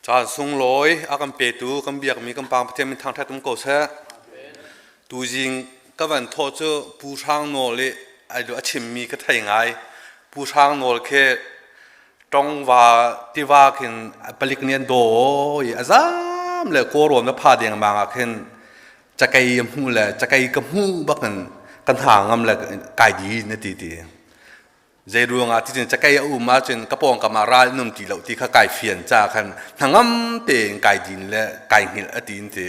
Caan sunglawi a kan petu kan biakmi kan Pa Pathian min thangṭhat um ko seh. Tuzing ka van thawh cu Pu Hrang Nawl i a chimmi ka thei ngai. Pu Hrang Nawl khi Tongva tiva khin palik nih an daw i a zam le kawrawn va pha dengmang ah khin cakei a hmuh le cakei ka hmuh bak in kan ha ngam le kai di na ti ti. Zei ruangah ti cun cakei a um ahcun ka pawngkam ah ral in um ti lo ti kha kai fian ca khan hnangam tein kai din le kai hngilh a ti in ti.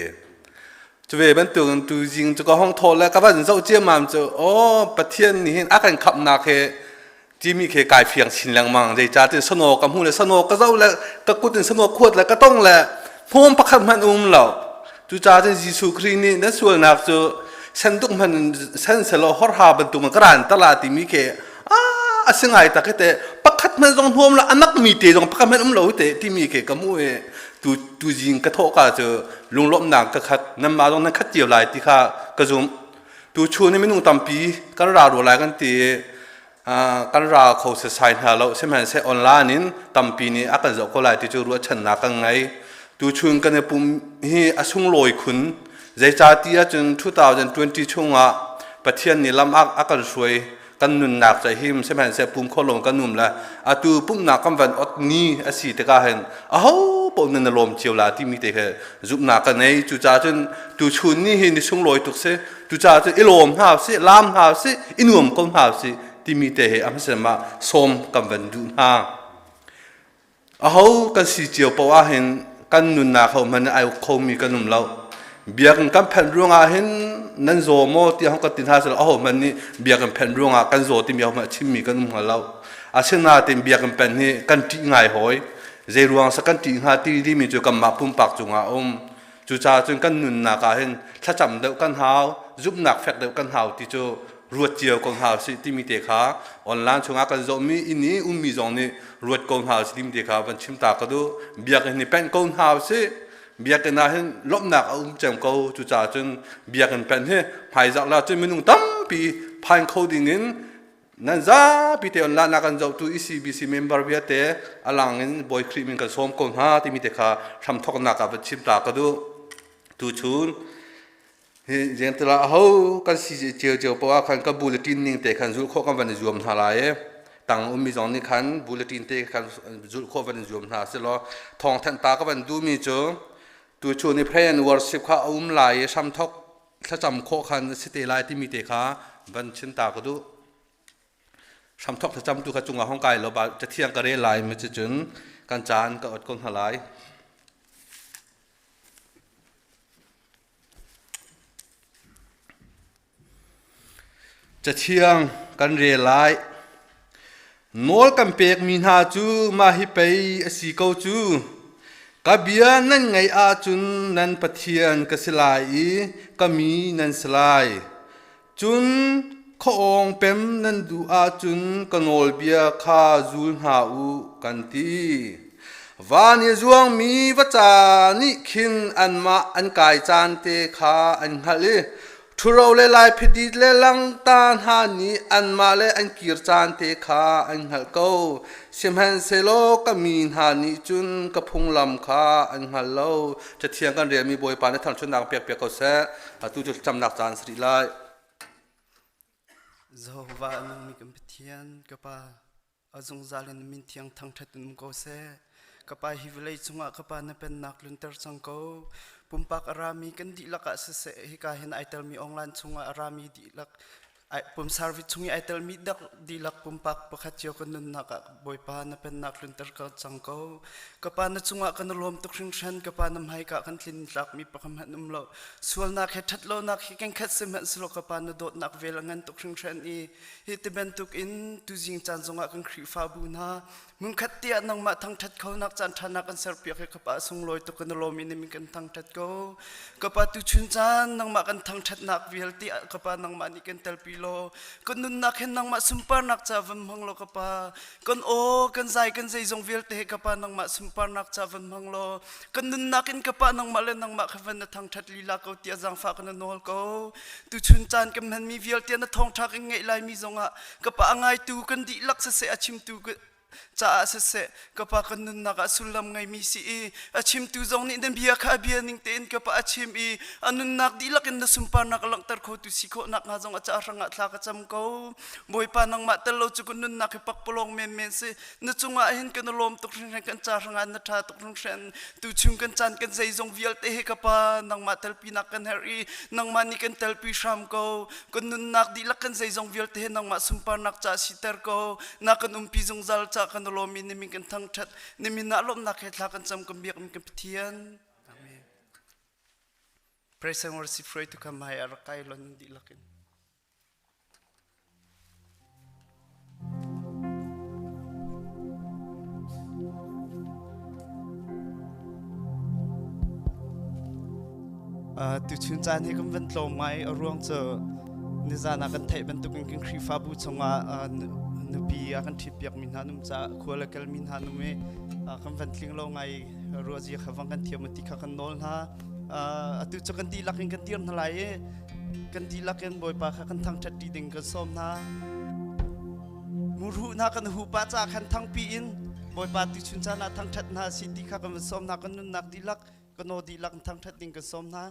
Cu ve bantukin tuzing cu ka hong thaw le ka van zoh ciammam cu aw Pathian nih hin a kan khamhnak he timi khi kai fiang chin lengmang. Zeicahtiah sanaw ka hmu le sanaw ka zoh le ka kut in sanaw khuat le ka tong le hnawm pakhat hmanh um lo. Cucaah cun Jesuh Khrih nih na sualnak cu senduk hmanh in sen selaw horha bantuk in ka ran tala timi khi a si ngai tak te pakhat hmanh zong hnawm lo a nakmi te zong pakhat hmanh um lo te timi khi ka hmuh i tu tu zing ka thawh ka cu lunglawmhnak ka khat nanmah zong nan khat cio lai ti kha ka zumh. Tu chun i minung tampi kan ra rua lai kan ti i kan ra kho setsai hna lo. Sihmanhseh online in tampi nih a kan zoh ko lai ti cu ruahchannak kan ngei. Tuchun kan i pum hi a sunglawi khun. Zeicahti ahcun 2020 chungah Pathian nih lam a kan hruai, kan nunnak ca him sihmanhseh pum kho lawng kan um le atu pumhnak kan van ot ni a si tikah hin aho paoh nan i lawm cio la timi te khi zumhnak ka nei. Cucaah cun tuchun ni hi ni sunglawi tuk si. Cucaah cun i lawm hna usih, laam hna usih, i nuam ko hna usih timi te he a hmasa ah sawm kan van duh hna. Aho kan si cio paoh ahhin kan nunnak ho hmanh ai uk khomi kan um lo. Biakinn kan phanh ruangah hin nan zaw maw tiah hong kan ti hna selaw aho hmanh nih biakinn phanh ruangah kan zaw timi ho hmanh a chimmi kan um hnga lo. Asinain biakinn pen hi kan ṭih ngai hawi. Zei ruang sa kan ṭih hnga ti timi cu kanmah pumpak cungah a um. Cucaah cun kan nunnak ah hin thlacam deuh kan hau, zumhnak fek deuh kan hau ti cu ruat cio ko hna usih timi te kha online chungah kan zohmi inn i ummi zong nih ruat ko hna usih timi te kha van chim ta ka duh. Biakinn hi peng ko hna usih. Biakinn ah hin lawmhnak a um cem ko. Cucaah cun biakinn pen hi hmaizarh la cun minung tampi phan kho ding in Nan zapi te on lahnak an zohtu ECBC member vialte alang in Bawi Khrih min kan sawm ko hna timi te kha hramthoknak ah van chim ta ka duh. Tuchun hi jengtala aho kan si cio cio poah khan ka bulletin ning te khan zulh khawh kan van i zuam hna lai i tang ummi zong nih khan bulletin te khan zulh khawh van i zuam hna silaw thawngthanh ta ka van duhmi cu tuchun i pray and worship kha a um lai i hramthok thlacam khawh khan a si te lai timi te kha van chim ta ka duh. Hramthok thlacam tu kha cungah hong kai lo ba cathiang ka rel lai mi cun kan caan ka ot ko hna lai. Cathiang kan rel lai. Nawl kan pekmi hna cu mah hi pei a si ko cu. Ka bia nan ngaih ahcun nan Pathian ka si lai i ka mi nan si lai. Cun khuaawng pem nan duh ahcun ka nawlbia kha zul hna u, kan ti. Van i zuangmi vaca nih khin anmah an kai caan te kha an hngalh i Ṭhuro le laiphidit le langta hna nih anmah le an kir caan te kha an hngalh ko. Sihmanhsehlaw ka mi hna nih cun ka phunglam kha an hngal lo. Cathiang kan relmi Bawipa nih thangṭhatnak pek piak ko seh. Atu cu thlacamnak caan si rih lai. Jehovah a nungmi kan Pathian, ka Pa, a zungzal in min thiang thangṭhat in um ko seh. Ka Pa, hi vawlei cungah ka Pa na pennak tlunter cang ko. Pumpak a rami kan dihlak ah siseh, hika hin ai telmi online chungah a rami dihlak, pumsarvit chung i ai telmi dihlak pumpak pakhat cio kan nunnak ah Bawipa na pennak tlunter ko cang ko. Ka Pa, na cungah kan i lawm tuk hringhran. Ka Pa, na hmaika kan tlin tlakmi pakhat hmanh um lo. Sualnak he ṭhatlonak hi kengkhat sihmanhsehlaw ka Pa na dawtnak vel a ngan tuk hringhran i Hi ti bantuk in tuzing caan zongah kan Khrihfabu hna hmunkhat tiah nangmah thangṭhat khonak caan ṭhanak kan serpiak hi ka Pa sunglawi tuk kan lawm i nimin kan thangṭhat ko. Ka Pa tuchun caan nangmah kan thangṭhatnak vialte ah ka Pa nangmah nih kan telpi law kan nunnak hin nangmah sunparnak ca van hmang law ka Pa kan aw kan zai kan zeizong vialte he ka Pa nangmah sunparnak ca van hmang law kan nunnak in ka Pa nangmah le nangmah kha van na thangṭhat lila ko tiah zaangfah kan nawl ko. Tuchun caan kan hmanmi vialte na thawngṭha kan ngeih laimi zongah ka pa a ngaitu kan dihlak siseh a chimtu. caah siseh ka pa kan nunnak ah sullam ngeimi si i a chimtu zong nih na bia kha a bia ning tein ka pa a chim i a nunnak dihlak in na sunparnak a langhter khotu si khawh nakhnga zong a ca hrangah thla ka cam ko. Bawipa, nangmah tel lo cu ka nunnak hi pakpalawng menmen si. Na cungah hin kan i lawm tuk hringhran, kan ca hrangah na ṭha tuk hringhran. Tuchung kan caan kan zeizong vialte hi ka pa nangmah telpinak kan herh i nangmah nih kan telpi hram ko. Kan nunnak dihlak kan zeizong vialte hi nangmah sunparnak ca siter ko. Na kan umpi zungzal ca kan i lawm i na min kan thangṭhat. Na min ah lawmhnak he thla kan cam, kan biak mi kan Pathian. Amen. Praise and worship hruaitu kha hmai a rak kai lon dihlak in. Tuchun caan hi kan van tlawm ngai. A ruang cu nizan ah kan theih bantukin kan Khrihfabu chungah nupi a kan ṭhitpiakmi hna an um caah khua le kalmi hna an um i kan van tling lo ngai. Ruahzia kha vang kan thiam ti kha kan nawl hna. Atu cu kan dihlak in kan dir hna lai i kan dihlak in Bawipa kha kan thangṭhat ṭi ding kan sawm hna. Murhu hna kan hu pah caah khan thangpi in Bawipa tuchun caan ah thangṭhat hna si ti kha kan van sawm hna. Kan nunnak dihlak, kan aw dihlak in thangṭhat ding kan sawm hna.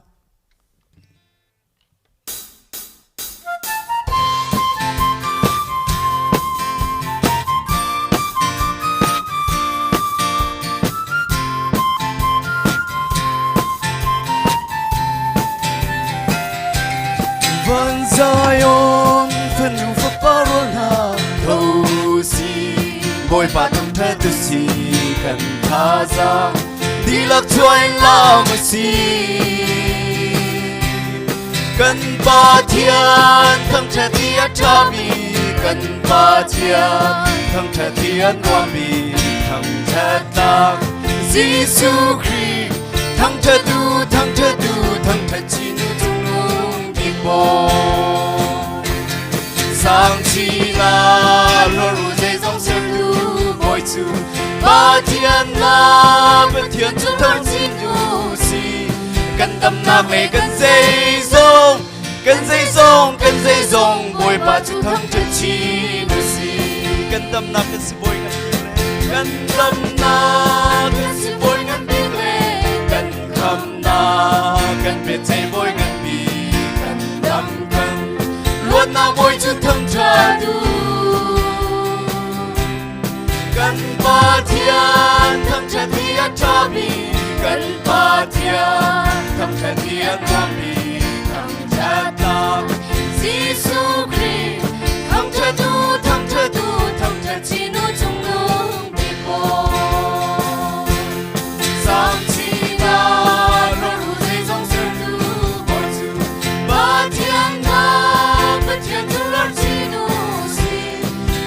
Van Zion fanu fapa rual hna tho si, Bawipa thangṭhat tu si, kan thazaang dihlak chuai lam a si. Kan Pathian thangṭhat i a ṭhami, kan Pathian thangṭhat i a nuammi, thangṭhat tlak Jesuh Khrih thangṭhat u, thangṭhat u, thangṭhat chin u cungnung bik bawi. Sang chin ah ru zeizong sertu Bawi cu Pathian na Pathian cu thangchin u si. Kan damnak le kan zeizong, kan zeizong, kan zeizong, Bawipa cu thangṭhat chin u si. Kan damnak kan si Bawi ngan bik le kan damnak kan si Bawi ngan bik le kan khamnak kan biaceih Bawi ngan bik, kan dam kan luatnak Bawi cu thangṭhat u. Kan Pathian thangṭhat hi a ṭhami, kan Pathian thangṭhat hi a nuammi, thangṭhat tlak Jesuh Khrih thangṭhat u, thangṭhat u, thangṭhat chin u cungnung bik Bawi. Sang chin ah rawlru zeizong sertu Bawi cu Pathian na Pathian cu lar chin u si.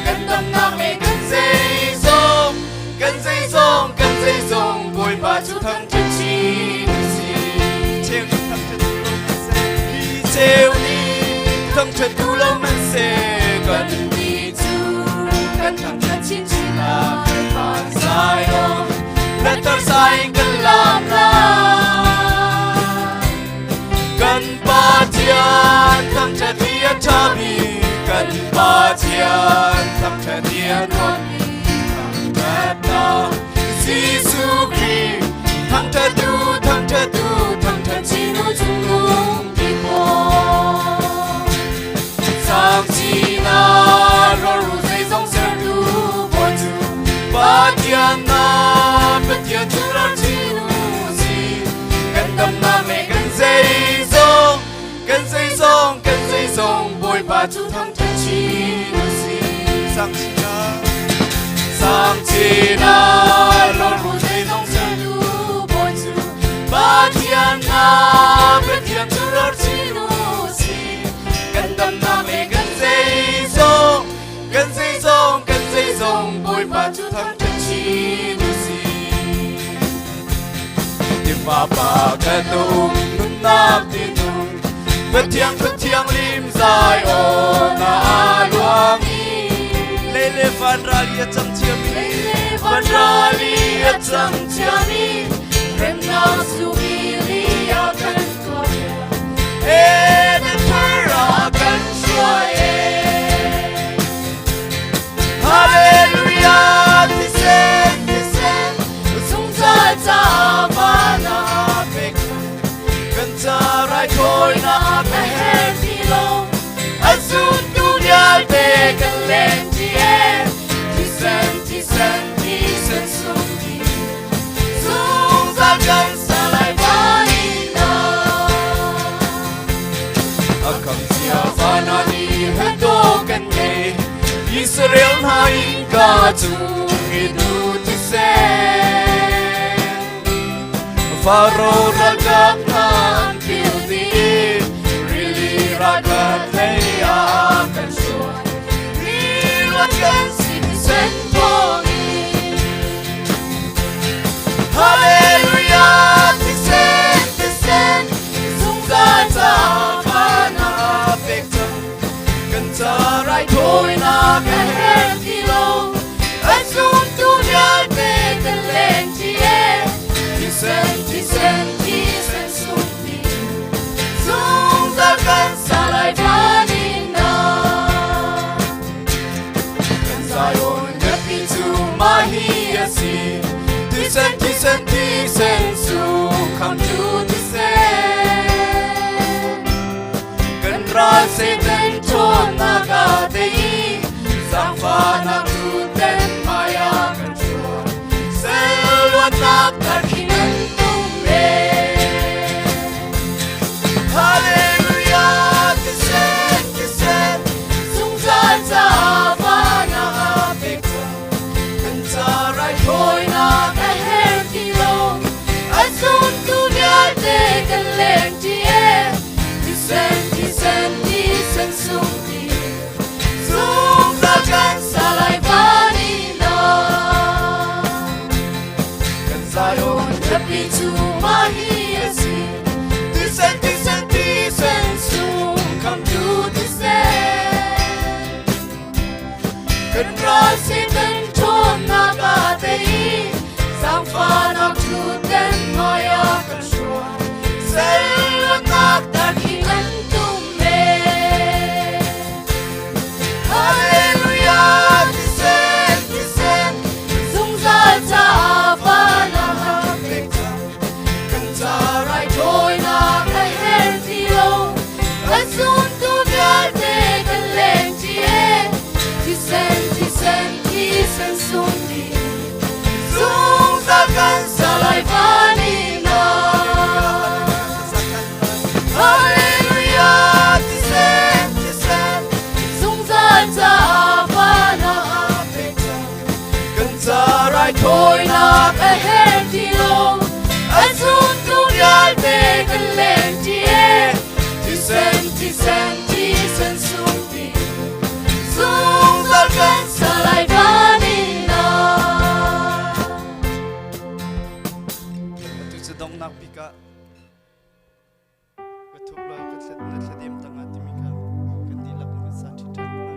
Kan damnak le kan zeizong, kan zeizong, kan zeizong, Bawipa cu thangṭhat chin u si. Cheu nih thangṭhat tu lo man seh. Mi cheu nih thangṭhat tu lo man seh, kan nih cu kan thangṭhat chinchin lai. Van Zion lanter sai kan lam lai. Kan Pathian thangṭhat hi a ṭhami, kan Pathian thangṭhat hi a nuammi, thangṭhatnak Jesuh Khrih thangṭhat u, thangṭhat u, thangṭhat chin u cungnung bik Bawi. Sang chin ah rawlru zeizong sertu Bawi cu Pathian na Pathian cu lar chin u si. Kan damnak le kan zeizong, kan zeizong, kan zeizong, Bawipa cu thangṭhat chin u si. Sang chin ah Sang chin ah rawlru zeizong sertu Bawi cu Pathian na Pathian cu lar chin u si. Kan damnak le kan zeizong, kan zeizong, kan zeizong, Bawipa cu thangṭhat chin u si. Tiva pa kan um nunnak tinung, Pathiang Pathiang lim zai aw na luang i Lele van rali a cang ciami, van rali a cang ciami, remnak sumili a kan tuah Eden thar a kan hruai. Hallelujah. Israel hna innka cung i tuu thisen. Faro ralkap hna an phil dih, rili ralkap lei ah kan hruai. Mi luat kan si thisen thawngin. Hallelujah, thisen, thisen, zungzal caah kha pek cang. Kan ca raithawinak a herh ti lo, a zumtu vialte kan leng ṭi e. Thisen, thisen, thisen sungpi, zungzal kan sa lai van in ah. Kan Zion biapi cu mah hi a si, thisen, thisen, thisen sung khamtu thisen. Kan ral Satan ṭhawnnak a tei i zaangfahnak tu ten hmai ah kan hruai. Sal luatnak thar khi nan tum ve. Hallelujah, thisen, thisen, zungzal caah van ah pek cang. Kan ca raithawinak a herh ti lo, a zumtu vialte kan leng ṭi e. Thisen, thisen, thisen sungpi, zungzal kan sa lai van in ah. Kan Zion biapi cu mah hi a si, thisen, thisen, thisen sung khamtu thisen. Kan ral Satan ṭhawnnak a tei i zaangfahnak ṭhutden hmai ah kan hruai. Sal luatnak tar khi kan tum ve. Hallelujah, thisen, thisen, zungzal caah van ah pek cang. Kan ca raithawinak a herh ti lo, a zumtu vialte kan leng ṭi e. Thisen, thisen, thisen sungpi, zungzal kan sa lai van in ah. Hallelujah, thisen, thisen, zungzal caah van ah pek cang. Kan ca raithawinak a herh ti lo, a zumtu vialte kan leng ṭi e. Thisen, thisen, thisen sungpi, zungzal kan sa lai van in ah. Atu cu donghnak bik ah ka thup law ka thlet na thladem tangah timi kha kan dihlak in kan sa ṭhi ṭhan lai.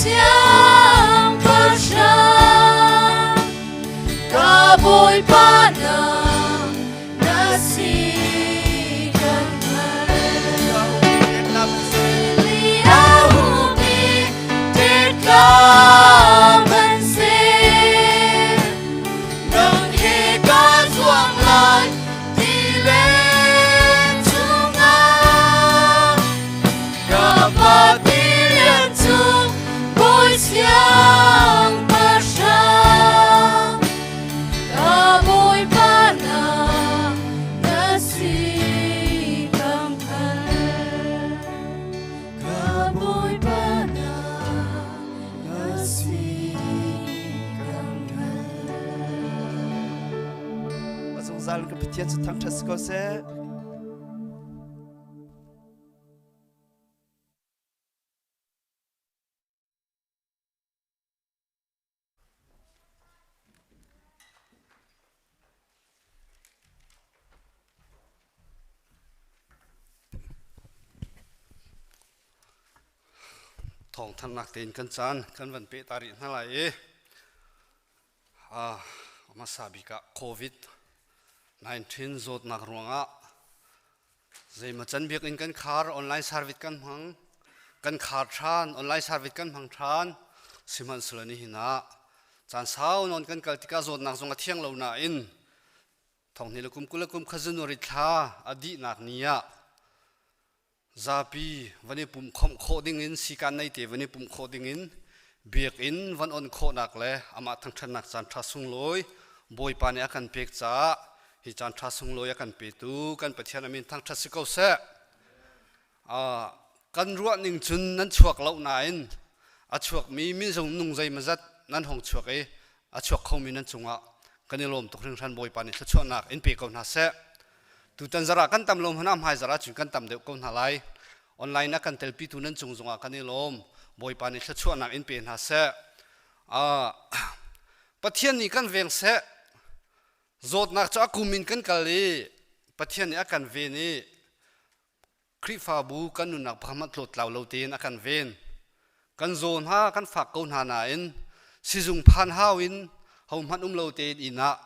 Siangpahrang, ka Bawipa na na si kan hngalh. Li a humi tetlam an si. Nang he ka zuang lai ti len chungah. Ka pa tilian cung Bawi siangpahrang, ka Bawipa na na si kan hngalh. Ka Bawipa na na si kan hngalh. A zungzal ka Pathian cu thangṭhat si ko seh. Thawngthanhnak tein kan caan kan van peh ta rih hna lai i hmasa bik ah COVID-19 zawtnak ruangah Zeimaw can biakinn kan khar, online service kan hmang, kan khar ṭhan, online service kan hmang ṭhan. Sihmanhsehlaw nihin ah caan sau nawn kan kal tikah zawtnak zong a thiang lo nain thonghnih le kum 20 le kum kha January thla a dihnak ni ah zapi van i pumh khawmh khawh dingin sikan nei te van i pumh khawh dingin biakinn van on khawhnak le amah thangṭhatnak caan ṭha sunglawi Bawipa nih a kan pek caah Hi caan ṭha sunglawi a kan petu kan Pathian a min thangṭhat si ko seh. Kan ruah ning cun nan chuak lo nain a chuakmi minzung nung zeimazat nan hong chuak i a chuak khomi nan cungah kan i lawm tuk hringhran Bawipa nih thluachuahnak in pe ko hna seh. Tutan zarah kan tam lo hmanh ah hmai zarah cun kan tam deuh ko hna lai. Online a kan telpitu nan cung zongah kan i lawm. Bawipa nih thluachuahnak in pe hna seh. Pathian nih kan veng seh. Zawtnak cu a kum in kan kal i Pathian nih a kan ven i Khrihfabu kan nunnak pakhat tlawttlau lo tein a kan ven. Kan zaw hna, kan fak ko hna nain sizung phan hau in hohmanh um lo tein inn ah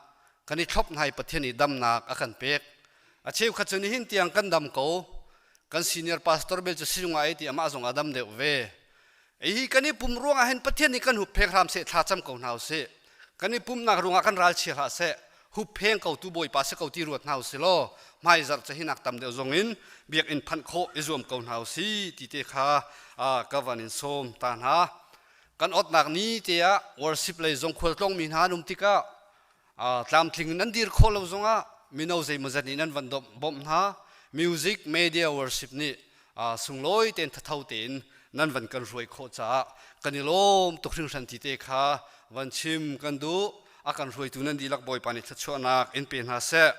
kan i thlop hna i Pathian nih damnak a kan pek. A cheukhat cu nihin tiang kan dam ko. Kan senior pastor bel cu sizung ah ei ti amah zong a dam deuh ve. Hi kan i pum ruangah hin Pathian nih kan huppheng hram seh thla cam ko hna usih. Kan i pumnak ruangah kan ralchia hlah seh. Huppheng ko tu Bawipa si ko ti ruat hna usih law hmaizarh ca hinak tam deuh zong in biakinn phanh khawh i zuam ko hna usih ti te kha ka van in sawm ta hna. Kan otnak ni te ah worship lei zong khualtlawng mi hna an um tikah tlamtling in an dir khawh lo zongah mino zeimawzat nih nan van bawmh hna. Music media worship nih sunglawi tein thatho tein nan van kan hruai khawh caah kan i lawm tuk hringhran ti te kha van chim kan duh. A kan hruaitu nan dihlak Bawipa nih thluachuahnak in pe hna seh.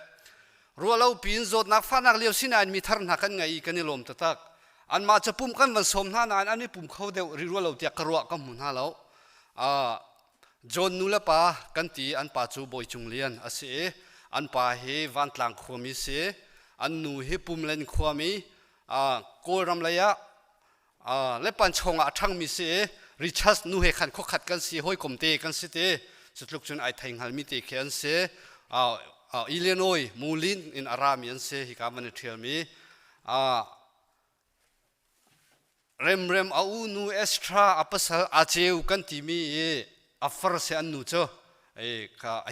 Ruahlo piin zawtnak fahnak lio sinain mi thar hna kan ngei i kan i lawm taktak. Anmah cu pum kan van sawm hna nain an i pum kho deuh rih rua lo tiah ka ruah ka hmu hna lo. John nu le pa kan ti an pa cu Bawi Cung Lian a si i an pa hi Vantlang khuami si an nu hi Pumlen khuami Kawlram lei ah Lepanchawng ah a ṭhangmi si i Richards nu he khan khuakhat kan si hawikom te kan si ti cutluk cun ai thei hngalmi te khi an si. Illinois Mulin in a rami an si hika van i ṭhialmi. Remrem a u nu Estra a pasal a ceu kan timi i a far si an nu cu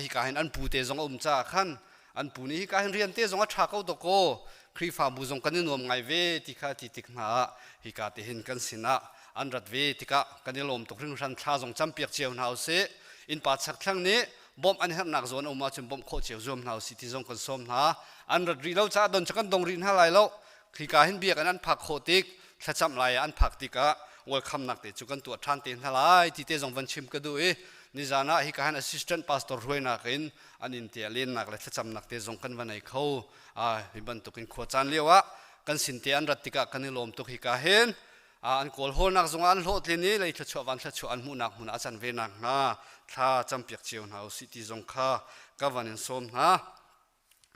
hika hin an pu te zong a um caah khan an pu nih hika hin rian te zong a ṭha ko dawkaw Khrihfabu zong kan i nuam ngai ve ti kha ti tik hna ah hika te hin kan sinah an rat ve tikah kan i lawm tuk hringhran. Thla zong campiak cio hna usih. Innpa chakthlang nih bawmh an herhnak zawn a um ahcun bawmh khawh cio zuam hna usih ti zong kan sawm hna. An rat rih lo caah don cu kan dong rih hna lai lo. Khika hin biakinn an phak khawh tik, thlacamh lai ah an phak tikah welcome-nak te cu kan tuah ṭhan te hna lai ti te zong van chim ka duh i nizan ah hika hin assistant pastor hruainak in an inn te ah lennak le thlacamnak te zong kan va nei kho. Hi bantukin khua caan lio ah kan sin te an rat tikah kan i lawm tuk. Hika hin an kawl hawlnak zongah an hlawhtlin i lei thluachuah van thluachuah an hmuhnak hmun ah a can ve nakhnga thla campiak cio hna usih ti zong kha ka van in sawm hna.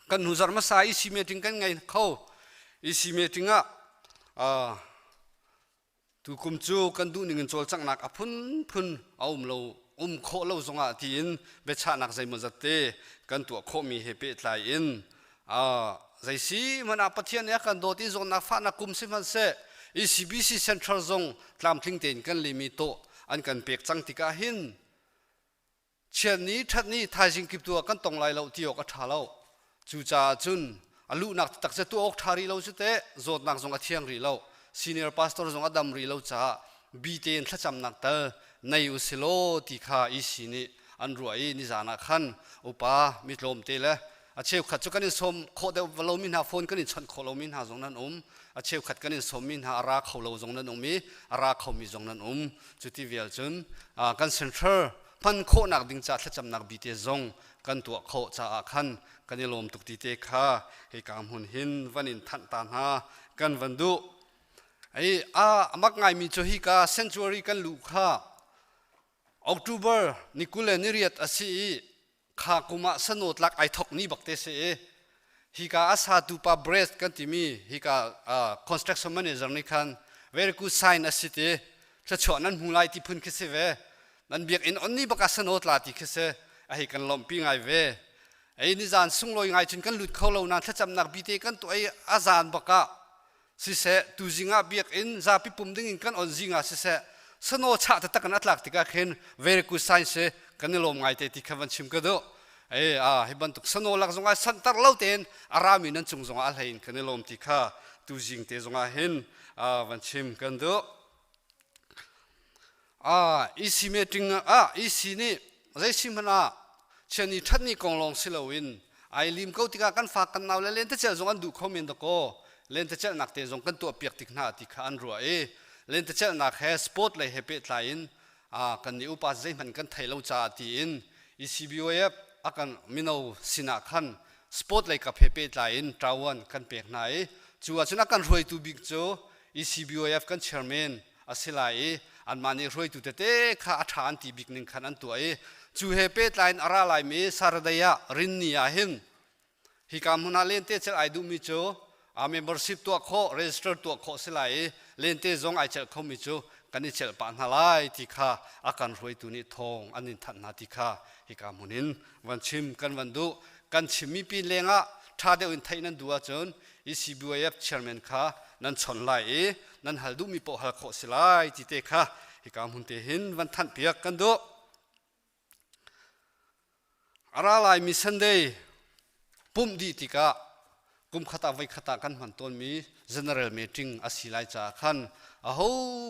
Kan hnu zarh hmasa EC meeting kan ngei kho. EC meeting ah Tukum cu kan duhning in cawlcanghnak a phunphun a um lo um khawh lo zongah tiin biachahnak zeimawzat te kan tuah khawhmi he pehtlai in zei si hmanh ah Pathian nih a kan dawt i zawtnak fahnak kum sihmanhseh ECBC Central zong tlamtling tein kan limi tawh an kan pek cang tikah hin Chiat ni ṭhat ni thaizing kip tu ah kan tong lai lo ti awk a ṭha lo. Cucaah cun a luhnak taktak cu tuah awk ṭha rih lo cu teh zawtnak zong a thiang rih lo. Senior pastor zong a dam rih lo caah bi tein thlacamnak tal nei u si law ti kha EC nih an ruah i nizan ah khan upa mi tlawmte le a cheukhat cu kan in sawm khawh deuh lomi hna phone kan in chawnh khawh lomi hna zong nan um a cheukhat kan in sawmmi hna a ra kho lo zong nan um i a ra khomi zong nan um cuti vial cun kan central hman khawhnak ding ca thlacamnak bite zong kan tuah khawh caah khan kan i lawm tuk ti te kha hika hmun hin van in thanh ta hna kan van duh ai a mak ngaimi cu hika sanctuary kan luh kha October ni 28 a si i kha kum ah sanotlak ai thok ni bak te si i hika a satu pa Brett kan timi hika construction manager nih khan very good sign a si ti thluachuah nan hmu lai ti phun khi si ve nan biakinn on ni bak ah sano tla ti khi si a hei kan lawmhpi ngai ve ei nizan sunglawi ngai cun kan lut kho lo nain thlacamnak bite kan tuah i a zan bak ah siseh tuzing ah biakinn zapi pum ding in kan on zing ah siseh sano chah taktak in a tlak tikah khin very good sign si kan i lawm ngai te ti kha van chim ka duh e a hi bantuk sano lak zongah santar lo tein a rami nan cung zongah a hlei in kan i lawm ti kha tuzing te zongah hin van chim kan duh Ah, EC meeting ah EC nih zei si hmanh ah chiani ṭhat ni kong lawng si loin ai lim ko tikah kan fa kan nau le lentecelh zong an duh kho men dakaw lentecelhnak te zong kan tuah piak tik hna ti kha an ruah i lentecelhnak he sport lei he pehtlai in kan nih upa zeihmanh kan thei lo caah tiin ECBOF a kan mino sinah khan sport lei kap he pehtlai in ṭawan kan pek hna i cu ahcun a kan hruaitu bik cu ECBOF kan chairman a si lai i anmah nih hruaitu tete kha a ṭha an ti bik ning khan an tuah i cu he pehtlai in a ra laimi Saturday ah rinni ah hin hika hmun ah lente celh ai duhmi cu a membership tuah khawh register tuah khawh si lai i lente zong ai celh khomi cu kan i celh pah hna lai ti kha a kan hruaitu nih thawng an in thanh hna ti kha hika hmun in van chim kan van duh kan chimmi pin lengah ṭha deuh in theih nan duh ahcun ECBYF chairman kha nan chawnh lai i nan hal duhmi paoh hal khawh si lai ti te kha hika hmun te hin van thanh piak kan duh. A ra laimi Sunday pumh dih tikah kum khat ah voi khat ah kan hman tawnmi general meeting a si lai caah khan aho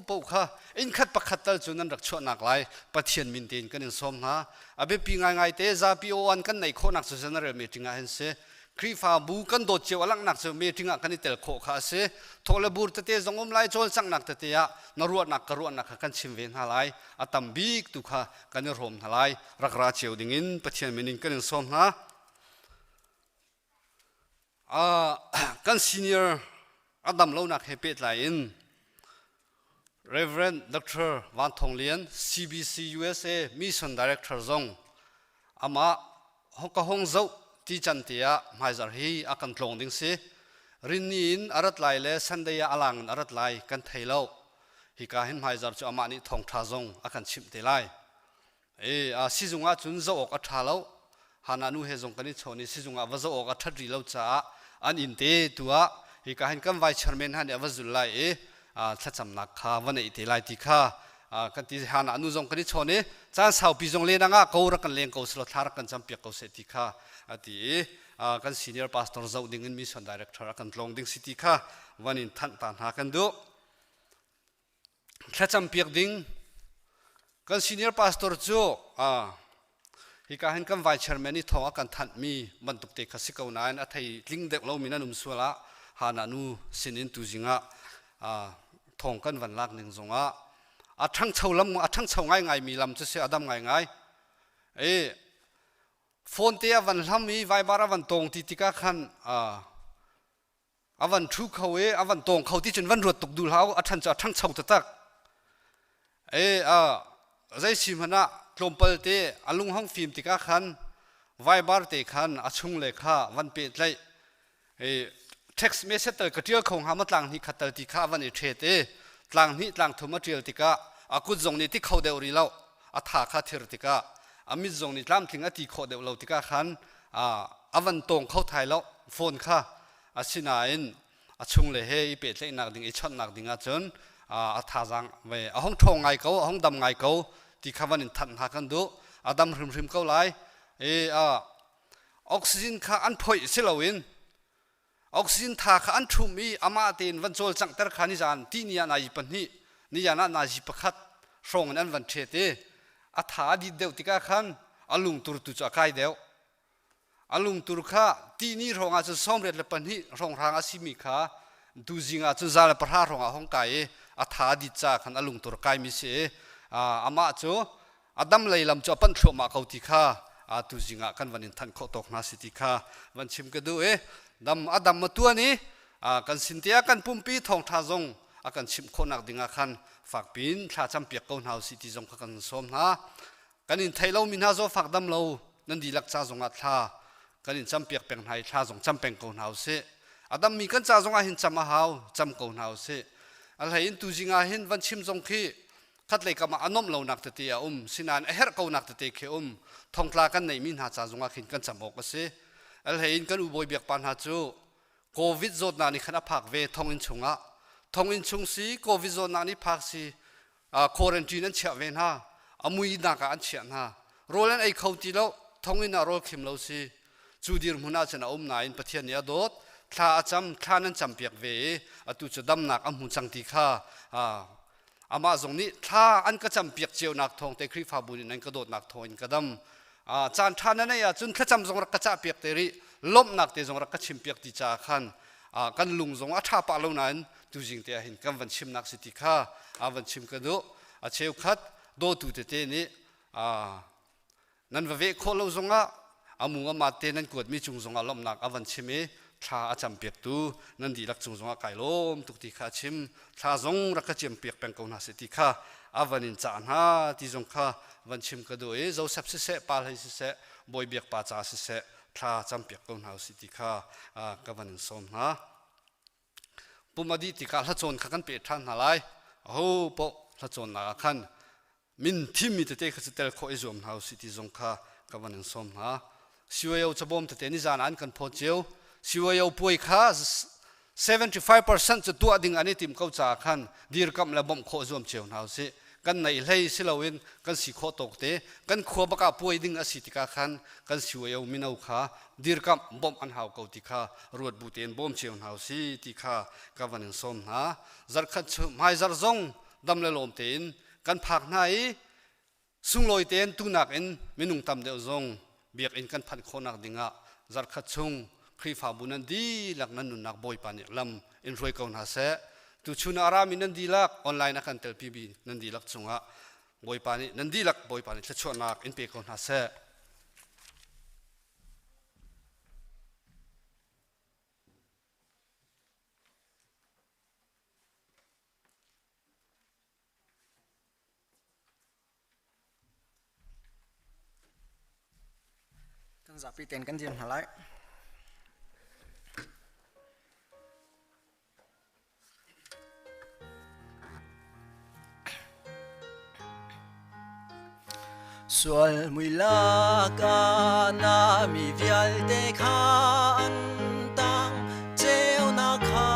paoh kha inn khat pakhat tal cu nan rak chuahnak lai Pathian min tein kan in sawm hna. A biapi ngaingai te zapi aw-an kan neih khawhnak cu general meeting ah hin si. Khrihfabu kan dawt cio a langhnak cu meeting ah kan i tel khawh kha a si. Thawh le bur tete zong um lai cawlcanghnak tete ah na ruahnak ka ruahnak kha kan chim ve hna lai. A tam bik tu kha kan i hrawm hna lai. Rak ra cio ding in Pathian min in kan in sawm hna. Kan senior a dam lonak he pehtlai in Reverend Dr. Van Thong Lian, CBC USA Mission Director zong amah ka hong zoh ti can te ah hmaizarh hi a kan tlawng ding si. Rinni in a rat lai le Sunday ah a lang in a rat lai kan thei lo. Hika hin hmaizarh cu amah nih thawngṭha zong a kan chimh te lai. E, a sizung ah cun zoh awk a ṭha lo. Hana nu he zong kan i chawn i sizung ah va zoh awk a ṭhat rih lo caah an inn te tu ah hika hin kan vai chairman hna nih a va zul lai i thlacamnak kha va neih te lai ti kha kan ti hana nu zong kan i chawn i caan saupi zong len ah ko rak kan leng ko selaw thla rak kan campiak ko seh ti kha a ti i kan senior pastor zoh ding in mission director a kan tlawng ding si ti kha van in thanh ta hna kan duh. Thlacam piak ding kan senior pastor cu hika hin kan vice chairman i thawng a kan thanhmi bantuk te kha si ko nain a thei tling deuh lomi nan um sual ah Hana nu sinin tuzing ah thawng kan van lak ning zongah a ṭhangcho lam a ṭhangcho ngaingai mi lam cu si a dam ngaingai e phone te a van hlam i Viber a van tawng ti tikah khan a van ṭhu kho i a van tawng kho ti cun van ruat tuk duh hlah a ṭhan cu a ṭhangcho taktak e a zei si hmanh ah tlawmpal te a lung hong fim tikah khan Viber te khan a chung le kha van pehtlaih e text message tal ka ṭial kho hnga ma tlang hnih khat tal ti kha van i ṭhet i. Tlang hnih tlang thum a ṭial tikah a kut zong nih ti kho deuh rih lo. A tha kha thir tikah a mit zong nih tlamtling a ti khawh deuh lo tikah khan a van tawng kho thai lo phone kha. Asinain a chungle he i pehtlaihnak ding i chawnhnak ding ahcun a thazaang ve a hung ṭhawng ngai ko, a hung dam ngai ko ti kha van in thanh hna kan duh. A dam hrimhrim ko lai. I oxygen kha an phoih si loin oxygen tha kha an ṭhum i amah tein van cawlcanghter kha nizan tihni ah nazi pahnih, nizan ah nazi pakhat hrawng in an van ṭhet i a tha a dit deuh tikah khan a lungtur tu cu a kai deuh. A lungtur kha tihni hrawng ah cun 82 hrawnghrang a simi kha tuzing ah cun 110 hrawng ah hong kai i a tha a dit caah khan a lungtur kaimi si i amah cu a dam lei lam cu a panh thluahmah ko ti kha tuzing ah kan van in thanh khawh tawk hna si ti kha van chim ka duh i dam a dam a tuan i kan sin te ah kan pumpi thawngtha zong a kan chimh khawhnak ding ah khan fakpin thla campiak ko hna usih ti zong kha kan sawm hna. Kan in thei lomi hna zawfak dam lo nan dihlak ca zong ah thla kan in campiak peng hna i thla zong cam peng ko hna usih. A dammi kan ca zong ah hin cam a hau, cam ko hna usih. A hlei in tuzing ah hin van chim zong khi khatlei kam ah a nuamh lonak tete a um, sinain a herh konak tete khi um. Thongtla kan neihmi hna ca zongah khin kan cam awk a si. A hlei in kan u bawi biak pa hna cu COVID zawtnak nih khan a phak ve thonginn chungah. Thonginn chung si COVID zawtnak nih phak si quarantine an chiah ve hna, a muinak ah an chiah hna. Rawl an ei kho ti lo, thonginn ah rawl khim lo si. Cu dirhmun ah cun a um nain Pathian nih a dawt, thla a cam, thla nan campiak ve i atu cu damnak a hmu cang ti kha amah zong nih thla an ka campiak cionak thawng te, Khrihfabu nih nan ka dawtnak thawng in ka dam. Caan ṭha na neih ahcun thlacam zong rak ka cahpiak te rih, lawmhnak te zong rak ka chimpiak ti caah khan kan lung zong a ṭha pah lo nain tuzing te ah hin kan van chimnak si ti kha van chim ka duh. A cheukhat dawtu tete nih nan va veh khawh lo zongah a mu a mat te nan kuatmi cung zongah lawmhnak a van chim i thla a campiaktu nan dihlak cung zongah kai lawm tuk ti kha a chim. Thla zong rak ka ciampiak peng ko hna seh ti kha a van in cah hna ti zong kha van chim ka duh i Joseph siseh, pa hlei siseh, Bawi Biak pa ca siseh, thla campiak ko hna usih ti kha ka van in sawm hna. Pum a dih tikah hlacawn kha kan peh ṭhan hna lai. Aho paoh hlacawnnak ah khan min thimmi tete kha cu tel khawh i zuam hna usih ti zong kha ka van in sawm hna. CYO cabawm tete nizan ah an kan phawt cio. CYO puai kha 75% cu tuah ding an i tim ko caah khan dirkamh le bawmh khawh zuam cio hna usih. Kan neih hlei si loin kan si khawh tawk te kan khua bak ah puai ding a si tikah khan kan CYO mino kha dirkamh bawmh an hau ko ti kha ruat bu tein bawm cio hna usih ti kha ka van in sawm hna. Zarkhat hmaizarh zong dam le lawm tein kan phak hna i sunglawi tein tunak in minung tam deuh zong biakinn kan phanh khawhnak dingah zarkhat chung Khrihfabu nan dihlak nan nunnak Bawipa nih lam in hruai ko hna seh. Tuchun ah a rami nan dihlak, online a kan telpi mi nan dihlak cungah Bawipa nih nan dihlak Bawipa nih thluachuahnak in pe ko hna seh. Kan zapi tein kan dir hna lai. Sual mui lak ah na mi vialte kha an tang, ceunak kha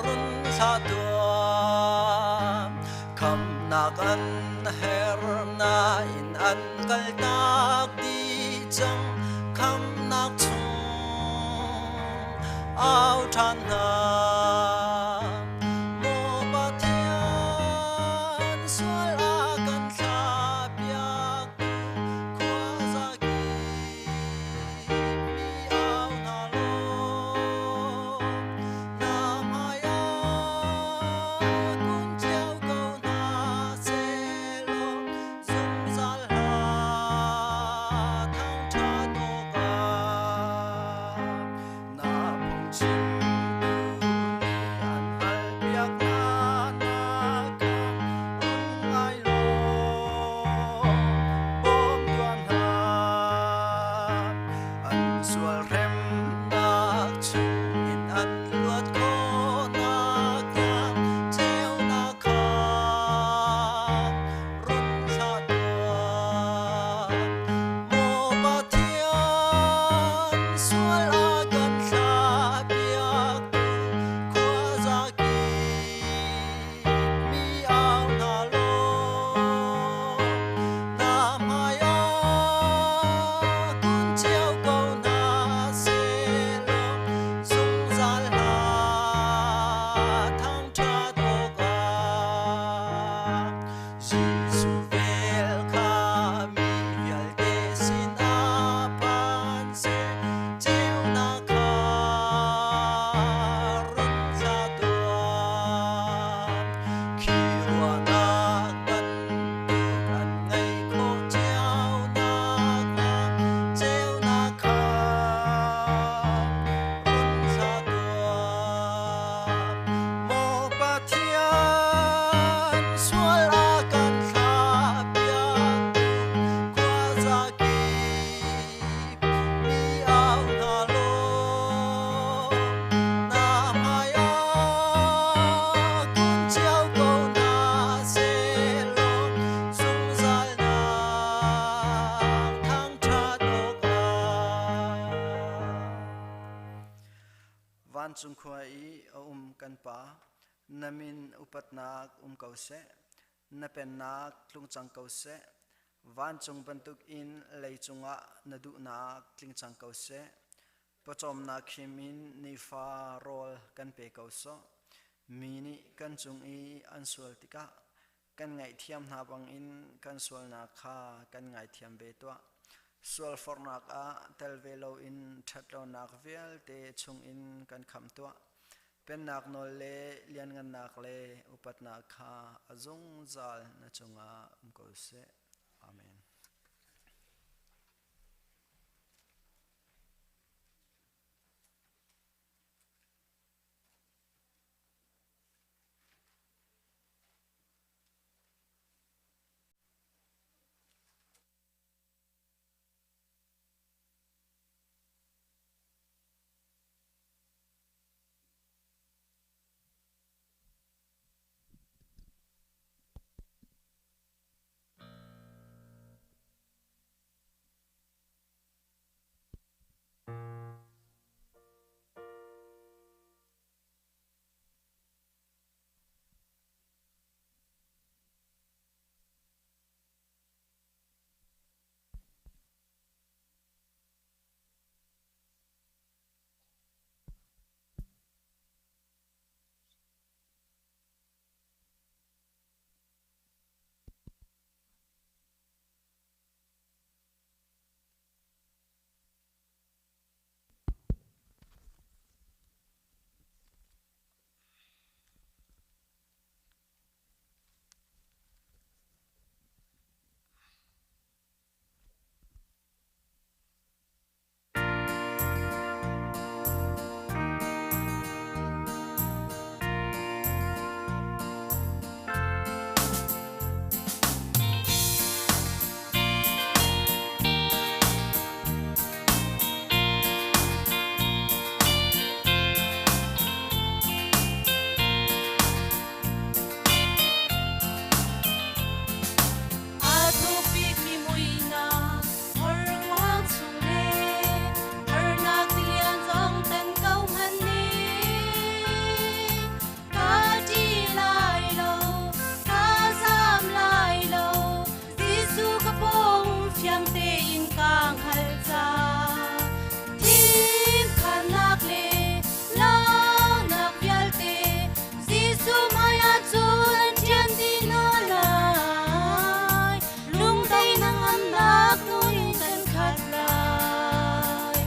run thlah tuah. Khamnak an her nain an kaltak dih cang, khamnak chung au ṭhan hna. Maw Pathian, sual a kan thlahpiaktu, khuazakip mi au hna law, na hmaiah kun cio ko hna sehlaw, zungzal hla thangṭhat awkah na phungchimtu nih an halpiak hna nak kha un ngai law bawm tuah hna. An sual hremnak chungin an luat khawh nakhnga. Vancung khua i a um kan Pa, na min upatnak um ko seh. Na pennak tlung cang ko seh. Vancung bantukin leicung ah na duhnak tling cang ko seh. Pawcawmnak him in nifa rawl kan pe ko sawh. Mi nih kan cung i an sual tikah kan ngaihthiam hna bangin kan sualnak kha kan ngaithiam ve tuah. Sualforhnak ah tel ve loin ṭhatlonak vialte chungin kan khamh tuah. Pennak nawl le lianngannak le upatnak kha a zungzal na cungah um ko seh. Amen. A thuk bikmi muihnak horkuang chung le harnak tilian zong tan ko hmanh ning ka ṭih lai lo, ka zaam lai lo, Jesuh ka pawng fiang tein kaa hngalh cang. Thinphannak le launak vialte Jesuh hmaiah cun ṭian dih hna lai. Lungdai hnangamnak nun kan khat lai.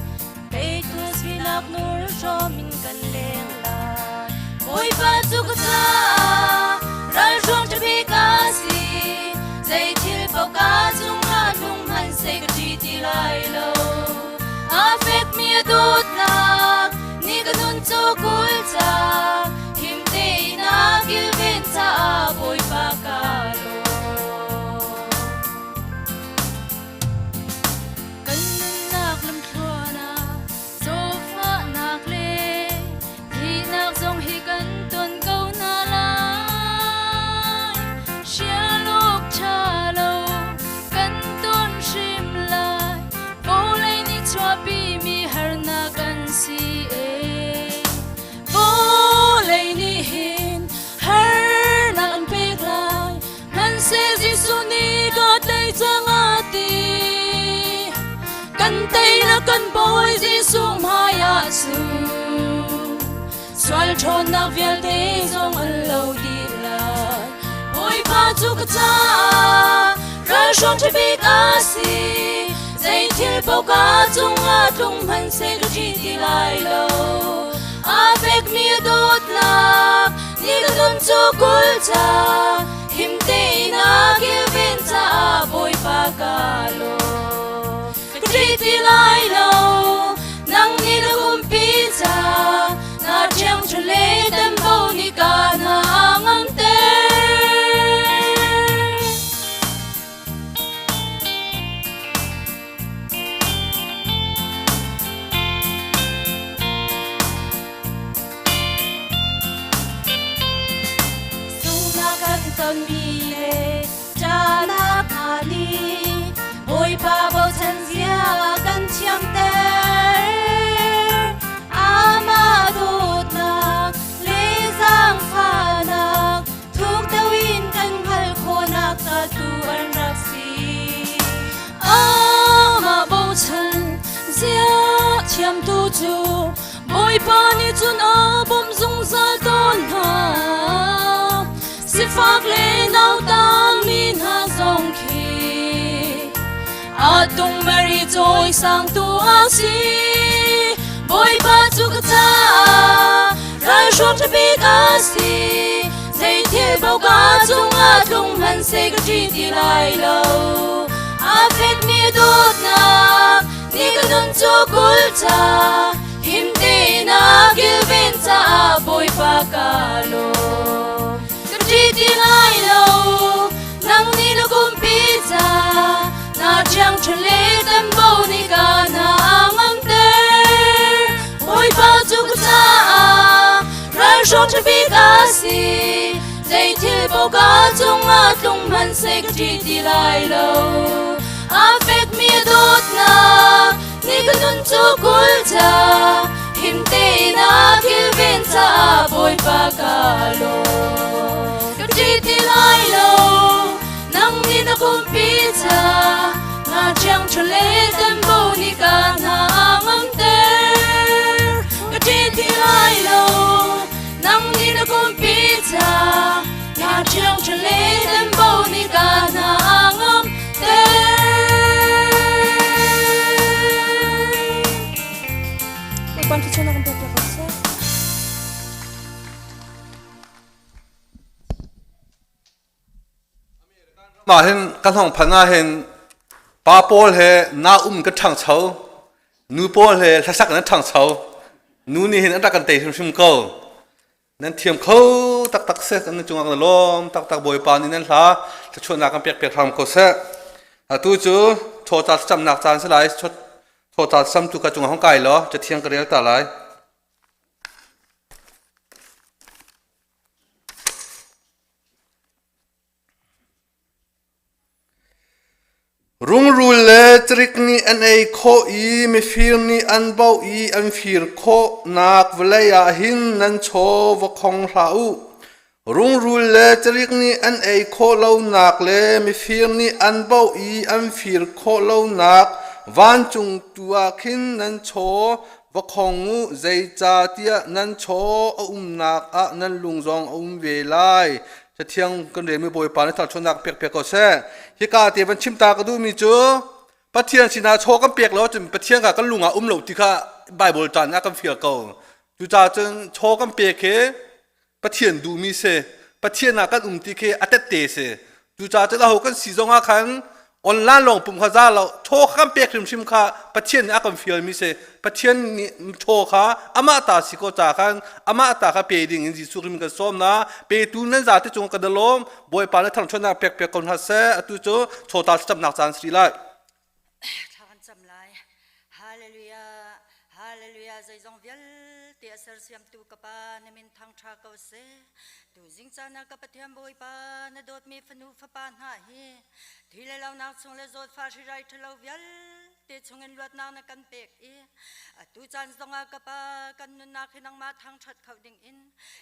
Teitu sinak nur hrawm in kan leng lai. Bawipa cu ka caah ralhruang ṭhabik a si. Zei thil paoh ka cungah tlung hmanhseh ka ṭih ti lai lo. A fekmi a dawtnak nih ka nun cu kul ca him tein a kilven caah Bawipa ka lawm. Kan nunnak lamthluan ah zawtfahnak le thihnak zong hi kan ton ko hna lai. Sialawk ṭha lo kan ton hrim lai. Vawlei nih chuahpimi harnak an si ee. Vawlei nih hin harnak an pek lai. Hmanhseh Jesuh nih ka tei cang a ti. Kan teinak kan Bawi Jesuh hmaiah cun sual ṭhawnnak vialte zong an lo dih lai. Bawipa cu ka caah ralhruang ṭha bik a si. Zei thil paoh ka cungah tlung hmanhseh ka ṭih ti lai lo. A fekmi a dawtnak ni ka nun cu kul ca him tein a kilven caah Bawipa ka lawm. Ka ṭih ti lai lo, nang nih na umpi ca na ṭhiangṭha le tembo nih ka hna a ngamter. Sunghnak kan tonmi le ṭahnak hna nih Bawipa bochan zia kan thiamter. sersiamtu cu Bawipa nih cun a bawmh zungzal tawn hna. Sifak le nautami hna zong khi a tung meri cawisangtu a si. Bawipa cu ka caah ralhruang ṭha bik a si. Zei thil paoh ka cungah tlung hmanhseh ka ṭih ti lai lo. A fekmi dawtnak nih ka nun cu kul ca him tein a kilven caah Bawipa ka lawm. Ka ṭih ti lai lo, nang nih na kumpi ca na ṭhiangṭha le tembo nih ka hna a ngamter. Bawipa cu ka caah ralhruang ṭha bik a si. Zei thil paoh ka cungah tlung hmanhseh ka ṭih ti lai lo. A fekmi a dawtnak nih ka nun cu kul ca him tein a kilven caah Bawipa ka lawm. Ka ṭih ti lai lo, nang nih na kumpi ca na ṭhiangṭha le tembo nih ka hna a ngamter. Ka ṭih ti lai lo, nang nih na kumpi ca na ṭhiangṭha le tembo nih ka hna a ngamter. Bawipa thluachuahnak kan pek piak ko seh. Mah hin kan hong phan ah hin pa pawl he na um kan ṭhangcho, nu pawl he hlasak an ṭhangcho. Nu nih hin an rak kan tei hrimhrim ko. Nan thiam kho taktak seh, kan cungah kan lawm taktak Bawipa nih nan hla thluachuahnak kan pek piak hram ko seh. Atu cu chawca thlacamnak caan si lai. Chawca samtu ka cungah hong kai law cathiang ka rel ta lai. Rungrul le cirik nih an ei khawh i mifir nih an baoh i an fir khawhnak vawlei ah hin nan chaw va khong hlah u. Rungrul le cirik nih an ei khawh lonak le mifir nih an baoh i an fir khawh lonak vancung tu ah khin nan chaw va khong u, zeicahtiah nan chaw a umnak ah nan lung zong a um ve lai. Cathiang kan relmi Bawipa nih thangṭhatnak pek piak ko seh. Hika te van chim ta ka duhmi cu Pathian sinah chaw kan pek lo ahcun Pathian kha kan lung ah um lo ti kha Bible caan ah kan fial ko. Cucaah cun chaw kan pek hi Pathian duhmi si. Pathian ah kan um ti khi a tette si. Cucaah cun aho kan si zong ah khan online lawng pum kha za lo chaw kha kan pek hrimhrim kha Pathian nih a kan fialmi si. Pathian nih chaw kha amah ta si ko ca khan amah ta kha pe ding in Jesuh Khrih kan sawm na petu nan zate cung kan lawm Bawipa nih thangṭhatnak pek piak ko hna seh atu cu chaw ta thlacamnak caan si lai. Thla kan cam lai. Hallelujah. Hallelujah. Zeizong vialte a sersiamtu ka Pa na min thangṭha ko seh. Tuzing caan ah ka Pathian Bawipa na dawtmi fanu fapa hna hi thi le lonak chung le zawtfah hrirai ṭhalo vialte chungin luatnak na kan pek i atu caan zongah ka Pa kan nunnak hi nangmah thangṭhat kho dingin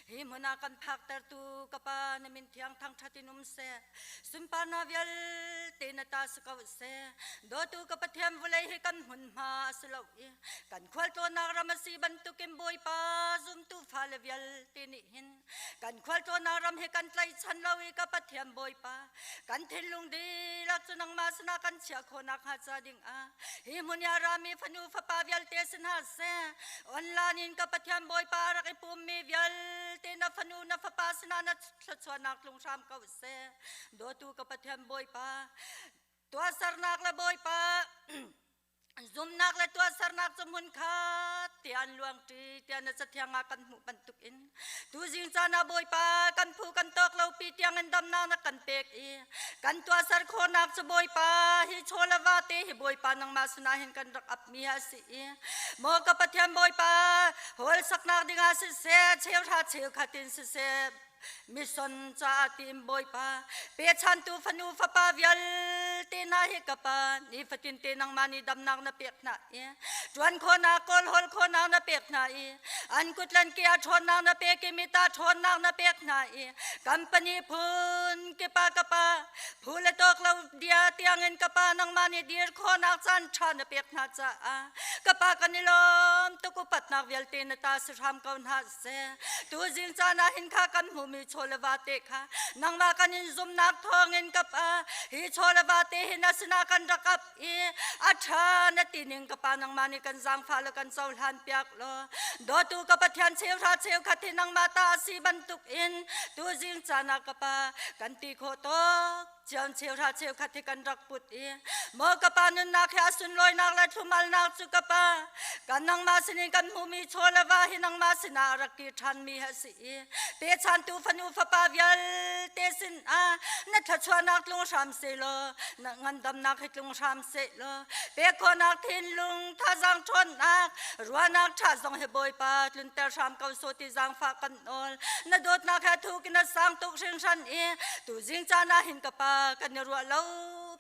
hi hmun ah kan phaktertu ka Pa na min thiang thangṭhat in um seh. Sunparnak vialte na ta si ko seh. Dawtu ka Pathian vawlei hi kan hmunhma a si lo i kan khualtlawnnak ram a si bantukin Bawipa zumtu fale vialte nih hin kan khualtlawnnak ram hi kan tlaihchan lo i ka Pathian Bawipa kan thinlung dihlak cu nangmah sinah kan chiah khawhnak hnga ca dingah hi hmun i a rami fanu fapa vialte si hna seh online in ka Pathian Bawipa rak i pummi vialte na fanu na fapa sinah na thluachuahnak tlung hram ko seh dawtu ka Pathian Bawipa tuahsernak le Bawipa Zumnak le tuahsernak cu hmunkhat tiah an luangṭi tiah na cathiang ah kan hmuh bantukin tuzing caan ah Bawipa kan phu kan tawk lopi tiangin damnak na kan pek i kan tuahser khawhnak cu Bawipa hi chaw le va te hi Bawipa nangmah sinah hin kan rak apmi a si i maw ka Pathian Bawipa hawl saknak dingah siseh cheuhra cheukhat in siseh Mission caah tiin Bawipa pechantu fanu fapa vialte hna hi ka pa nifatin te nangmah nih damnak na pek hna i ṭuan khawhnak kawlhawl khawhnak na pek hna i an kut le an ke ah ṭhawnnak na pek i mita ṭhawnnak na pek hna i company phun kipa ka pa phu le tawk lo dia tiangin ka pa nangmah nih dir khawhnak caan ṭha na pek hna caah ka pa kan i lawm. thluachuahnak vialte na ta si hram ko hna seh. Tu zing caan ah hin kha kan hmuhmi chaw le va te kha nangmah kan in zumnak thawngin ka pa hi chaw le va te hi na sinah kan rak ap i a ṭha na ti ning ka pa nangmah nih kan zaangfah le kan cohlan piak law dawtu ka Pathian cheuhra cheukhat hi nangmah ta a si bantuk in tu zing caan ah ka pa kan ti khawh tawk Cion cheuhra cheukhat hi kan rak put i maw ka pa nunnak hi a sunlawinak le thlumalnak cu ka pa kan nangmah sinin kan hmuhmi chaw le va hi nangmah sinah a rak kir ṭhanmi a si i pechantu fanu fapa vialte sinah na thluachuahnak tlung hram seh law na ngandamnak hi tlung hram seh law pek khawhnak thinlung thazaang ṭhawnnak ruahnak ṭha zong hi Bawipa tlunter hram ko sawh ti zaangfah kan nawl na dawtnak he thuk in a sang tuk hringhran i tuzing caan ah hin ka pa kan i ruah lo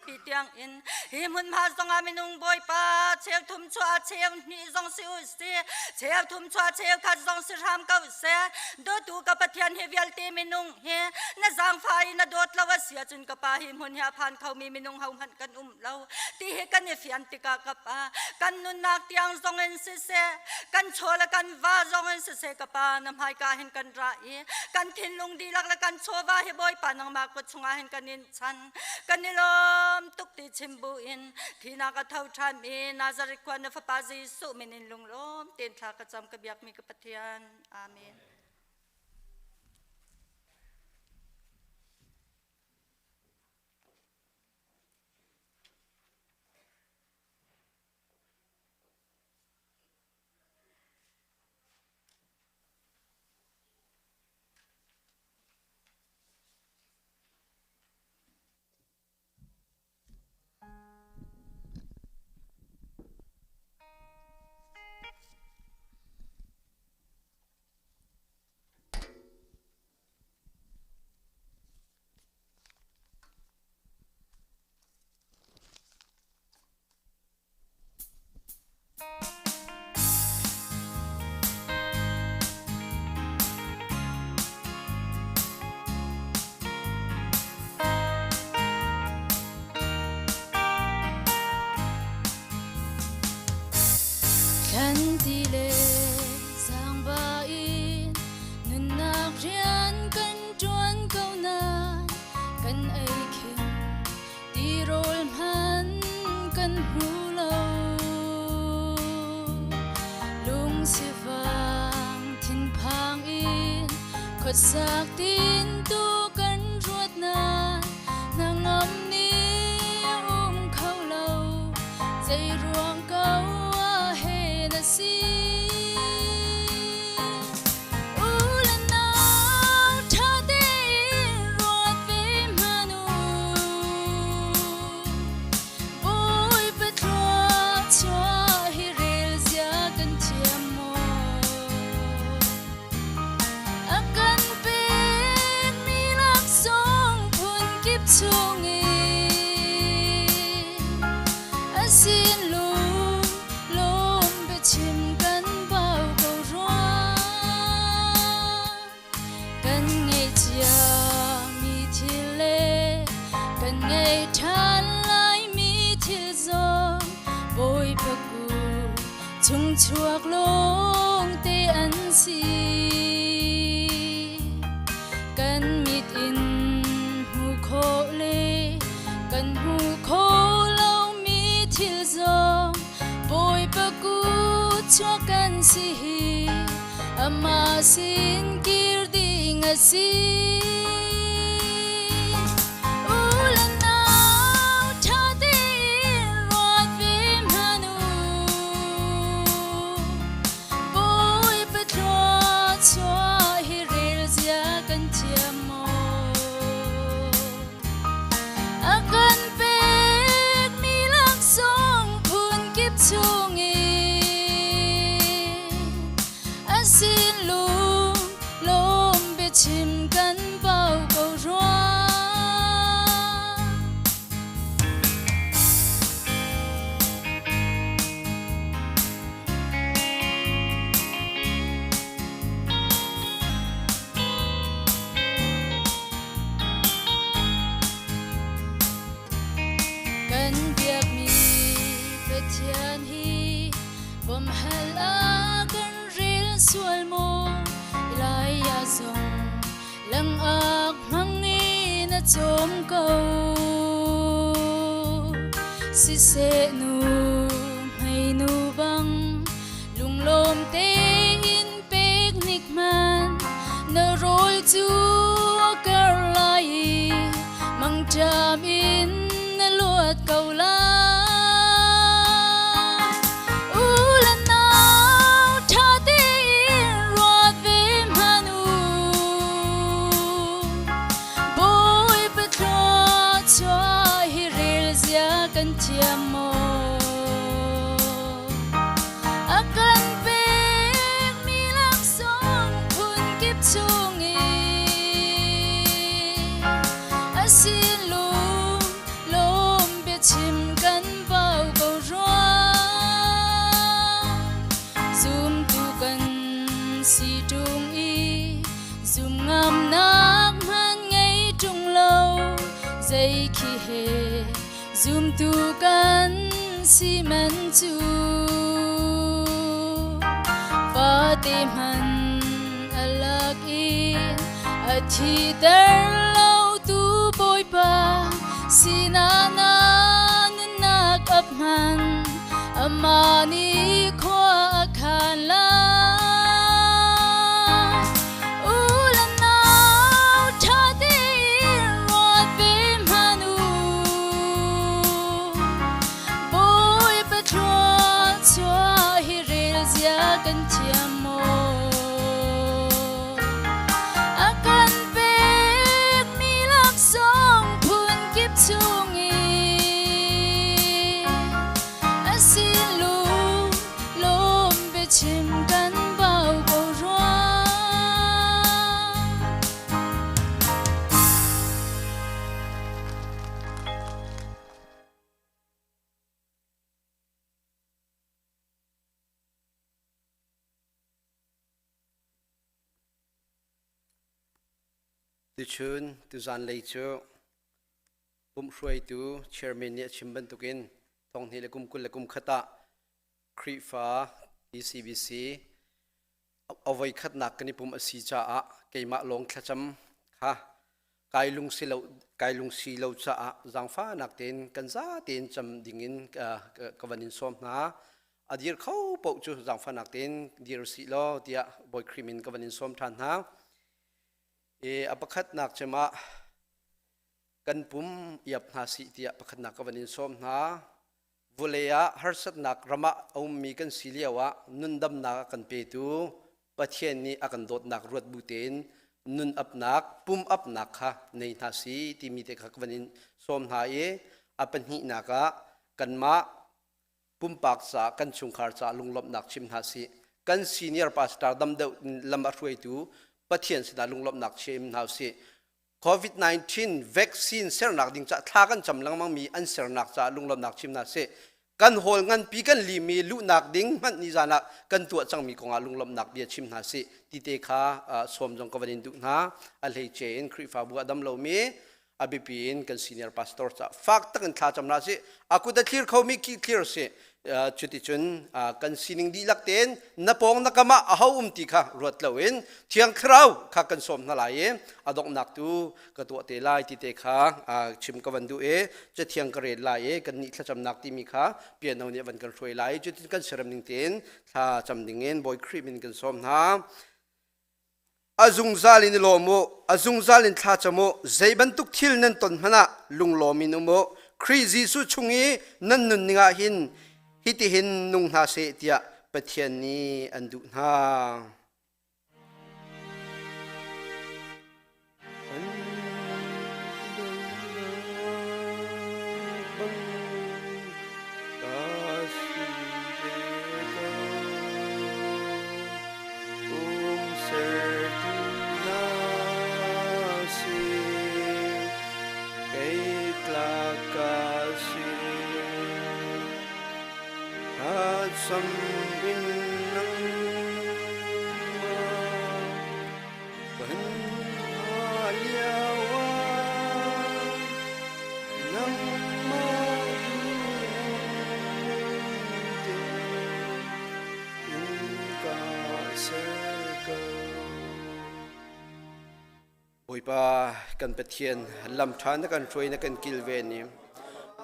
pi tiang in hi hmunhma zong ah minung bawipa cheu thum chuah cheu hnih zong si u si cheu thum chuah cheu khat zong si hram ko seh dawtu ka pathian hi vialte minung hi na zaangfah i na dawt lo a si ahcun ka pa hi hmun hi a phan khomi minung ho hmanh kan um lo ti hi kan i fian tikah ka pa kan nunnak tiang zong in siseh kan chaw le kan va zong in siseh ka pa na hmaika hin kan ra i kan thinlung dihlak le kan chawva hi bawipa nangmah kut chungah hin kan in chan kan i lawm tuk ti chim bu in thinak a tho ṭhan i Nazareth khua na fapa Jesuh min in lunglawm tein thla ka cam ka biakmi ka Pathian amen. Thlanti le zaangba in nunnak rian kan ṭuan ko nain kan ei khin tirawl hman kan hmu lo. Lungsivang thinphang in khuasak tintu kan ruat nain hnangam nih um kho lo. Zeiruang ko ah he na si? U le nau ṭha tein ruat ve hmanh u. Bawipa thluachuah hi rel zia kan thiam maw? A kan pekmi laksawng phunkip chungin a sin lung lawm biachim kan bau ko rua. Kan ngeihcia mi thil le kan ngei ṭhan laimi thil zong Bawipa kut chung chuak lawngte an si. Kan mit in hmuh khawh le kan hmuh khawh lomi thil zong Bawipa kut chuak kan si hi amah sin kir ding a si. U le nau ṭha tein ruat ve hmanh u. Bawipa thluachuah hi rel zia kan thiam maw? A kan pekmi laksawng phunkip chungin a sin lung lawm biachim kan bau ko. Langak hmang in a cawm ko. Siseh nu hmei nu bang lunglawm tein pek nik hman na rawl cu a kar lai i mangṭam in na luat ko lai. U le nau ṭha tein ruat ve hmanh u. Bawipa thluachuah hi rel zia kan thiam maw? A kan pekmi laksawng phun kip chungin a sin lung lawm biachim kan bau ko rua. Zumtu kan si ṭung i zum ngamnak hman ngei ṭung lo zei khi he Zumtu kan si man cu fate hman a lak i a thiter lo tu Bawipa sinah na nunnak ap hman amah nih khua a khan lai. U le nau ṭha tein ruat ve hmanh u. Bawipa thluachuah hi rel zia kan thiam maw? A kan pekmi laksawng phun kip chungin a sin lung lawm biachim kan bau ko rua. Tuchun tuzan lei cu pumhruaitu chairman nih a chim bantukin thonghnih le kum 20 le kum khat ah Khrihfa ECBC a voikhatnak kan i pum a si caah keimah lawng thlacam kha kai lungsi lo kai lungsi lo caah zaangfahnak tein kan za tein cam dingin ka van in sawm hna. A dir kho paoh cu zaangfahnak tein dir usih law tiah Bawi Khrih min ka van in sawm ṭhan hna. I a pakhatnak cem ah kan pum iap hna sih tiah pakhatnak ka van in sawm hna. Vulei ah harsatnak ram ah a ummi kan si lio ah nundamnak a kan petu Pathian nih a kan dawtnak ruat bu tein nun apnak, pum apnak kha nei hna si timi te kha ka van in sawm hna i a pahnihnak ah kanmah pumpak ca kan chungkhar ca lunglawmhnak chim hna sih. Kan senior pastor dam deuh lam a hruaitu Pathian sinah lunglawmhnak chim hna usih. COVID-19 vaccine sernak ding caah thla kan cam lengmang mi an sernak caah lunglawmhnak chim hna sih. Kan hawl nganpi kan limi luhnak ding hmanh ni zan ah kan tuah cangmi kongah lunglawmhnak bia chim hna sih ti te kha sawm zong ka van in duh hna. A hleice in Khrihfabu a dam lomi a biapi in kan senior pastor caah fak tak in thla cam hna sih. A kut a thlir khomi ki thlir sih. Cuticun kan sining dihlak tein na pawng na kam ah aho um ti kha ruat loin Thiang Thlarau kha kan sawm hna lai i a donghnak tu ka tuah te lai ti te kha chim ka van duh i Cathiang ka rel lai i kan nih thlacamnak timi kha piano nih a van kan hruai lai. Cutin kan siarem ning tein thla cam dingin Bawi Khrih min kan sawm hna. A zungzal in i lawm u, a zungzal in thla cam u, zei bantuk thil nan ton hmanh ah lunglawm in um u. Khrih Jesuh chung i nan nunning ah hin hitihin nung hna seh tiah Pathian nih an duh hna. Bawipa kan Pathian lam ṭha na kan hruai na kan kilven i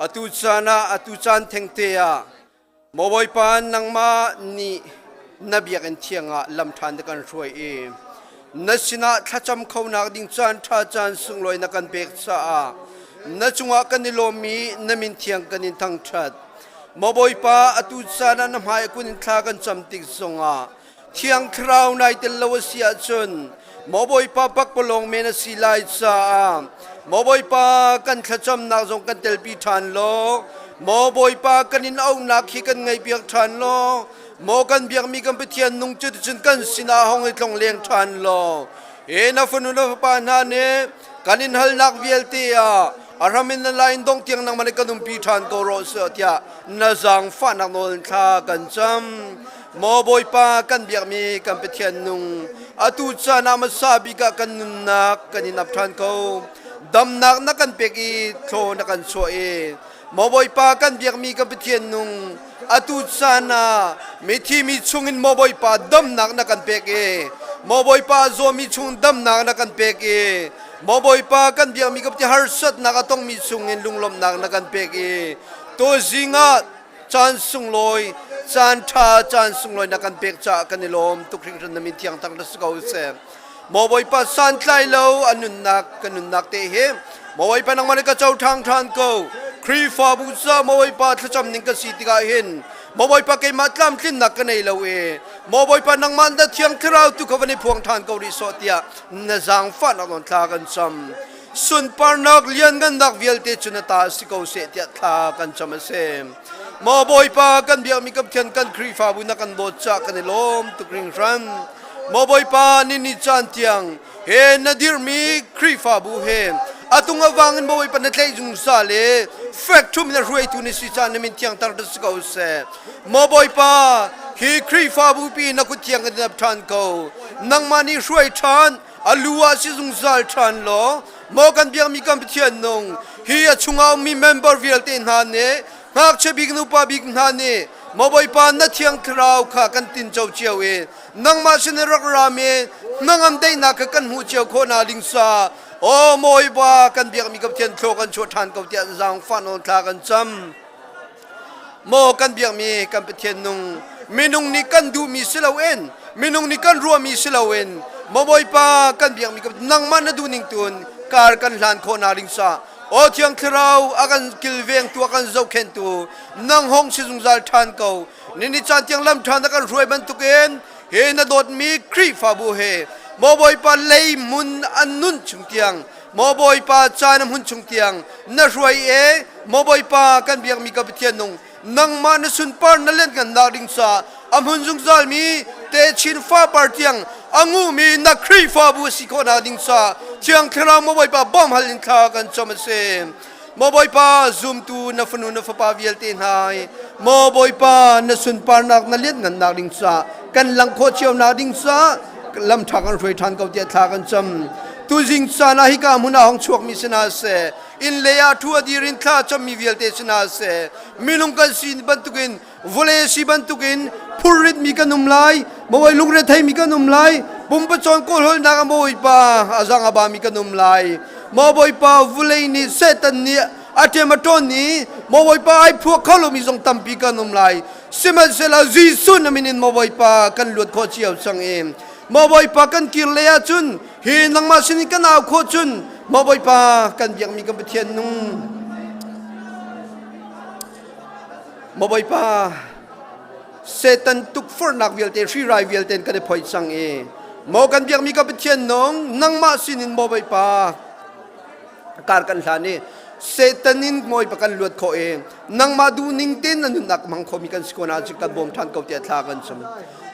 atu caan ah atu caan thengte ah maw Bawipa nangmah nih na biakinn thiang ah lam ṭha na kan hruai i na sinah thlacam khonak ding caan ṭha caan sunglawi na kan pek caah na cungah kan i lawm i na min thiang kan in thangṭhat. Maw Bawipa atu caan ah na hmai kun in thla kan cam tik zongah Thiang Thlarau nai tel lo a si ahcun maw Bawipa pakpalawng men a si lai caah maw Bawipa kan thlacamnak zong kan telpi ṭhan law maw Bawipa kan in auhnak hi kan ngaihpiak ṭhan law maw kan biakmi kan Pathian nung cuticun kan sinah hong i tlong leng ṭhan law he na fanu na fapa hna nih kan in halnak vialte ah a ram in na lain dong tiang nangmah nih kan umpi ṭhan ko rawh tiah na zaangfahnak nawl in thla kan cam. Maw Bawipa kan biakmi kan Pathian nung atu caan ah hmasa bik ah kan nunnak kan in ap ṭhan ko. Damnak na kan pek i thlaw na kan chuah i Maw Bawipa kan biakmi kan Pathian nung atu caan ah mithi mi chungin Maw Bawipa damnak na kan pek i Maw Bawipa zawmi chung damnak na kan pek i Maw Bawipa kan biakmi kan Pathian harsatnak a tongmi chungin lunglawmhnak na kan pek i tuzing ah caan sunglawi caan ṭha caan sunglawi na kan pek caah kan i lawm tuk hringhran na min thiang tak na si ko seh maw Bawipa santlai lo a nunnak ka nunnak te hi maw Bawipa nangmah nih ka co ṭhang ṭhan ko Khrihfabu ca maw Bawipa thlacam ning ka si tikah hin maw Bawipa keimah tlamtlinnak ka nei lo i maw Bawipa nangmah na thiang thlarau tu kha van i phuang ṭhan ko rih sawh tiah na zaangfahnak nawn thla kan cam sunparnak lianngannak vialte cu na ta si ko seh tiah thla kan cam a si. Maw Bawipa kan biakmi kan Pathian kan Khrihfabu na kan dawt caah kan i lawm tuk hringhran. Maw Bawipa ni ni caan tiang he na dirhmi Khrihfabu he atung awang in Bawipa na tlaih zungzal i fek ṭhum in a hruaitu na si caah na min thiang tar si ko seh. Maw Bawipa hi Khrihfabu pi na kut thiang kan in ap ṭhan ko. Nangmah nih hruai ṭhan a lu ah si zungzal ṭhan law maw kan biakmi kan Pathian nung hi a chungah ummi member vialte hna nih ngakchia bik nupa bik hna nih maw Bawipa na thiang thlarau kha kan tinco cio i nangmah sin in rak rami hnangam daihnak kha kan hmuh cio khawh na ding sa aw Bawipa kan biakmi kan Pathian thlaw kan chuah ṭhan ko tiah zaangfah nawn thla kan cam Maw kan biakmi kan Pathian nung minung nih kan duhmi si loin minung nih kan ruahmi si loin maw Bawipa kan biakmi nangmah na duhning tun kar kan hlan khawh na ding sa aw Thiang Thlarau a kan kilvengtu a kan zohkhenhtu nang hong si zungzal ṭhan ko nini caan tiang lam ṭhan na kan hruai bantukin he na dawtmi Khrihfabu he maw Bawipa lei mun an nun chung tiang Maw Bawipa caan a hmun chung tiang na hruai e Maw Bawipa kan biakmi ka Pathian nung nangmah na sunpar na lianhngannak ding caah a hmun zungzal mi techin fapar tiang a ngumi na Khrihfabu a si khawhnak ding caah Thiang Thlarau Maw Bawipa bawm hal in thla kan cam a si. Maw Bawipa zumtu na fanu na fapa vialte hna Maw Bawipa na sunparnak na lianhngannak ding caah kan langh khawh cionak ding caah lam ṭha kan hruai ṭhan ko tiah thla kan cam. Tuzing caan ah hika hmun ah hong chuakmi si hna seh, inn lei ah ṭhu a dir in thla cammi vialte si hna seh, minung kan si bantukin vawlei si bantukin phurritmi kan um lai mawai lungretheimi kan um lai pumpacawn kawlhawlnak a bawipa a zang a bami kan um lai maw bawipa vulei nih satan nih a ṭem a ṭawn i maw bawipa ai phuak kho lomi zong tampi kan um lai sihmanhsehlaw Jesuh na min in maw bawipa kan luat khawh cio cang i maw bawipa kan kir lei ahcun hi nangmah sinin kan au khawh cun maw bawipa kan biakmi kan Pathian nung Maw Bawipa, Satan tukforhnak vialte, hrirai vialte in kan i phoih cang i maw kan biakmi ka Pathian nung nangmah sinin maw Bawipa kar kan hlan i Satan in Bawipa kan luat khawh i nangmah duhning tein na nunnak hmang khomi kan si ko na kan bawm ṭhan ko tiah thla kan cam.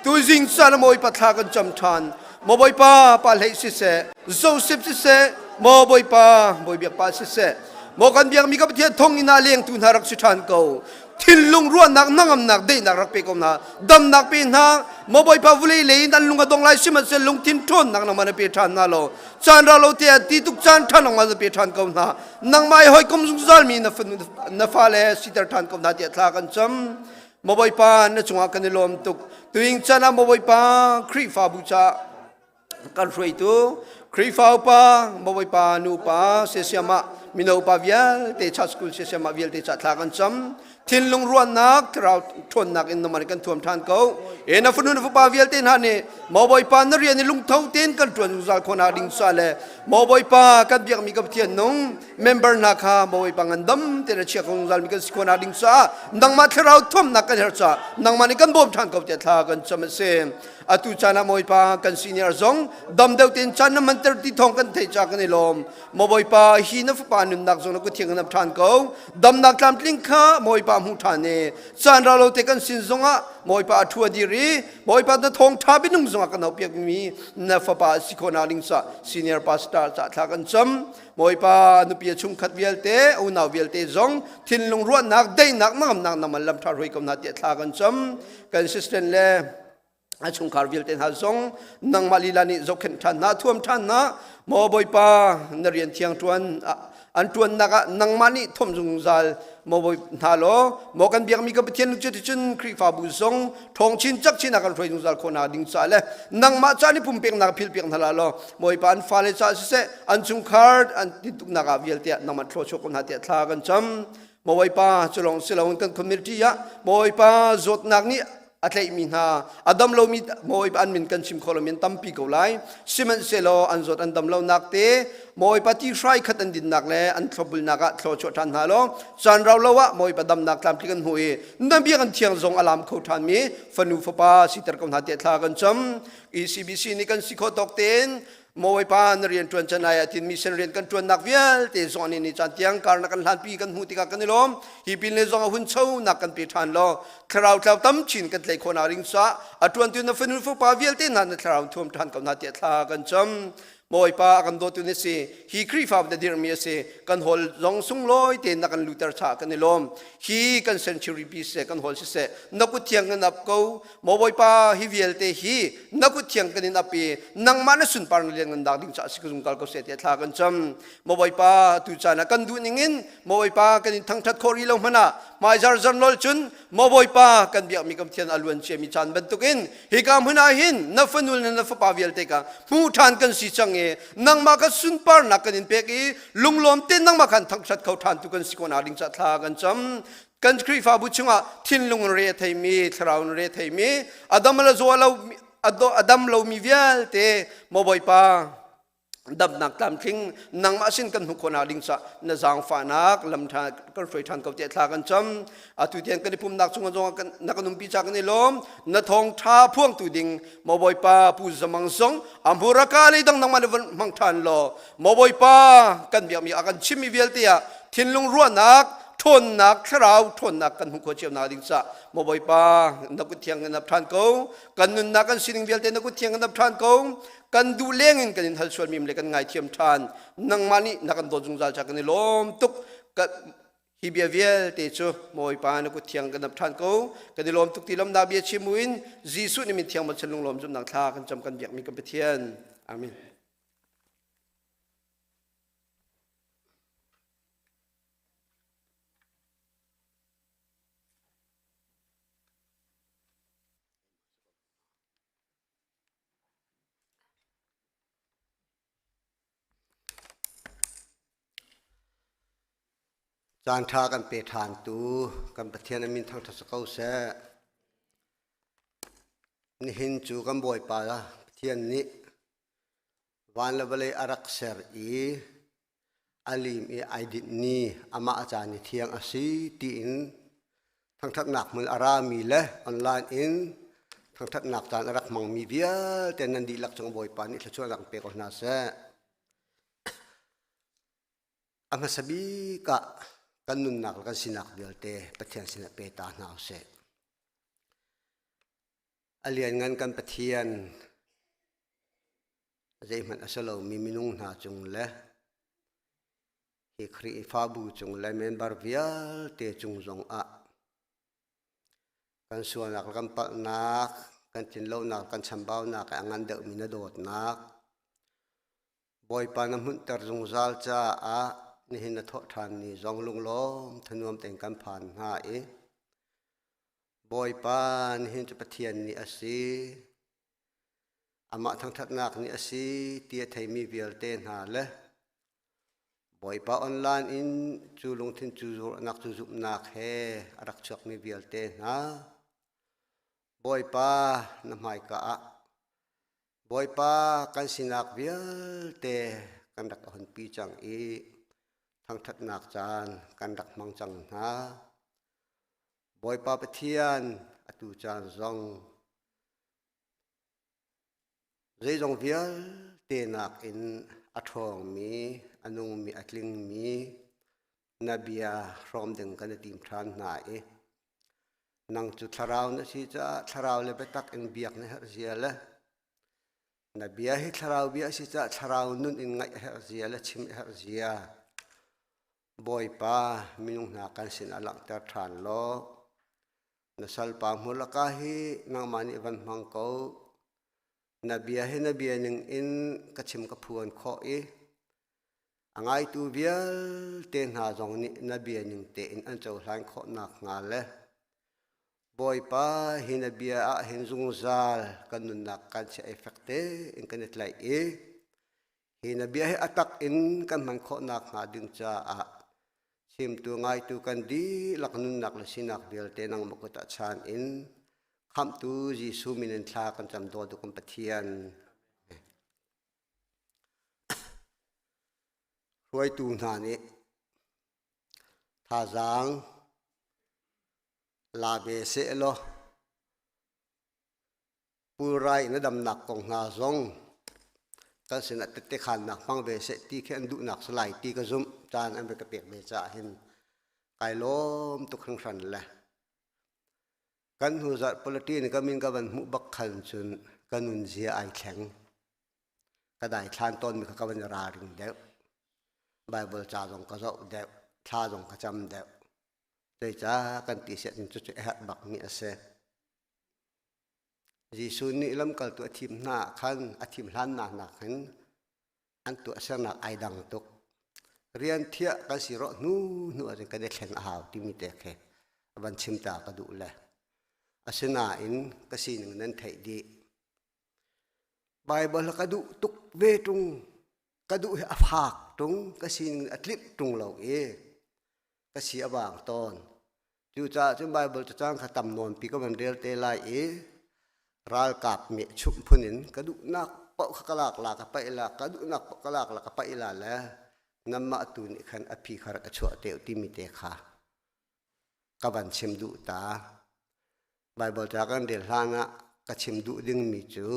Tuzing caan ah Bawipa thla kan cam ṭhan. Maw Bawipa pa hlei siseh, Joseph siseh, maw Bawipa Bawi biak pa siseh, Maw kan biakmi ka Pathian thonginn ah lengtu hna rak si ṭhan ko. Thinlung ruahnak hnangamnak daihnak rak pe ko hna. Damnak pe hna. Maw Bawipa vulei lei in an lung a dong lai sihmanhsehlaw lungthin ṭhawnnak nangmah na pe ṭhan hna lo. Caan ra lo te ah ti tuk caan ṭha nangmah na pe ṭhan ko hna. Nangmah i hawikom zungzalmi na fanu na fale siter ṭhan ko hna tiah thla kan cam. Maw Bawipa na cungah kan i lawm tuk. Tuing caan ah Maw Bawipa Khrihfabu caah kan hruaitu. Khrihfa upa, Bawipa nupa, siasiamah mino upa vialte cha school siasiamah vialte cha thla kan cam. Thinlung ruahnak, thlarau ṭhawnnak in naman kan thuam ṭhan ko. E na fanu na fapa vialte hna nih maw Bawipa na rian i lungtho tein kan ṭuan zungzal khawhnak ding ca le maw Bawipa kan biakmi ka Pathian nung member hna kha Bawipa ngandam tein a chia ko zungzal mi kan si khawhnak ding caah nangmah thlarau thuamnak kan herh caah nangmah nih kan bawm ṭhan ko tiah thla kan cam a si. Atu caan ah Bawipa kan senior zong dam deuh tein caan na manter ti thawng kan theih ca kan i lawm. Maw Bawipa hi na fapa nunnak zong na kut thiang in ṭhan ko. Damnak tlamtling kha Bawipa hmu ṭhan i caan ra lo te kan sin zongah Bawipa a ṭhu a dir i Bawipa na thawng ṭha binung zongah kan haupiak mi na fapa si khawhnak ding ca senior pastor ca thla kan cam. Bawipa nupi a chungkhat vialte unau vialte zong thinlung ruahnak daihnak mangamnak naman lam ṭha hruai ko hna tiah thla kan cam. Kan assistant le a chungkhar vialte hna zong nangmah lila nih zohkhenh ṭhan hna thuam ṭhan hna maw bawipa na rian thiang ṭuan an ṭuannak ah nangmah nih thom zungzal maw bawi hna law maw kan biakmi kan Pathian cu cun Khrihfabu zong ṭhawng chin cak chin ah kan hruai zungzal khawh nak ding ca le nangmah ca nih pumpeknak philpiak hna la law bawipa an fale ca siseh an chungkhar an tintuknak ah vialte ah nangmah thluachuah ko hna tiah thla kan cam Bawipa cu lawng si loin kan community ah Bawipa zawtnak nih a tlaihmi hna a dam lomi Bawipa an min kan chim kho lomi an tampi ko lai sihmanhsehlaw an zawt an dam lonak te Bawipa ti hrai khat an dinnak le an thlopbulnak ah thluachuah ṭhan hna law caan rau lo ah Bawipa damnak tlamtling an hmu i na bia kan thiang zong a lam kho ṭhanmi fanu fapa siter ko hna tiah thla kan cam ECBC nih kan si khawh tawk tein Bawipa na rian ṭuan can ai ah tin mission rian kan ṭuannak vialte zong ni ni caan tiang kar na kan hlanpi kan hmuh tikah kan i lawm hi pin le zong a hun cho nak kan pe ṭhan law thlarau tlau tam chin kan tlai khawh nak ring sa a ṭuantu na fanu fapa vialte hna na thlarau thuam ṭhan ko hna tiah thla kan cam Bawipa a kan dawtu na si hi Khrihfa na dirhmi a si kan hall zong sunglawi tein na kan luter cha kan i lawm hi kan sanctuary pi siseh kan hall siseh na kut thiang kan ap ko Maw Bawipa hi vialte hi na kut thiang kan in ap i nangmah na sunpar na lianngan nak ding caah si ka zungzal ko seh tiah thla kan cam. Maw Bawipa tu caan ah kan duh ning in Maw Bawipa kan in thangthat khawh rih lo hmanh ah hmaizar zar nol cun Maw Bawipa kan biakmi kan Pathian a luan ciami caan bantukin hika hmun ah hin na fanu le na fapa vialte ka hmuh ṭhan kan si cang i nangmah ka sunparnak kan in pek i lunglawm tein nangmah khan thangthat kho ṭhan tu kan si ko nak ding caah thla kan cam. Kan Khrihfabu chungah thinlung in re a theimi, thlarau in re a theimi, a dam le zaw lo a dam lomi vialte maw Bawipa damnak tlamtling nangmah sin kan hmuh khawhnak ding ca na zaangfahnak lam ṭha kan hruai ṭhan ko tiah thla kan cam. Atu tiang kan i pumnak chungah zong na kan umpi ca kan i lawm. Na thawngṭha phuangtu ding maw Bawipa Pu Zamang zong a hmuraka le dang nangmah nih von hmang ṭhan law maw Bawipa kan biakmi a kan chimmi vialte ah thinlung ruahnak ṭhawnnak thlarau ṭhawnnak kan hmuh khawh cio nak ding caah maw Bawipa na kut thiang kan ap ṭhan ko kan nunnak kan sining vialte na kut thiang kan ap ṭhan ko kan duh leng in kan in hal sual mi le kan ngaithiam ṭhan nangmah nih na kan dawt zungzal ca kan i lawm tuk hi bia vialte cu Bawipa na kut thiang kan ap ṭhan ko kan i lawm tuk ti lawmnak bia chim in Jesuh nih min thiang bochan lunglawm zumnak thla kan cam kan biakmi kan Pathian amen Caan ṭha kan pe ṭhantu kan Pathian a min thangṭhat si ko seh. Nihin cu kan Bawipa Pathian nih Van le vawlei a rak ser i a lim i ai dinh ni amah a caan i thiang a si tiin thangṭhatnak hmun a rami le online in thangṭhatnak caan a rak hmangmi vialte nan dihlak cung Bawipa nih thluachuahnak pe ko hna seh. A hmasa bik ah kan nunnak le kan sinak vialte Pathian sinah pe ta hna usih. A lianngan kan Pathian zeihmanh a si lomi minung hna cung le hi Khrihfabu cung le member vialte cung zongah kan sualnak le kan palhnak, kan tlinlonak, kan chambaunak i a ngan deuhmi na dawtnak Bawipa na hmunhter zungzal caah nihin na thawh ṭhan ni zong lunglawm thanuam tein kan phan hna i Bawipa nihin cu Pathian ni a si. Amah thangthatnak ni a si ti a theimi vialte hna le Bawipa online in cu lungthin cu zuarnak cu zumhnak he a rak chuakmi vialte hna Bawipa na hmaika ah Bawipa kan sinak vialte kan rak hunpi cang i thangthatnak caan kan rak hmang cang hna. Bawipa Pathian atu caan zong Zeizong vialte nakin a ṭhawngmi, a nungmi, a tlingmi na bia hrawm ding kan i tim ṭhan hna i nang cu thlarau na si caah thlarau le biatak in biak na herh zia le na bia hi thlarau bia a si caah thlarau nun in ngaih a herh zia le chim a herh zia Bawipa minung hna kan sinah langhter ṭhan law Na salpa hmurlaka hi nangmah nih van hmang ko. Na bia hi na bia ning in ka chim ka phuan khawh i a ngaitu vialte hna zong nih na bia ning tein an cohlan khawh nakhnga le Bawipa hi na bia ah hin zungzal kan nunnak kan chiah i fek tein kan i tlaih i hi na bia hi a tak in kan hman khawh nakhnga ding caah Chimtu ngaitu kan dihlak nunnak le sinak vialte nangmah kut ah chaan in Khamhtu Jesuh min in thla kan cam daw kan Pathian. Hruaitu hna nih thazaang la ve seh law pulrai in a damnak kong hna zong kan sinah tette khannak hmang ve seh ti khi an duhnak si lai ti ka zumh caan an ka pek ve caah hin kai lawm tuk hringhran le kan hnu zarh politics ka min ka van hmuh bak khan cun ka nun zia ai thleng ka dai thlan tawn mi kha ka van ralring deuh Bible ca zong ka zoh deuh thla zong ka cam deuh zeicah kan ti siah cun cucu a herh bak mi a si Jesuh nih lamkaltu a thim hna ah khan a thim hlannak nakin an tuahsernak ai dang tuk. Rian thiah kan si rawh hnu hnu ahcun kan i thleng a hau timi te khi van chim ta ka duh le. Asinain ka sining nan theih dih. Baibal ka duh tuk ve ṭung. Ka duh hi a fak ṭung, ka sining a tlinh ṭung lo i ka si a vang tawn. Cucaah cun Baibal cacang kha tam nawnpi ka van rel te lai i ralkap meh chumh phun in ka duhnak paoh kha ka lak la ka paih la ka duhnak paoh ka lak la ka paih la le nanmah tu nih khan a phi kha rak ka chuah te timi te kha ka van chim duh ta. Baibal ca kan rel hlan ah ka chim duh dingmi cu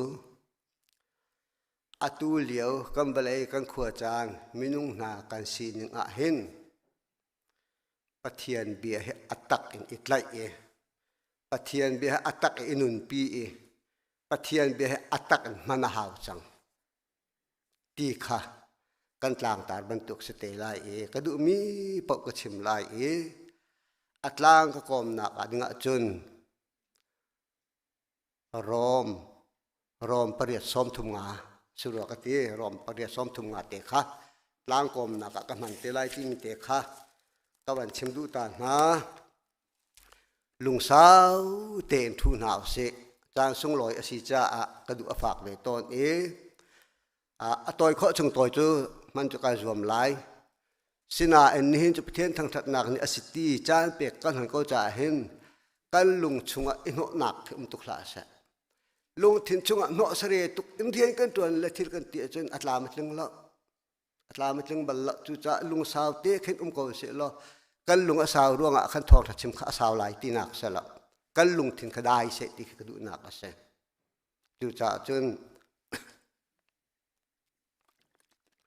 atu lio kan vawlei kan khua caan minung hna kan sining ah hin Pathian bia hi a tak in i tlaih i Pathian bia hi a tak i nunpi i Pathian bia hi a tak in hman a hau cang ti kha kan tlangtar bantuk si te lai i ka duhmi paoh ka chim lai i a tlang ka kawmnak ah dingah cun Rom Rom pariat 33 surua ka ti Rom pariat 33 te kha tlangkawmnak ah ka hman te lai timi te kha ka van chim duh ta hna lungsau tein thu hna usih caan sunglawi a si caah ka duh a fak ve tawn i a tawi khawh chung tawi cu hman cu kai zuam lai sinain nihin cu Pathian thangṭhatnak nih a si ti caan pek kan hman ko caah hin kan lung chungah i hnawhnak khi um tuk hlah seh lungthin chungah hnawh sare tuk in rian kan ṭuan le thil kan ti ahcun a tlam a tling lo a tlam a tling bal lo cucaah lungsau te khin um ko seh law kan lung a sau ruangah khan thawngṭha chim kha a sau lai tinak si lo kan lungthin kha dai seh ti khi ka duhnak a si Cucaah cun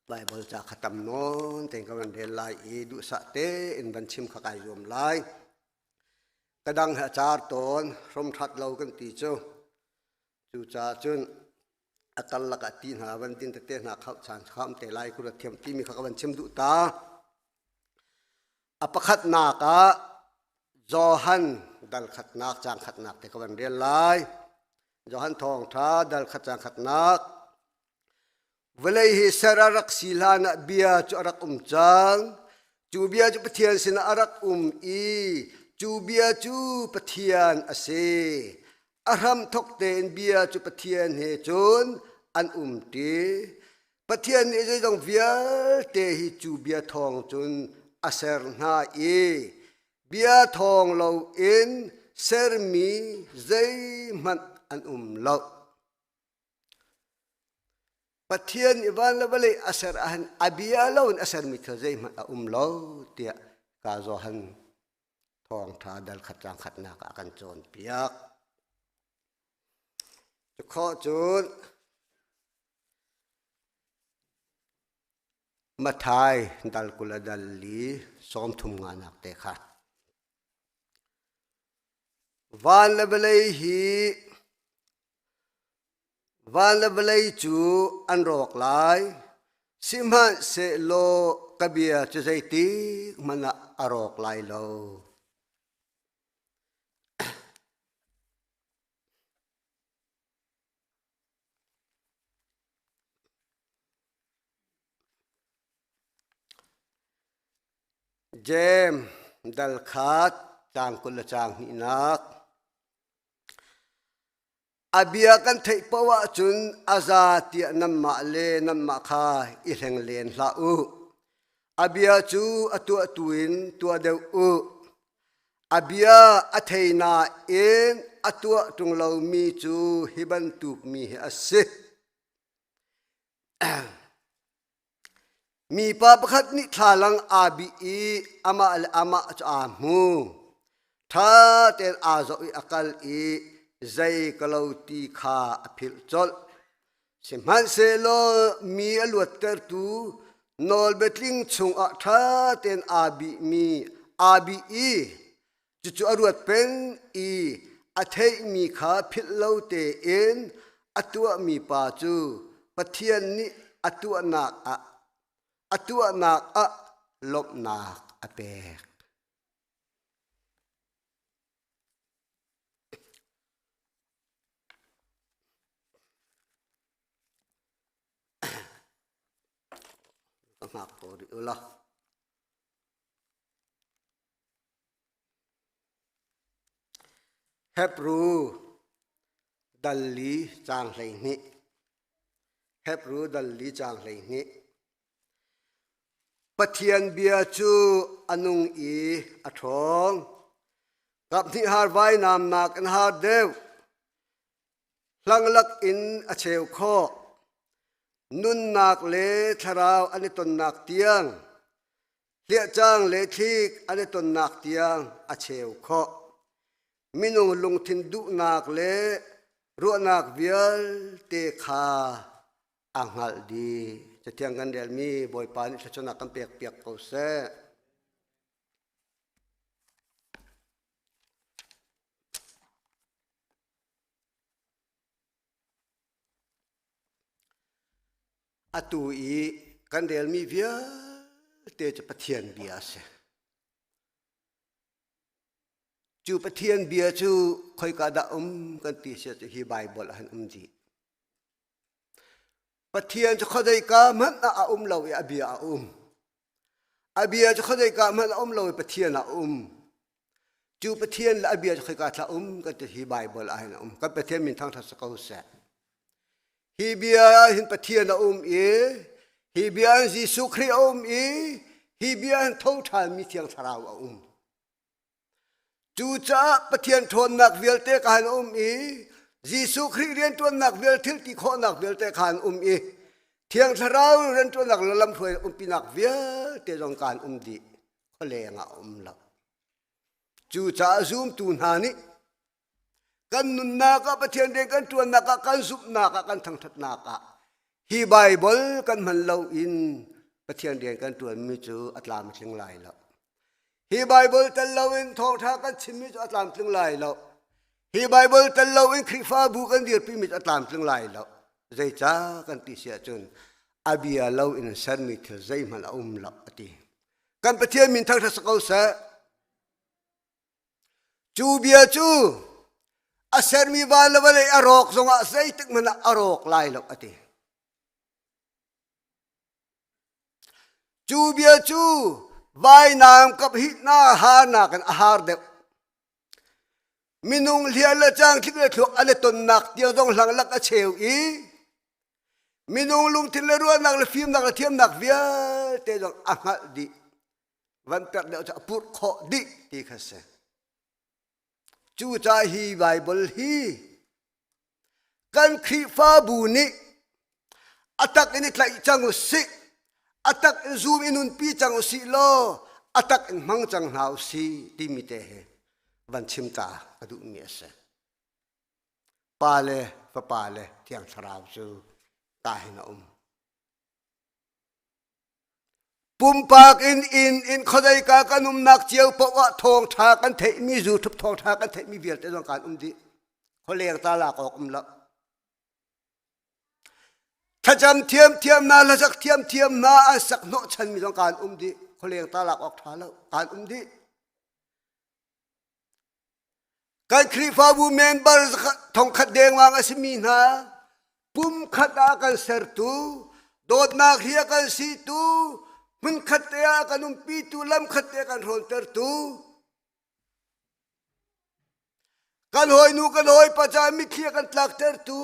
Baibal ca kha tam nawn tein ka van rel lai i duhsah tein van chim kha kai zuam lai. Ka dang he a car tawn, hrom ṭhat lo kan ti cu. Cucaah cun a karlak ah ti hna van din tete hna khauh caan kham te lai ku thiam timi kha ka van chim duh ta. A pakhatnak ah Johan dal khatnak caang khatnak te ka van rel lai. Johan thawngṭha dal khat caang khatnak. Vawlei hi ser a rak si hlan ah bia cu a rak um cang. Cu bia cu Pathian sinah a rak um i cu bia cu Pathian a si. A hramthok tein bia cu Pathian he cun an um ṭi. Pathian nih zeizong vialte hi cu bia thawng cun a ser hna i bia thawng loin sermi zeihmanh an um lo. Pathian nih van le vawlei a ser ahhin a bia loin a sermi thil zeihmanh a um lo tiah ka Johan thawngṭha dal khat cang khatnak ah a kan cawnpiak. Cukhawh cun Mathai dal 20 le dal li 30 nganak te kha. Van le vawlei hi van le vawlei cu an rawk lai, sihmanhsehlaw ka bia cu zeitik hmanh ah a rawk lai lo. Jeim dal khat caang 20 le caang hnihnak. A bia kan theih paoh ahcun a za tiah nanmah le nanmah kha i hleng len hlah u. A bia cu a tuahtu in tuah deuh u. A bia a thei nain a tuah ṭung lomi cu hi bantuk mi hi a si. Mipa pakhat nih thlalang aa bih i amah le amah cu aa hmu. Ṭha tein aa zoh i a kal i zei ka lo ti kha a philh colh. Sihmanhsehlaw mi a luattertu nawlbiatling chungah ṭha tein aa bihmi aa bih i cucu a ruat peng i a theihmi kha philh lo tein a tuahmi pa cu Pathian nih a tuahnak ah a tuahnak ah lawmhnak a pek. Ka hngak ko rih u law. Hebru dal li caang 12. Hebru dal li caang 12. Pathian bia cu a nung i a ṭhawng. Kaphnih har vainamnak in har deuh. Hlanglak in a cheu khawh. Nunnak le thlarau an i tonnak tiang, hliahcang le thlik an i tonnak tiang a cheu khawh. Minung lungthin duhnak le ruahnak vialte kha a hngalh dih. Cathiang kan relmi Bawipa nih thluachuahnak kan pek piak ko seh. Atu i kan relmi vialte cu Pathian bia a si. Cu Pathian bia cu khoika dah um kan ti sia cu hi Baibal ah hin um dih. Pathian cu khuadeika hmanh ah a um lo i a bia a um. A bia cu khuadeika hmanh a um lo i Pathian a um. Cu Pathian le a bia cu khoika thla um kan ti hi Baibal ah hin a um. Kan Pathian min thangṭhat si ko seh. Hi bia ah hin Pathian a um i hi bia in Jesuh Khrih a um i hi bia hin tho ṭhanmi Thiang Thlarau a um. Cucaah Pathian ṭhawnnak vialte khan a um i Jesuh Khrih rianṭuannak vial thil ti khawhnak vialte khan um i Thiang Thlarau rianṭuannak le lamhruai umpinak vialte zong kan um dih khualeng ah a um lo. Cucaah zumtu hna nih kan nunnak ah Pathian rian kan ṭuannak ah kan zumhnak ah kan thangṭhatnak ah hi Baibal kan hman lo in Pathian rian kan ṭuanmi cu a tlamtling lai lo. Hi Baibal tel loin thawngṭha kan chimmi cu a tlamtling lai lo. Hi Baibal tel loin Khrihfabu kan dirpimi cu a tlamtling lai lo. Zeicah kan ti si ahcun a bia lo in sermi thil zeihmanh a um lo a ti. Kan Pathian min thangṭhat si ko seh. Cu bia cu a sermi van le vawlei a rawk zongah zeitik hmanh ah a rawk lai lo a ti. Cu bia cu vainam kap hihna harnak in a har deuh. Minung hlian le cang thlik le thluak an i tonnak tiang zong hlanglak a cheu i. Minung lungthin le ruahnak le fimnak le thiamnak vialte zong a hngalh dih. Van pek deuh cu a purh khawh dih ti kha si. Cucaah hi Baibal hi kan Khrihfabu nih a tak in i tlaih cang u sih, a tak in zum i nunpi cang u sih law a tak in hmang cang hna u sih timi te hi van chim ta ka duhmi a si. Pa le Fapa le Thiang Thlarau cu ta hin a um. Pumpak in inn in khuazeika kan umnak cio paoh ah thawngṭha kan theihmi YouTube thawngṭha kan theihmi vialte zong kan um dih. Khualeng ta lak awk um lo. Thlacam thiamthiam hna, hlasak thiamthiam hna an sak hnawhchanmi zong kan um dih. Khualeng ta lak awk ṭha lo. Kan um dih. Kan Khrihfabu member thongkhat dengmang a simi hna pumkhat ah kan sertu, dawtnak hi a kan situ, hmunkhat te ah kan umpitu, lamkhat te kan hrawntertu, kan hawinu kan hawipa ca mitthli a kan tlaktertu,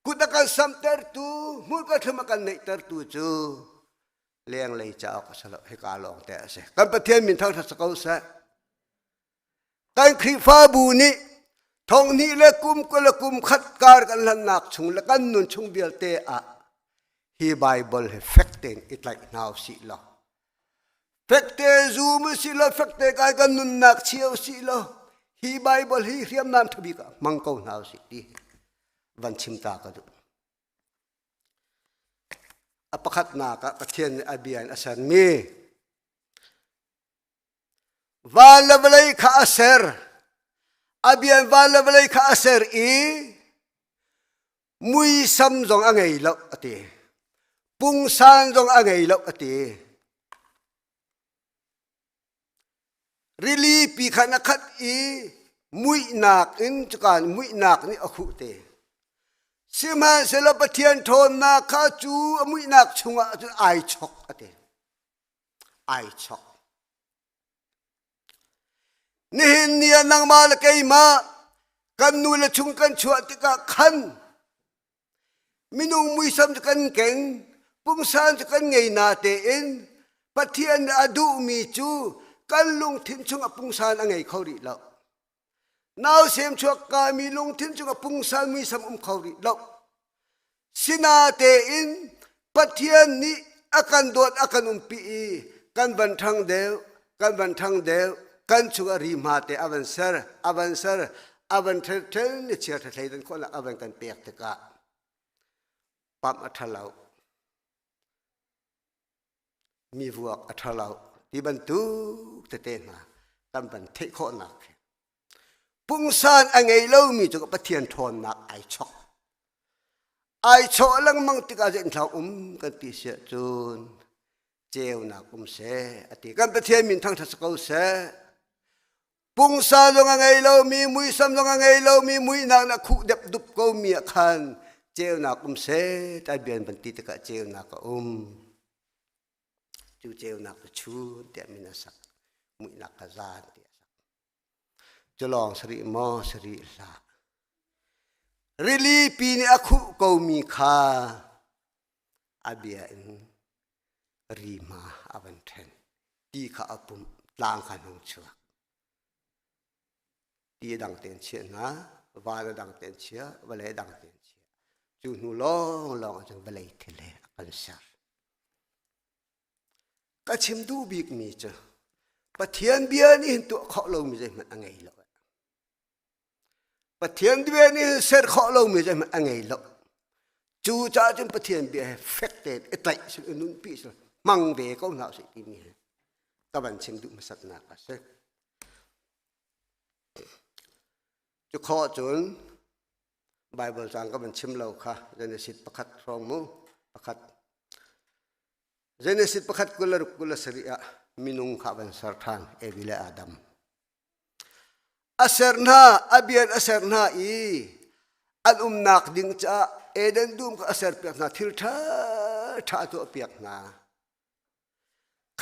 kut a kan samhtertu, hmurka thlum a kan neihtertu cu lenglei cauk a si lo hika lawng te a si. Kan Pathian min thangṭhat si ko seh. Kan Khrihfabu nih thonghnih le kum 20 le kum khat kar kan hlannak chung le kan nun chung vialte ah hi Baibal hi fek tein i tlaih hna usih law fek te zum usih law fek te kai kan nunnak chia usih law hi Baibal hi hriamnam ṭha bik ah hmang ko hna usih ti van chim ta ka duh. A pakhatnak ah Pathian nih a bia in a sermi Van le vawlei kha a ser. A bia in van le vawlei kha a ser i muisam zong a ngei lo a ti. Pungsan zong a ngei lo a ti. Rili pi khan a khat i muihnak in cuka muihnak nih a khuh te. Sihmanhsehlaw Pathian ṭhawnnak kha cu a muihnak chungah cun ai chok a ti. Ai chok. Nihin ni ah nangmah le keimah kan nu le chung kan chuah tikah khan minung muisam cu kan keng, pungsan cu kan ngei na tein Pathian nih a duhmi cu kan lungthin chungah pungsan a ngei kho rih lo. Nausem chuak kami lungthin chungah pungsan muisam um kho rih lo. Sinatein Pathian nih a kan dawt a kan umpi i kan van ṭhang deuh, kan van ṭhang deuh, kan chungah rihma te a van ser, a van ser, a van ṭhen ni chia thleidan khawhnak a van kan pek tikah pamh a ṭha lo. Mi vuak a ṭha lo ti bantuk tete hna kan van theih khawhnak khi. Pungsan a ngei lomi cu Pathian ṭhawnnak ai chok. Ai chawh lengmang tikah zein um kan ti siah cun ceunak um seh a ti. Kan Pathian min thangṭhat si ko seh. Pungsa zong a ngei lomi, muisam zong a ngei lomi, muihnak na khuh dep dup komi ah khan ceunak um seh tai bian van ti tikah ceunak a um. Cu ceunak cu chun tiah min a sak. Muihnak kha zan tiah a sak. Cu lawng sarih maw sarih hlah. Rili pi nih a khuh komi kha a bia in rihma a van ṭhen. Ti kha a pumh, tlang kha hung chuak. Ti dang tein chiah hna, van a dang tein chiah, vawlei a dang tein chiah. Cu hnu lawnglawng ah cun vawlei thil he a kan ser. Ka chim duh bikmi cu Pathian bia nih hin tuah khawh lomi zeihmanh a ngei lo. Pathian bia nih hin ser khawh lomi zeihmanh a ngei lo. Cu caah cun Pathian bia he fek tein i tlaih sil i nunpi sil hmang ve ko hna usih timi hi ka van chim duh hmasatnak a si. Cu khawh cun Bible cang ka van chim lo kha Genesis pakhat hrawng mu pakhat Genesis pakhat 26 27 ah minung kha van ser ṭhan Evi le Adam. A ser hna, a bian a ser hna i an umnak ding caah Eden dum kha a serpiak hna thil ṭha ṭha a tuahpiak hna.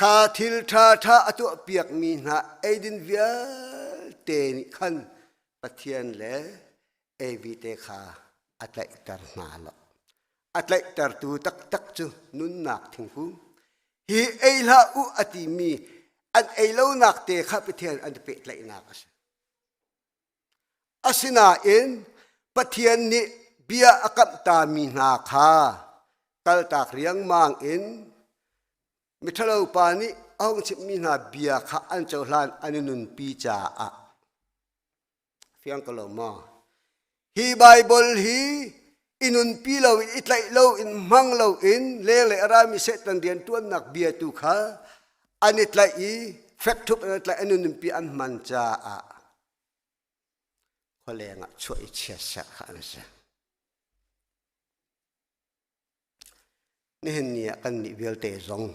Kha thil ṭha ṭha a tuahpiakmi hna eidin vialte nih khan Pathian le Evi te kha a tlaihter hna lo. A tlaihtertu taktak cu nunnak thingkung. Hi ei hlah u a timi an ei lonak te kha Pathian an i pehtlaihnak a si. Asinain Pathian nih bia a kamhtami hna kha kaltak riangmang in miṭhalo pa nih a hung chimhmi hna bia kha an cohlan an i nunpi caah fiang ko lo maw? Hi Baibal hi i nunpi lo in i tlaih lo in hmang lo in lenglei a rami Satan rianṭuannak bia tu kha an i tlaih i fek ṭhup an i tlaih an i nunpi an hman caah khualeng ah chuah i chiatserh kha an si. Nihin ni ah kannih vialte zong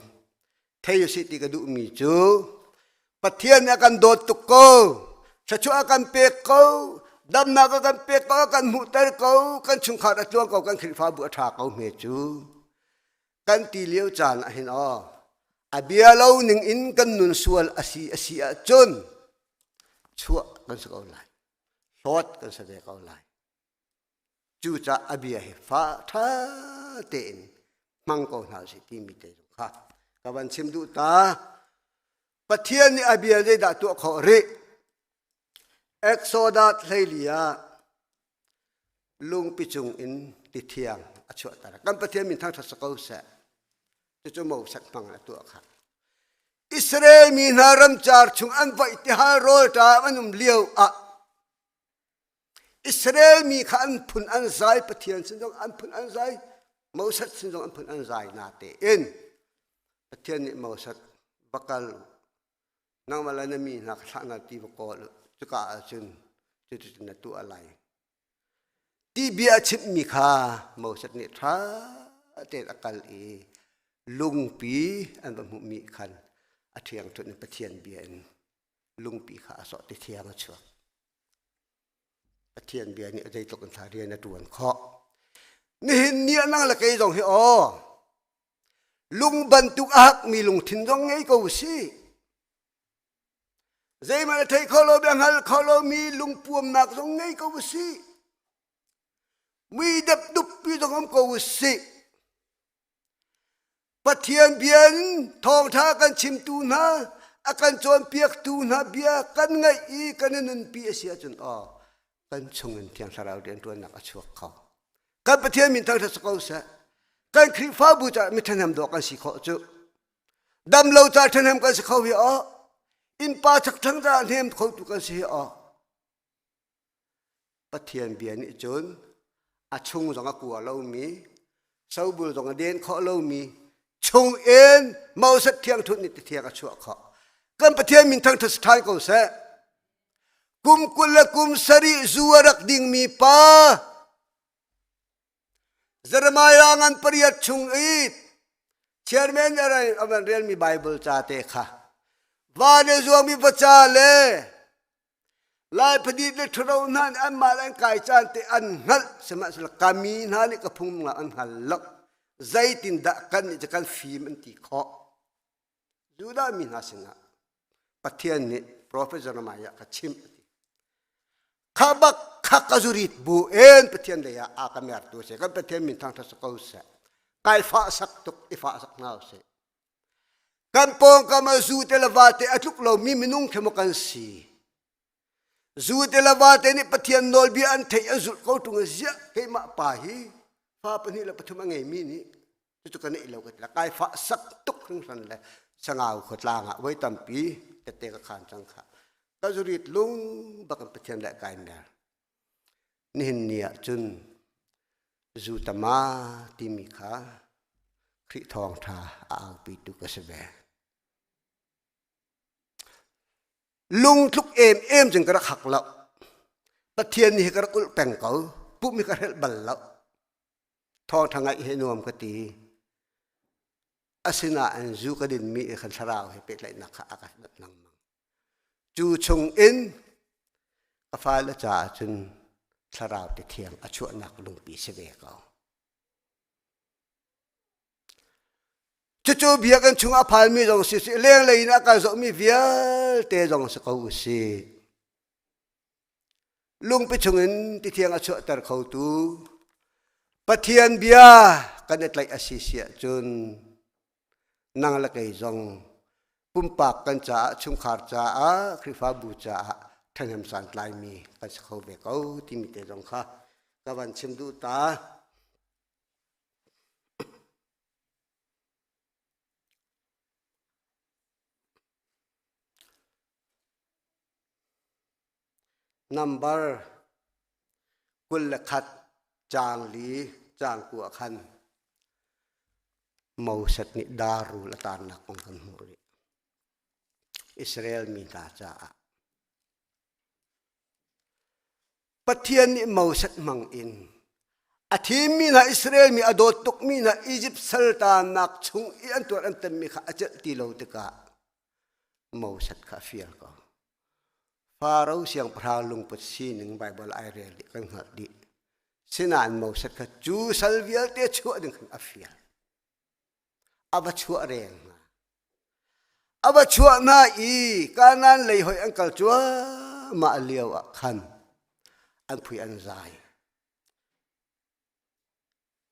thei usih ti ka duhmi cu Pathian nih a kan dawt tuk ko, thluachuah a kan pek ko, damnak a kan pek ko, a kan hmuhter ko, kan chungkhar a tluang ko, kan Khrihfabu a ṭha ko hme cu. Kan ti lio caan ah hin aw, a bia lo ning in kan nun sual a si a si ahcun chuah kan si ko lai, hlawt kan si ve ko lai. Cucaah a bia hi fa ṭha tein hmang ko hna usih timi te zong kha ka van chim duh ta. Pathian nih a bia zeidah tuah khawh rih? Exodus 14 ah lungpi cung in ti thiang a chuahter. Kan Pathian min thangṭhat si ko seh. Cucu Moses hmang a tuah kha. Israel mi hna ramcar chung an vaih tihal rawl ṭam an um lio ah Israel mi kha an phun an zai Pathian sin zong an phun an zai Moses sin zong an phun an zai na tein Pathian nih Moses va kal nangmah le na mi hna ka thlah hna ti va kawl cuka ahcun cuticun na tuah lai ti bia a chimhmi kha Moses nih ṭha tein a kal i lungpi an va hmuhmi khan a ṭhiangṭhunh in Pathian bia in lungpi kha a sawh ti thiang a chuak Pathian bia nih zeitluk in thla rian a ṭuan khawh. Nihin ni ah nang le kei zong hi aw lung bantuk a hakmi lungthin zong ngei ko usih. Zeihmanh a thei kho lo bia hngal kho lomi lungpuamnak zong ngei ko usih. Mui depduppi zong um ko usih. Pathian bia in thawngṭha kan chimtu hna, a kan cawnpiaktu hna bia kan ngaih i kan i nunpi a si ahcun aw kan chungin Thiang Thlarau rianṭuannak a chuak kho. Kan Pathian min thangṭhat si ko seh. Kan Khrihfabu caah mi ṭhahnem dawh kan si khawh cu. Dam lo ca ṭhahnem kan si kho hi aw. Innpa chakthlang caah hnem khotu kan si hi aw. Pathian bia nih cun a chung zong a kua lomi, sobul zong a den khawh lomi, chung in Moses thiangthunh nih tithiang a chuah khawh. Kan Pathian min thangṭhat si ṭhan ko seh. Kum 20 le kum sarih zu a rak dingmi pa Jeremiah ngan pariat chung i chairman a van relmi Bible ca te kha van i zuangmi vaca le Lai phadit le ṭhuro hna nih anmah le an kai caan te an hngalh sihmanhsehlaw ka mi hna nih ka phung ah an hngal lo zeitindah kan nih cu kan fim an ti khawh Judah mi hna sinah Pathian nih profet Jeremiah ka chimh a ti kha bak kha ka zurit bu in Pathian lei ah a ka mertu a si kan Pathian min thangṭhat si ko seh kai fah sak tuk i fah sak hna usih Kan pawngkam ah zu te le va te a tluk lomi minung khi maw kan si. Zu te le va te nih Pathian nawlbia an theih an zulh ko ṭung i ziah keimah pa hi fa pahnih le pathum a ngeimi nih cucu ka neih lo ka ti la kai fah sak tuk hringhran le sangau khuatlang ah voi tampi tette ka khan cang kha ka zurit lung bak in Pathian le kai mer Nihin ni ah cun zu tama timi kha Khrih thawngṭha a aupitu ka si ve. Lungtluk emem cun ka rak hak lo. Pathian nih hi ka rak ulh peng ko. Pumh hi ka hrelh bal lo. Thawngṭha ngaih hi nuam ka ti. Asinain zu ka dinmi i kan thlarau he pehtlaihnak kha a ka hlat lengmang. Cu chungin ka fale caah cun thlarau ti thiang a chuahnak lungpi si ve ko. Cucu biakinn chung a phalmi zong si si lenglei in a kal zohmi vialte zong si ko usih. Lungpi chungin ti thiang a chuahter khotu Pathian bia kan i tlaih a si si ahcun nang le kei zong pumpak kan caah chungkhar caah Khrihfabu caah ṭhahnem santlaimi kan si kho ve ko timi te zong kha ka van chim duh ta. Nambar 21 caang li caang kua khan Moses nih darul a tarnak kong kan hmuh rih. Israel mi hna caah Pathian nih Moses hmang in a thimmi hna Israel mi a dawt tukmi hna Izipt saltanak chung i an tuar an temmi kha a celh ti lo tikah Moses kha a fial ko. Faro siangpahrang lungput sining Baibal ai rel dih kan hngalh dih. Sinain Moses kha cu sal vialte chuah ding khan a fial. A va chuah reng hna. A va chuah hna i Kanaan lei hoi an kal cuahmah lio ah khan an phui an zai.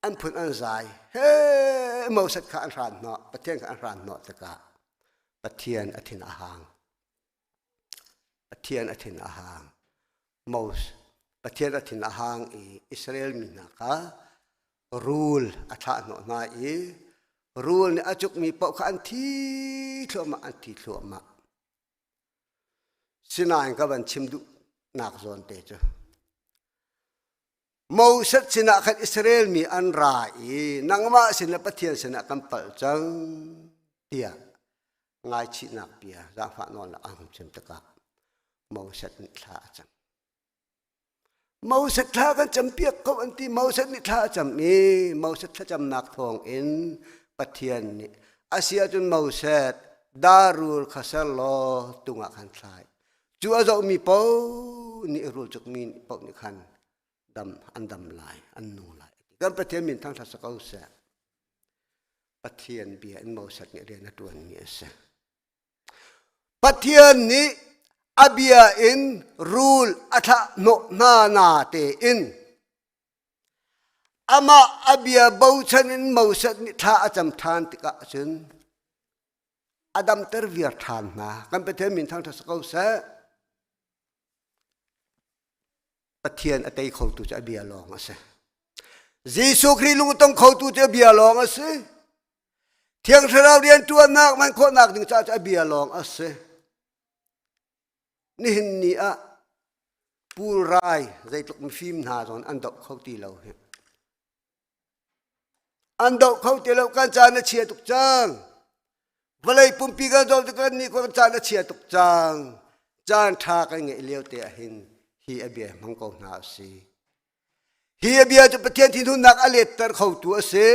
An phun an zai. He Moses kha an hran hnawh, Pathian kha an hran hnawh tikah Pathian a thin a hang. Pathian a thin a hang. Moses Pathian a thin a hang i Israel mi hna kha rul a thlah hnawh hna i rul nih a cukmi paoh kha an thi thluahmah an thi thluahmah. Sinain ka van chim duhnak zawn te cu Moses sinah khan Israel mi an ra i nangmah sin le Pathian sinah kan palh cang tiah ngaichihnak bia zaangfah nawlnak a hung chim tikah Moses nih thla a cam. Moses thla kan campiak ko an ti Moses nih thla a cam i Moses thlacamnak thawng in Pathian nih a si ahcun Moses darul kha ser law tungah khan thlai cu a zohmi paoh nih rul cukmi paoh nih khan dam an dam lai an nung lai kan Pathian min thangṭhat si ko seh Pathian bia in Moses nih rian a ṭuanmi a si Pathian nih a bia in rul a thlah hnawh hna na tein amah a bia bochan in Moses nih thla a cam ṭhan tikah cun a damter viar ṭhan hna. Kan Pathian min thangṭhat si ko seh. Pathian a tei khotu cu a bia lawng a si. Jesuh Khrih lungtong khotu cu a bia lawng a si. Thiang Thlarau rian ṭuannak man khawhnak ding caah cu a bia lawng a si. Nihin ni ah pulrai zeitluk mifim hna zong an doh kho ti lo hi. An doh kho ti lo kan caan a chia tuk cang. Vawlei pumpi kan zoh tik kan nih kan caan a chia tuk cang. Caan ṭha kan ngeih lio te ahhin hi a bia hmang ko hna a si. Hi a bia cu Pathian thinhunnak a letter khotu a si.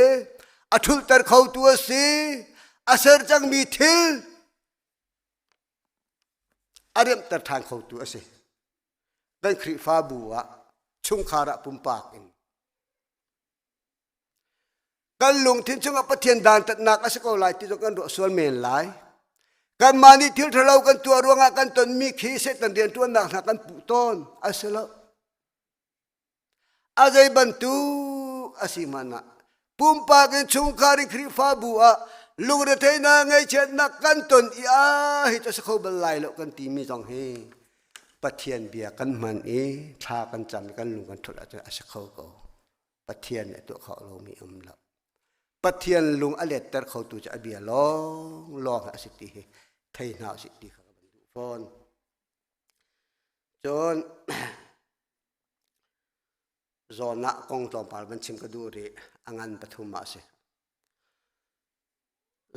A ṭhulhter khotu a si. A ser cangmi thil a remhter ṭhan khotu a si. Kan Khrihfabu ah chungkhar ah pumpak in Kan lungthin chungah Pathian dantatnak a si ko lai ti zong kan ruah sual men lai. Kanmah nih thil ṭhalo kan tuah ruangah kan tonmi khi Satan rianṭuannak hna kan puh tawn. A si lo. A zei bantuk a si hmanh ah pumpak in chungkhar in Khrihfabu ah lungretheihnak ngaihchiatnak kan ton i a hi cu a si kho bal lai lo kan timi zong hi Pathian bia kan hman i thla kan cam i kan lung kan ṭhulh ahcun a si kho ko. Pathian nih a tuah kho lomi um lo. Pathian lung a letter khotu cu a bia lawng lawng a si ti hi thei hna usih ti kha ka van duh fawn. Cun zawnah kong tlawmpal van chim ka duh rih a ngan pathum ah a si.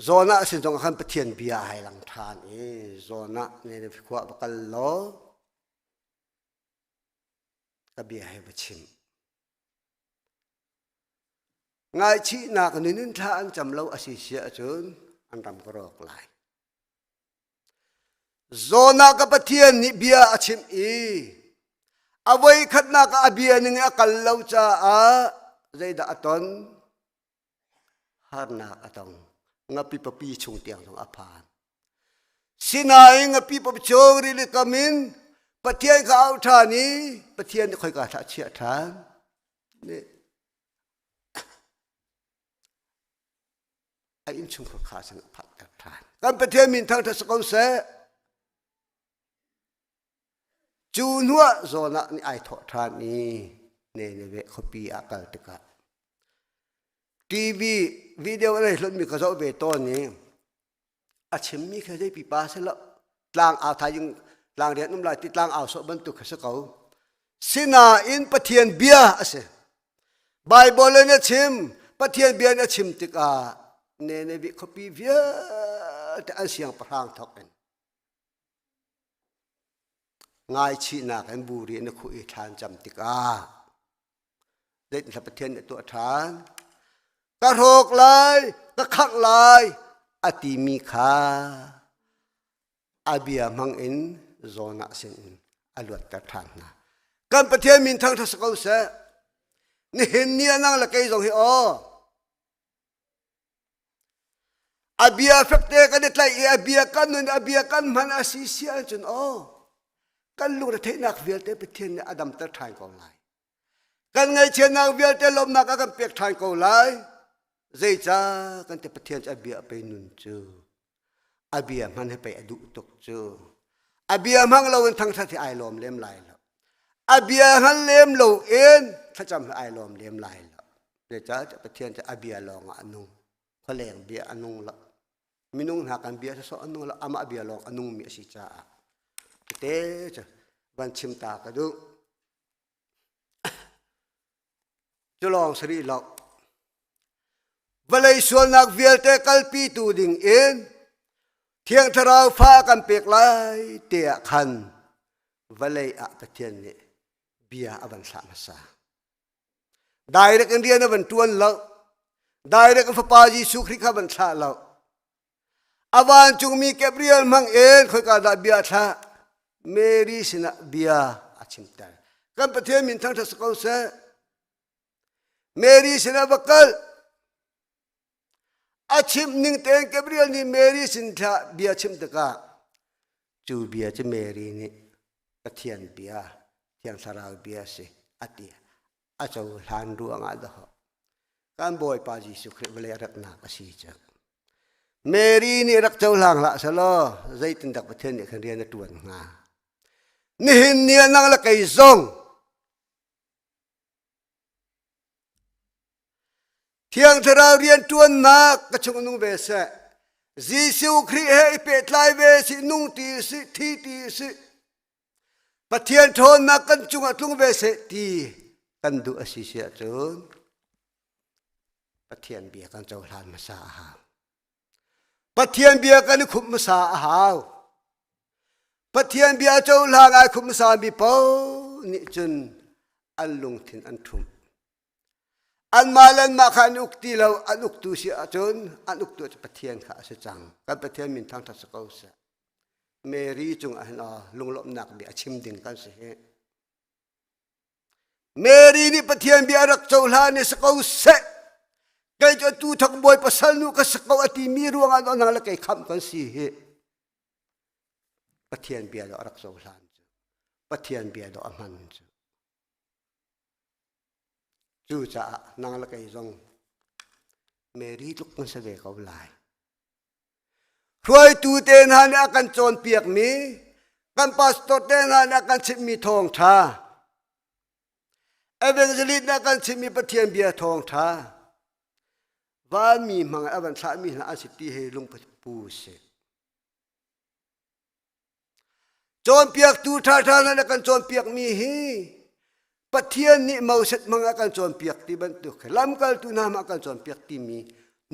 Zawnah sin zong khan Pathian bia ai lang ṭhan i zawnah ne khua va kal law ka bia he va chim. Ngaichihnak nun in thla an cam lo a si si ahcun an ram ka rawk lai. Zawnah ka Pathian nih bia a chimh i a voi khatnak ah a bia ning a kal lo caah zeidah a ton? Harnak a tong. Ngapi papi chung tiang zong a phan. Sinain ngapi papi chung rili kam in Pathian kha auh ṭhan i Pathian nih khoika thlah chiah ṭhan. A innchungkhar kha sin a phanhter ṭhan. Kan Pathian min thangṭhat si ko seh. Cu hnuah Jonah nih ai thawh ṭhan i Nineveh khuapi ah kal tikah TV video an hei hlonhmi ka zoh ve tawn i a chimmi kha zei pipa si lo tlang au thaizing tlang rian um lai ti tlang au sawh bantuk kha si ko sinain Pathian bia a si Bible in a chim Pathian bia in a chim tikah Nineveh khuapi vialte an siangpahrang thawk in Ngaichihnak in buri na khuh i thla an cam tikah zeitindah Pathian nih a tuah ṭhan? Ka hrawk lai, ka khangh lai a timi kha a bia hmang in Jonah sinin a luatter ṭhan hna. Kan Pathian min thangṭhat si ko seh. Nihin ni ah nang le kei zong hi aw A bia fekte kan i tlaih i a bia kan nun a bia kan hman a si si ahcun aw kan lungre theihnak vialte Pathian nih a damter ṭhan ko lai. Kan ngaihchiatnak vialte lawmhnak a kan pek ṭhan ko lai. Zeicah kan ti Pathian cu a bia a pei nun cu a bia hman hi pei a duh tuk cu. A bia hmang loin thangṭhat hi ai lawm lem lai lo. A bia hngal lem loin thlacam hi ai lawm lem lai lo. Zeicah Pathian cu a bia lawng ah a nung. Khualeng bia a nung lo. Minung hna kan bia sawsawh a nung lo. Amah bia lawng a nungmi a si caah. Tete cu van chim ta ka duh. Cu lawng si rih lo. Vawlei sualnak vialte kalpitu ding in Thiang Thlarau fa kan pek lai tiah khan vawlei ah Pathian nih bia a van thlah hmasa. Direct in rian a van ṭuan lo. Direct in Fapa Jesuh Khrih kha van thlah lo. A vancungmi Gabriel hmang in khoika dah bia a thlah? Mary sinah bia a chimter. Kan Pathian min thangṭhat si ko seh. Mary sinah va kal. A chimh ning tein Gabriel nih Mary sin thlah bia chimh tikah cu bia cu Mary nih Pathian bia, Thiang Thlarau bia a si a ti. A cohlan ruangah dahawh kan Bawipa Jesuh Khrih vawlei a ratnak a si cu. Mary nih rak cohlang hlah selaw zeitindah Pathian nih khan rian a ṭuan hnga? Nihin ni ah nang le kei zong Thiang Thlarau rianṭuannak ka chung nung ve seh. Jesuh Khrih he i pehtlai ve si, nung ti si, thi ti si. Pathian ṭhawnnak kan cungah tlung ve seh ti kan duh a si si ahcun Pathian bia kan cohlan hmasa a hau. Pathian bia kan i khumh hmasa a hau. Pathian bia cohlang ai khumh hmasa mi paoh nih cun an lungthin an ṭhumh. Anmah le anmah kha an uk ti lo, an uktu si ahcun an uktu cu Pathian kha a si cang. Kan Pathian min thangṭhat si ko seh. Mary cungah hin lunglawmhnak bia a chim ding kan si hi. Mary nih Pathian bia a rak cohlan i si ko seh. Kei cu atu thok bawi pasal nu ka si ko a timi ruangah nang le kei khamh kan si hi. Pathian bia dawh a rak cohlan cu. Pathian bia dawh a hman cu. Cucaah nang le kei zong Mary tluk kan si ve ko lai. Hruaitu te hna nih a kan cawnpiakmi, kan pastor te hna nih a kan chimhmi thawngṭha, evangelist nih a kan chimhmi Pathian bia thawngṭha, vanmi hmang a van thlahmi hna an si ti hi lungput pu si. Cawnpiaktu ṭhaṭha hna na kan cawnpiakmi hi Pathian nih Moses hmang a kan cawnpiak ti bantuk khi lamkaltu hna hmang a kan cawnpiak timi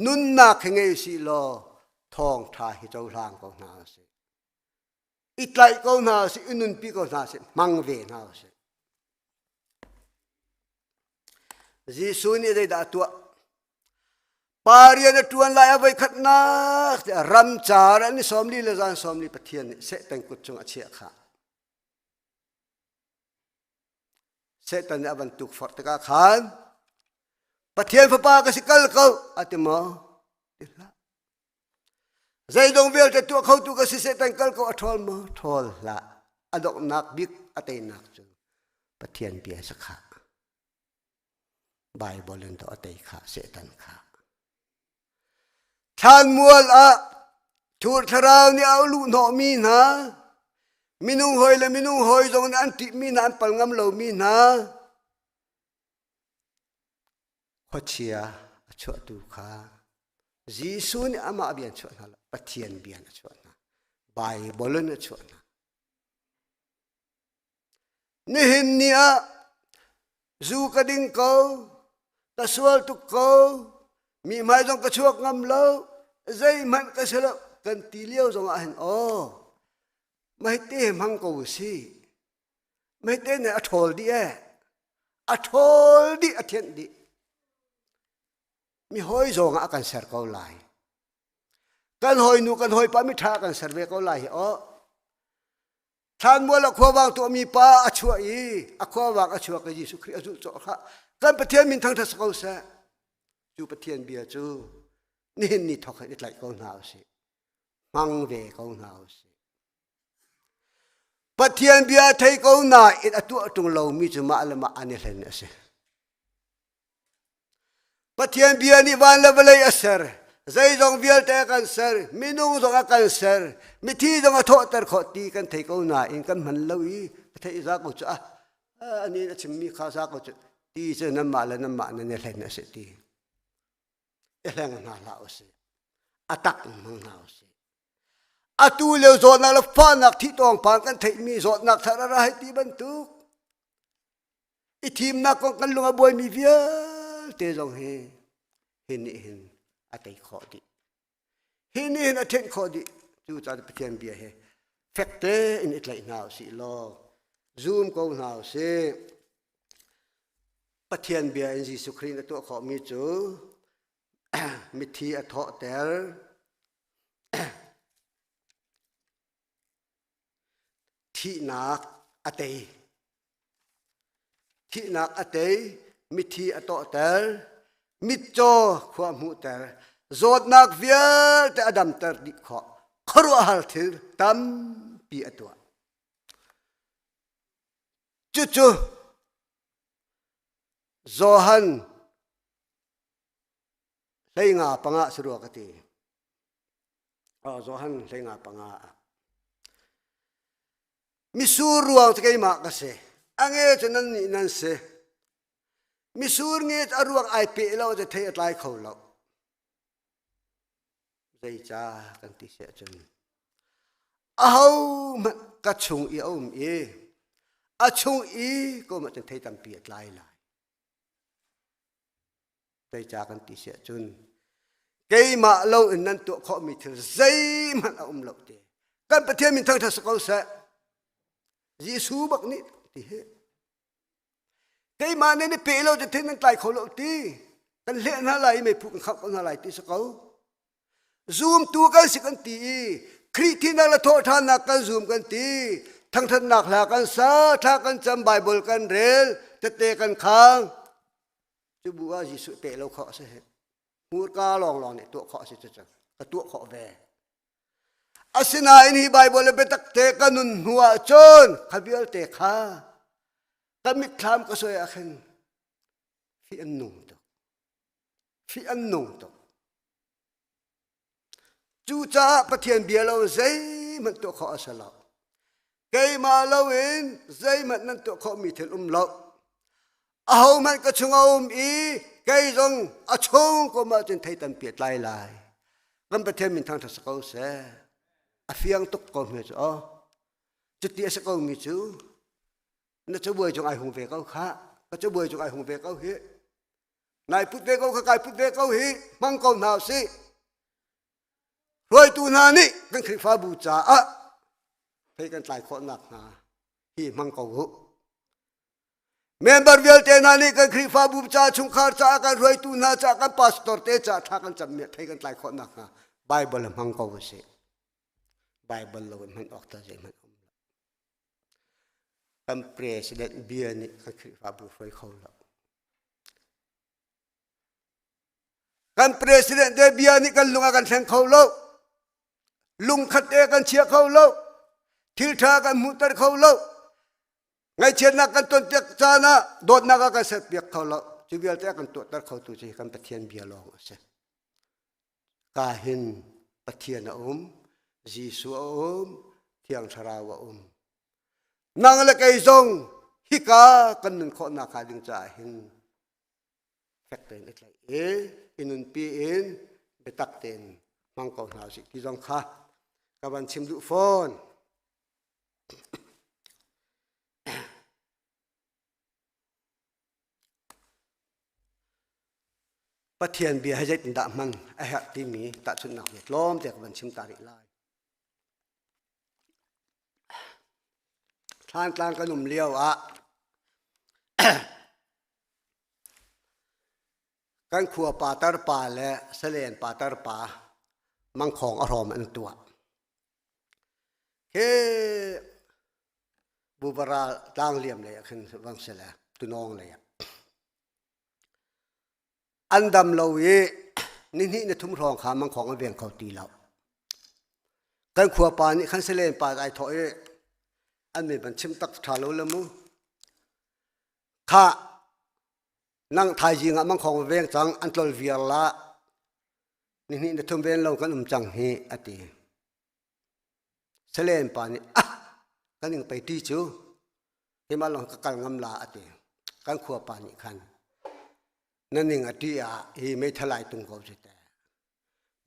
nunnak hi ngei sih law thawngṭha hi cohlang ko hna usih. I tlaih ko hna usih, i nunpi ko hna usih, hmang ve hna usih. Jesuh nih zeidah a tuah? Pa rian a ṭuan lai a voikhatnak tiah ramcar an i 40 le zan 40 Pathian nih Satan kut cung a chiah kha. Satan nih a van tukforh tikah khan Pathian fapa ka si kal ko a ti maw? Ti hlah. Zeidong vialte tuah khotu ka si Satan kal ko a ṭhawl maw? Ṭhawl hlah. A donghnak bik a teinak cu Pathian bia si khah. Bible in to a tei kha Satan kha. Thlanmual ah thur thlarau nih a luh hnawhmi hna, minung hawi le minung hawi zong nih an ṭihmi hna an pal ngam lomi hna, khuachia a chuahtu kha Jesuh nih amah bia an chuah hna lo, Pathian bia a chuah hna. Baibal in a chuah hna. Nihin ni ah zu ka ding ko, ka sual tuk ko, mi hmai zong ka chuak ngam lo, zeihmanh ka si lo, kan ti lio zong ah hin aw, mah te hmang ko si. Mah te nih a ṭhawl dih ee. A ṭhawl dih, a thianh dih. Mi hawi zong ah a kan ser ko lai. Kan hawinu kan hawipa mi ṭha kan ser ve ko lai hi aw. Thlanmual a khuavang tuahmi pa a chuah i a khuavang a chuak i Jesuh Khrih a zulh cawh kha kan Pathian min thangṭhat si ko seh. Cu Pathian bia cu nihin ni thawk in i tlaih ko hna usih. Hmang ve ko hna usih. Pathian bia thei ko nain a tuah ṭung lomi cu mah le mah an i hlen a si. Pathian bia nih van le vawlei a ser. Zeizong vialte a kan ser. Minung zong a kan ser. Mithi zong a thawhter khawh ti kan thei ko nain kan hman lo i ka theih za ko cu ah ani a chimmi kha za ko cu ti cu nanmah le nanmah nan i hlen a si ti. I hleng hna hlah usih. A tak hmang hna usih. Atu lio zawtnak le fahnak thih tawngpang kan theihmi zawtnak thar a ra hei ti bantuk i thimnak kong kan lung a buaimi vialte zong hi hi nih hin a tei khawh dih. Hi nih hin a thenh khawh dih. Cucaah Pathian bia hi fek tein i tlaih hna usih law zum ko hna usih. Pathian bia in Jesuh Khrih na tuah khawhmi cu mithi a thawhter, Thihnak a tei. Thihnak a tei, mithi a tawhter, mitcaw khua hmuhter, zawtnak vialte a damter dih khawh. Khuaruahhar thil tampi a tuah. Cucu Johan hleinga panga si rua ka ti. Johan hleinga panga ah. Misur ruang cu keimah ka si. A nge cu nan nih nan si. Misur nge a ruang ai peh lo cu thei a tlai kho lo. Zeica kan ti si ahcun aho hmanh ka chung i a um i a chung i ka um ahcun thei tampi a tlai lai. Zeicah kan ti si ahcun keimah lo in nan tuah khawhmi thil zeihmanh a um lo ti. Kan Pathian min thangṭhat si ko seh. Jesuh bak nih ti hi. Keimah nih ni pe lo cu thil nan tlai kho lo ti. Kan hleh hna lai i meiphu kan khangh ko hna lai ti si ko. Zumtu kan si kan ti i Khrih thinak le thawhṭhannak kan zum kan ti. Thangṭhatnak hla kan sa, thla kan cam, Bible kan rel, tette kan khang. Cu bu ah Jesuh peh lo khawh a si. Hmurka lawnglawng nih tuah khawh a si cu ka tuah khawh ve. Asinain hi Baibal le biatak te ka nun hnu ah cun kha vialte kha ka mitthlam ka soi ah khin fih an nung tuk. Fih an nung tuk. Cucaah Pathian bia lo zeihmanh tuah khawh a si lo. Keimah loin zeihmanh nan tuah khawhmi thil um lo. Ahohmanh ka chung a um i kei zong a chung ko ma cun thei tampi a tlai lai. Kan Pathian min thangṭhat si ko seh. A fiang tuk ko hme cu aw. Cuti a si ko mi cu na cabuai cung ai hung ve ko khah. Ka cabuai cung ai hung ve ko hih. Nai put ve ko kha kai put ve ko hi hmang ko hna usih. Hruaitu hna nih kan Khrihfabu caah thei kan tlai khawh nakhnga hi hmang ko u. Member vialte hna nih kan Khrihfabu ca chungkhar caah kan hruaitu hna caah kan pastor te caah thla kan cammi thei kan tlai khawh nakhnga Bible hmang ko usih. Bible lo in hman awk ta zeihmanh um lo. Kan president bia nih kan Khrihfabu hruai kho lo. Kan president te bia nih kan lung a kan thleng kho lo. Lungkhat te kan chia kho lo. Thil ṭha kan hmuhter kho lo. Ngaihchiatnak kan ton piak caan ah dawtnak a kan serpiak kho lo. Cu vialte a kan tuahter khotu cu kan Pathian bia lawng a si. Ka hin Pathian a um, Jesuh a um, Thiang Thlarau a um. Nang le kei zong hika kan nun khawhnak hnga ding caah hin fek tein i tlaih i i nunpi in biatak tein hmang ko hna usih ti zong kha ka van chim duh fawn. Pathian bia hi zeitindah hman a herh timi tahchunhnak hi tlawmte ka van chim ta rih lai. Thlantlang kan um lio ah kan khua patar pa le salen patar pa mangkhawng a hrawm an tuah. Khi Bubara tlangliam lei ah khin vang si le tunawng lei ah. An dam lo i nihnih ni thum hrawng kha mangkhawng an veng kho ti lo. Kan khua pa nih khan salen pa ai thawh i an min van chim tak ṭha lo le mu. Kha nang thaizing ah mangkhawng veng cang an tlol viar la nihnih ni thum ven lo kan um cang hi a ti. Salen pa nih ah kan ing pei ti cu keimah lawng ka kal ngam la a ti. Kan khua pa nih khan na ning a ti ah hi meithal ai tung ko cu te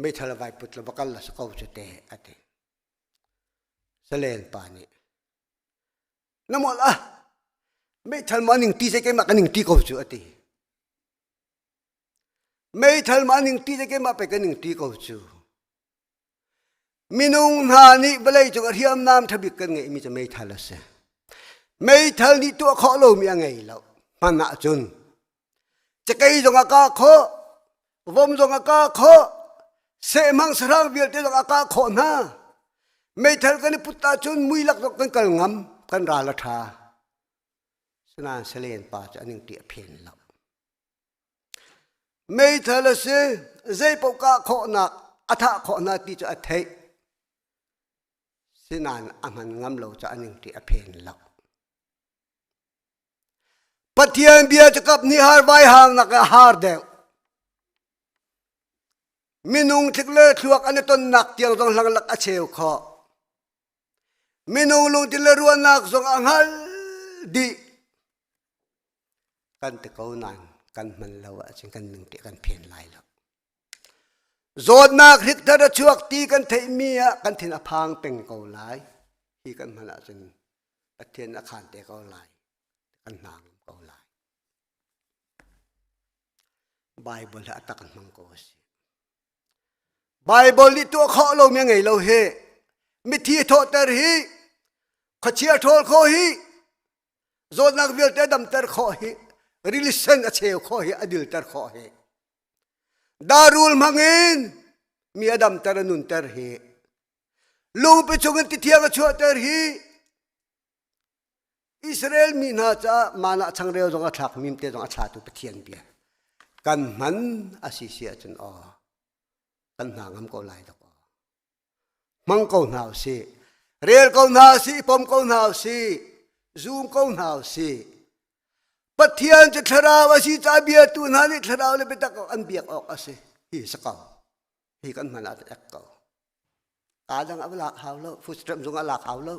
meithal vai put la va kal la si ko cu te a ti. Salen pa nih na molh ah meithal ma ning ti se keimah ka ning ti ko cu a ti. Meithal ma ning ti se keimah pe ka ning ti ko cu. Minung hna nih vawleicung ah hriamnam ṭhabik kan ngeihmi cu meithal a si. Meithal nih tuah khawh lomi a ngei lo. Hman ahcun cakei zong a kah khawh, vom zong a kah khawh, sehmang sahrang vialte zong a kah khawh hna. Meithal kan i put ahcun mui lak zong kan kal ngam, kan ral a ṭha. Sinain salen pa cu an ing ti a phen lo. Meithal a si, zeipaoh kah khawhnak, a thah khawhnak ti cu a theih. Sinain a hman ngam lo caah ningṭi a phen lo. Pathian bia cu kap nih har vai hang nak a har deuh. Minung thlik le thluak an i tonnak tiang zong hlanglak a cheu khawh. Minung lungthin le ruahnak zong a hngal dih. Kan ti ko nain kan hman lo ahcun kan nung ti kan phen lai lo. Zawtnak hrik thar a chuak ti kan theihmi ah kan thin a phang peng ko lai. Hi kan hman ahcun Pathian a khan te ko lai. Kan hna ngam ko lai. Bible hi a tak an hmang ko a si. Bible nih tuah khawh lomi a ngei lo hi. Mithi thawhter hi, khuachia ṭhawl khawh hi, zawtnak vialte damter khawh hi, rili sen a cheu khawh hi, a dilter khawh hi. Darul hmangin mi a damter a nunter hi. Lungpi chungin tithiang a chuahter hi. Israel mi hna caah mana changreu zong a thlak mimte zong a thlatu Pathian bia kan hman a si si ahcun aw kan hna ngam ko lai dok aw hmang ko hna usih rel ko hna usih pom ko hna usih zum ko hna usih Pathian cu thlarau a si ca biatu hna nih thlarau le biatak an biak awk a si hi si ko hi kan hman ah ek ko kaa dang a lak hau lo food zong a lak hau lo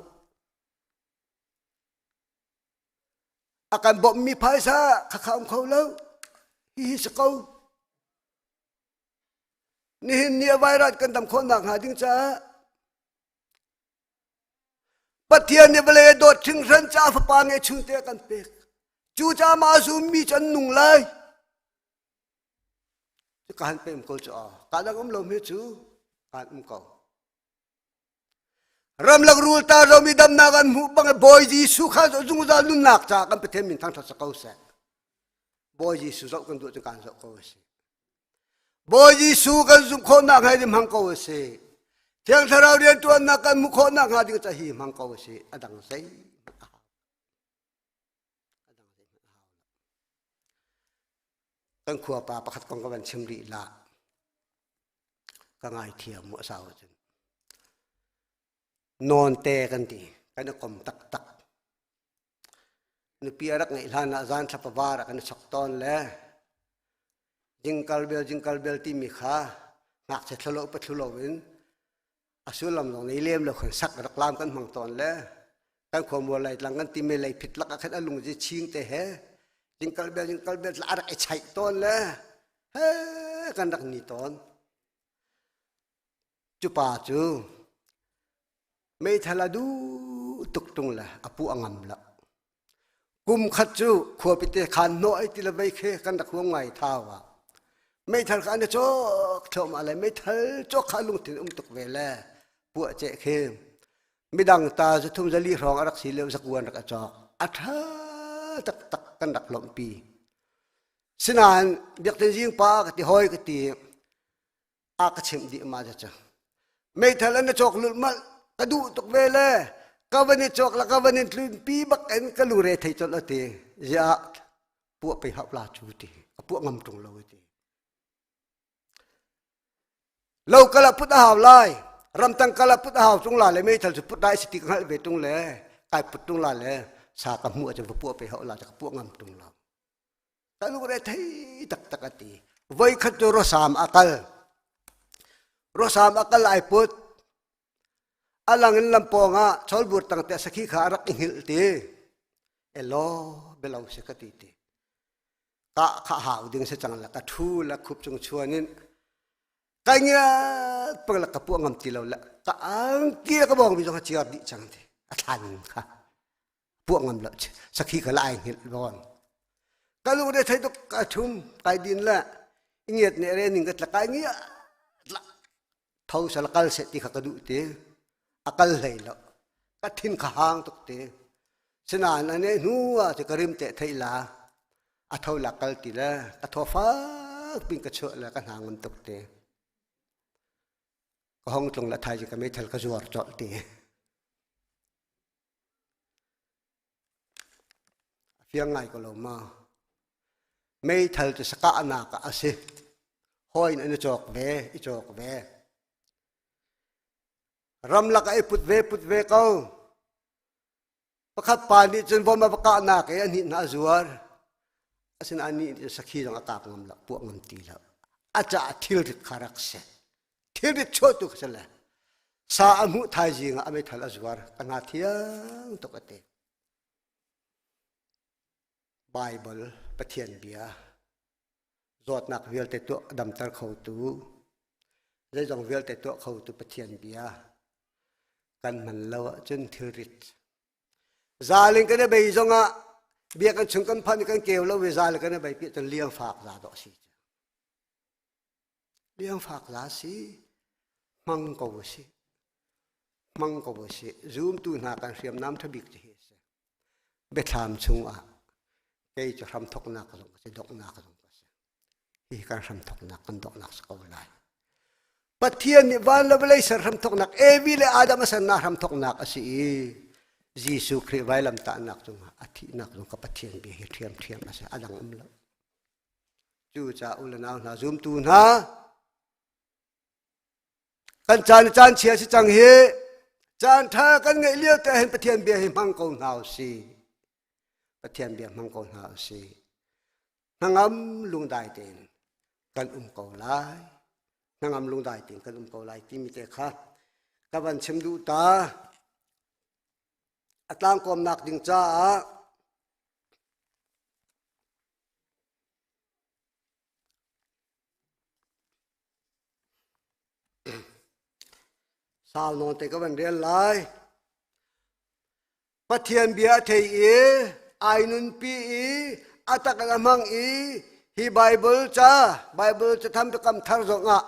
A kan bawmhmi phaisa khakha um kho lo. Hihi si ko. Nihin ni a vairat kan dam khawhnak hnga ding caah Pathian nih vawlei a dawt hringhran caah fapa ngeihchun te a kan pek. Cu caah mah a zummi cu an nung lai. Ka han pem ko cu aw. Ka dang um lo mi cu kan um ko. Ramlak rul ta romi damnak an hmuh bang Bawi Jesuh kha zungzal nunnak caah kan Pathian min thangṭhat sa ko seh. Bawi Jesuh zoh kan duh cu kan zoh ko a si. Bawi Jesuh kan zumh khawhnak hnga ding hmang ko a si. Thiang Thlarau rianṭuannak kan hmuh khawhnak hnga ding ca hi hmang ko a si. A dang zei a hau. A dang zei a hau. Kan khua pa pakhat kong ka van chim rih la. Ka ngaithiam mu a sau ahcun. Nawnte kan ti. Kan i kom taktak. Nupi a rak ngeih hlan ah zan thlapa var ah kan i chok tawn le jingkal bel jingkal bel timi kha Ngakchia thlulo upa thlulo in a sullam zong nei lem lo khan sak rak lam kan hmang tawn le kan khuamual lai tlang kan timi lei phit lak ah khan a lung ji ching te he jingkal bel jingkal bel a rak i chaih tawn le he kan rak ni tawn cu pa cu meithal a duh tuk tung le a pu a ngam lo Kum khat cu khuapite khan hnawh ai ti le vei khi kan rak huam ngai thau ah. Meithal kha an i cawk thluahmah le meithal cawk kha lungthin um tuk ve le puah ceh khi midang ta zu thum zali hrawng a rak si lio zakuan rak a cawk. A ṭha taktak kan rak lawmhpi. Sinain biaktin zing pa ka ti hoi ka ti a ka chimh dih ma cu meithal an cawk lulhmalh ka duh tuk ve le ka van i cawk la ka van in tlun pi bak in ka lure thei colh ati ziah puah pe hau la cu ti ka puah ngam tung lo ti lo kala put a hau lai ramtang kala put a hau tung la le meithal cu put dai si ti ka hngalh ve tung le kai put tung la le sa ka hmuh ahcun va puah pe hau la ka puah ngam tung lo ka lungre thei taktak a ti voikhat cu rosam a kal rosam a kal ai put a lang in lampawng ah cholbur tang te sakhi kha a rak i hngilh ti elo belo si ka ti ti ka kha hau ding si cang la ka thu la khup chung chuan in ka ngiat pang la ka pu ngam ti lo la ka angki ka bong mi zong a chiar dih cang ti a thlan kha puah ngam lo sakhi ka lai hngilh bon ka lu de thei tuk ka thum kai din la ingiat ne re ning ka tla kai ngia tla tho sal kal se ti kha ka duh ti akal hlei lo ka thin kha hang tuk ti sinain ane hnu ah ti ka rim te thei la a tho la kal ti le ka tho fak pin ka chuah le ka hna ngam tuk ti ka hong tlung la thai ka meithal ka zuar colh ti A fiang ngai ko lo ma? Meithal cu sakahnak ah a si. Hawi in an i cawk ve, i cawk ve. Ramlak ah i put ve, put ve ko. Pakhat pa nih cun vom a va kahnak i a hnih hna a zuar. Asinain nih sakhi zong a kap ngam lo, puah ngam ti lo. A caah thilrit kha rak si. Thilrit chuahtu kha si le sa a hmuh thaizing ah a meithal a zuar ka hna thiang tuk a ti. Bible Pathian bia zawtnak vialte tuah damter khotu zeizong vialte tuah khotu Pathian bia kan hman lo ahcun thilrit Zalin kan i bei zongah bia kan chung kan phanh i kan keu lo i zal kan i bei pi cun liang fak za dawh si. Liang fak za si hmang ko si. Hmang ko si. Zumtu hna kan hriamnam tha bik cu hi si. Biathlam chungah kei cu hramthoknak zong ka si donghnak zong ka si. Hi kan hramthoknak kan donghnak si ko lai. Pathian nih van le vawlei ser hramthoknak Evi le Adam a sernak hramthoknak a si i Jesuh Khrih vailamtahnak cungah a thihnak zong ka Pathian bia hi ṭhiamṭhiam a si a dang um lo. Cucaah u le nau hna zumtu hna kan caan caan chia si cang hi caan ṭha kan ngeih lio te hin Pathian bia hi hmang ko hna u si. Pathian bia hmang ko hna u si. Hnangam lungdai tein kan um ko lai. Hnangam lungdai tein kan um ko lai timi te kha ka van chim duh ta. A tlangkawmnak ding caah Sau nawn te ka van rel lai. Pathian bia a thei i ai nunpi i a tak in a hmang i hi Bible ca Bible catham biakam thar zongah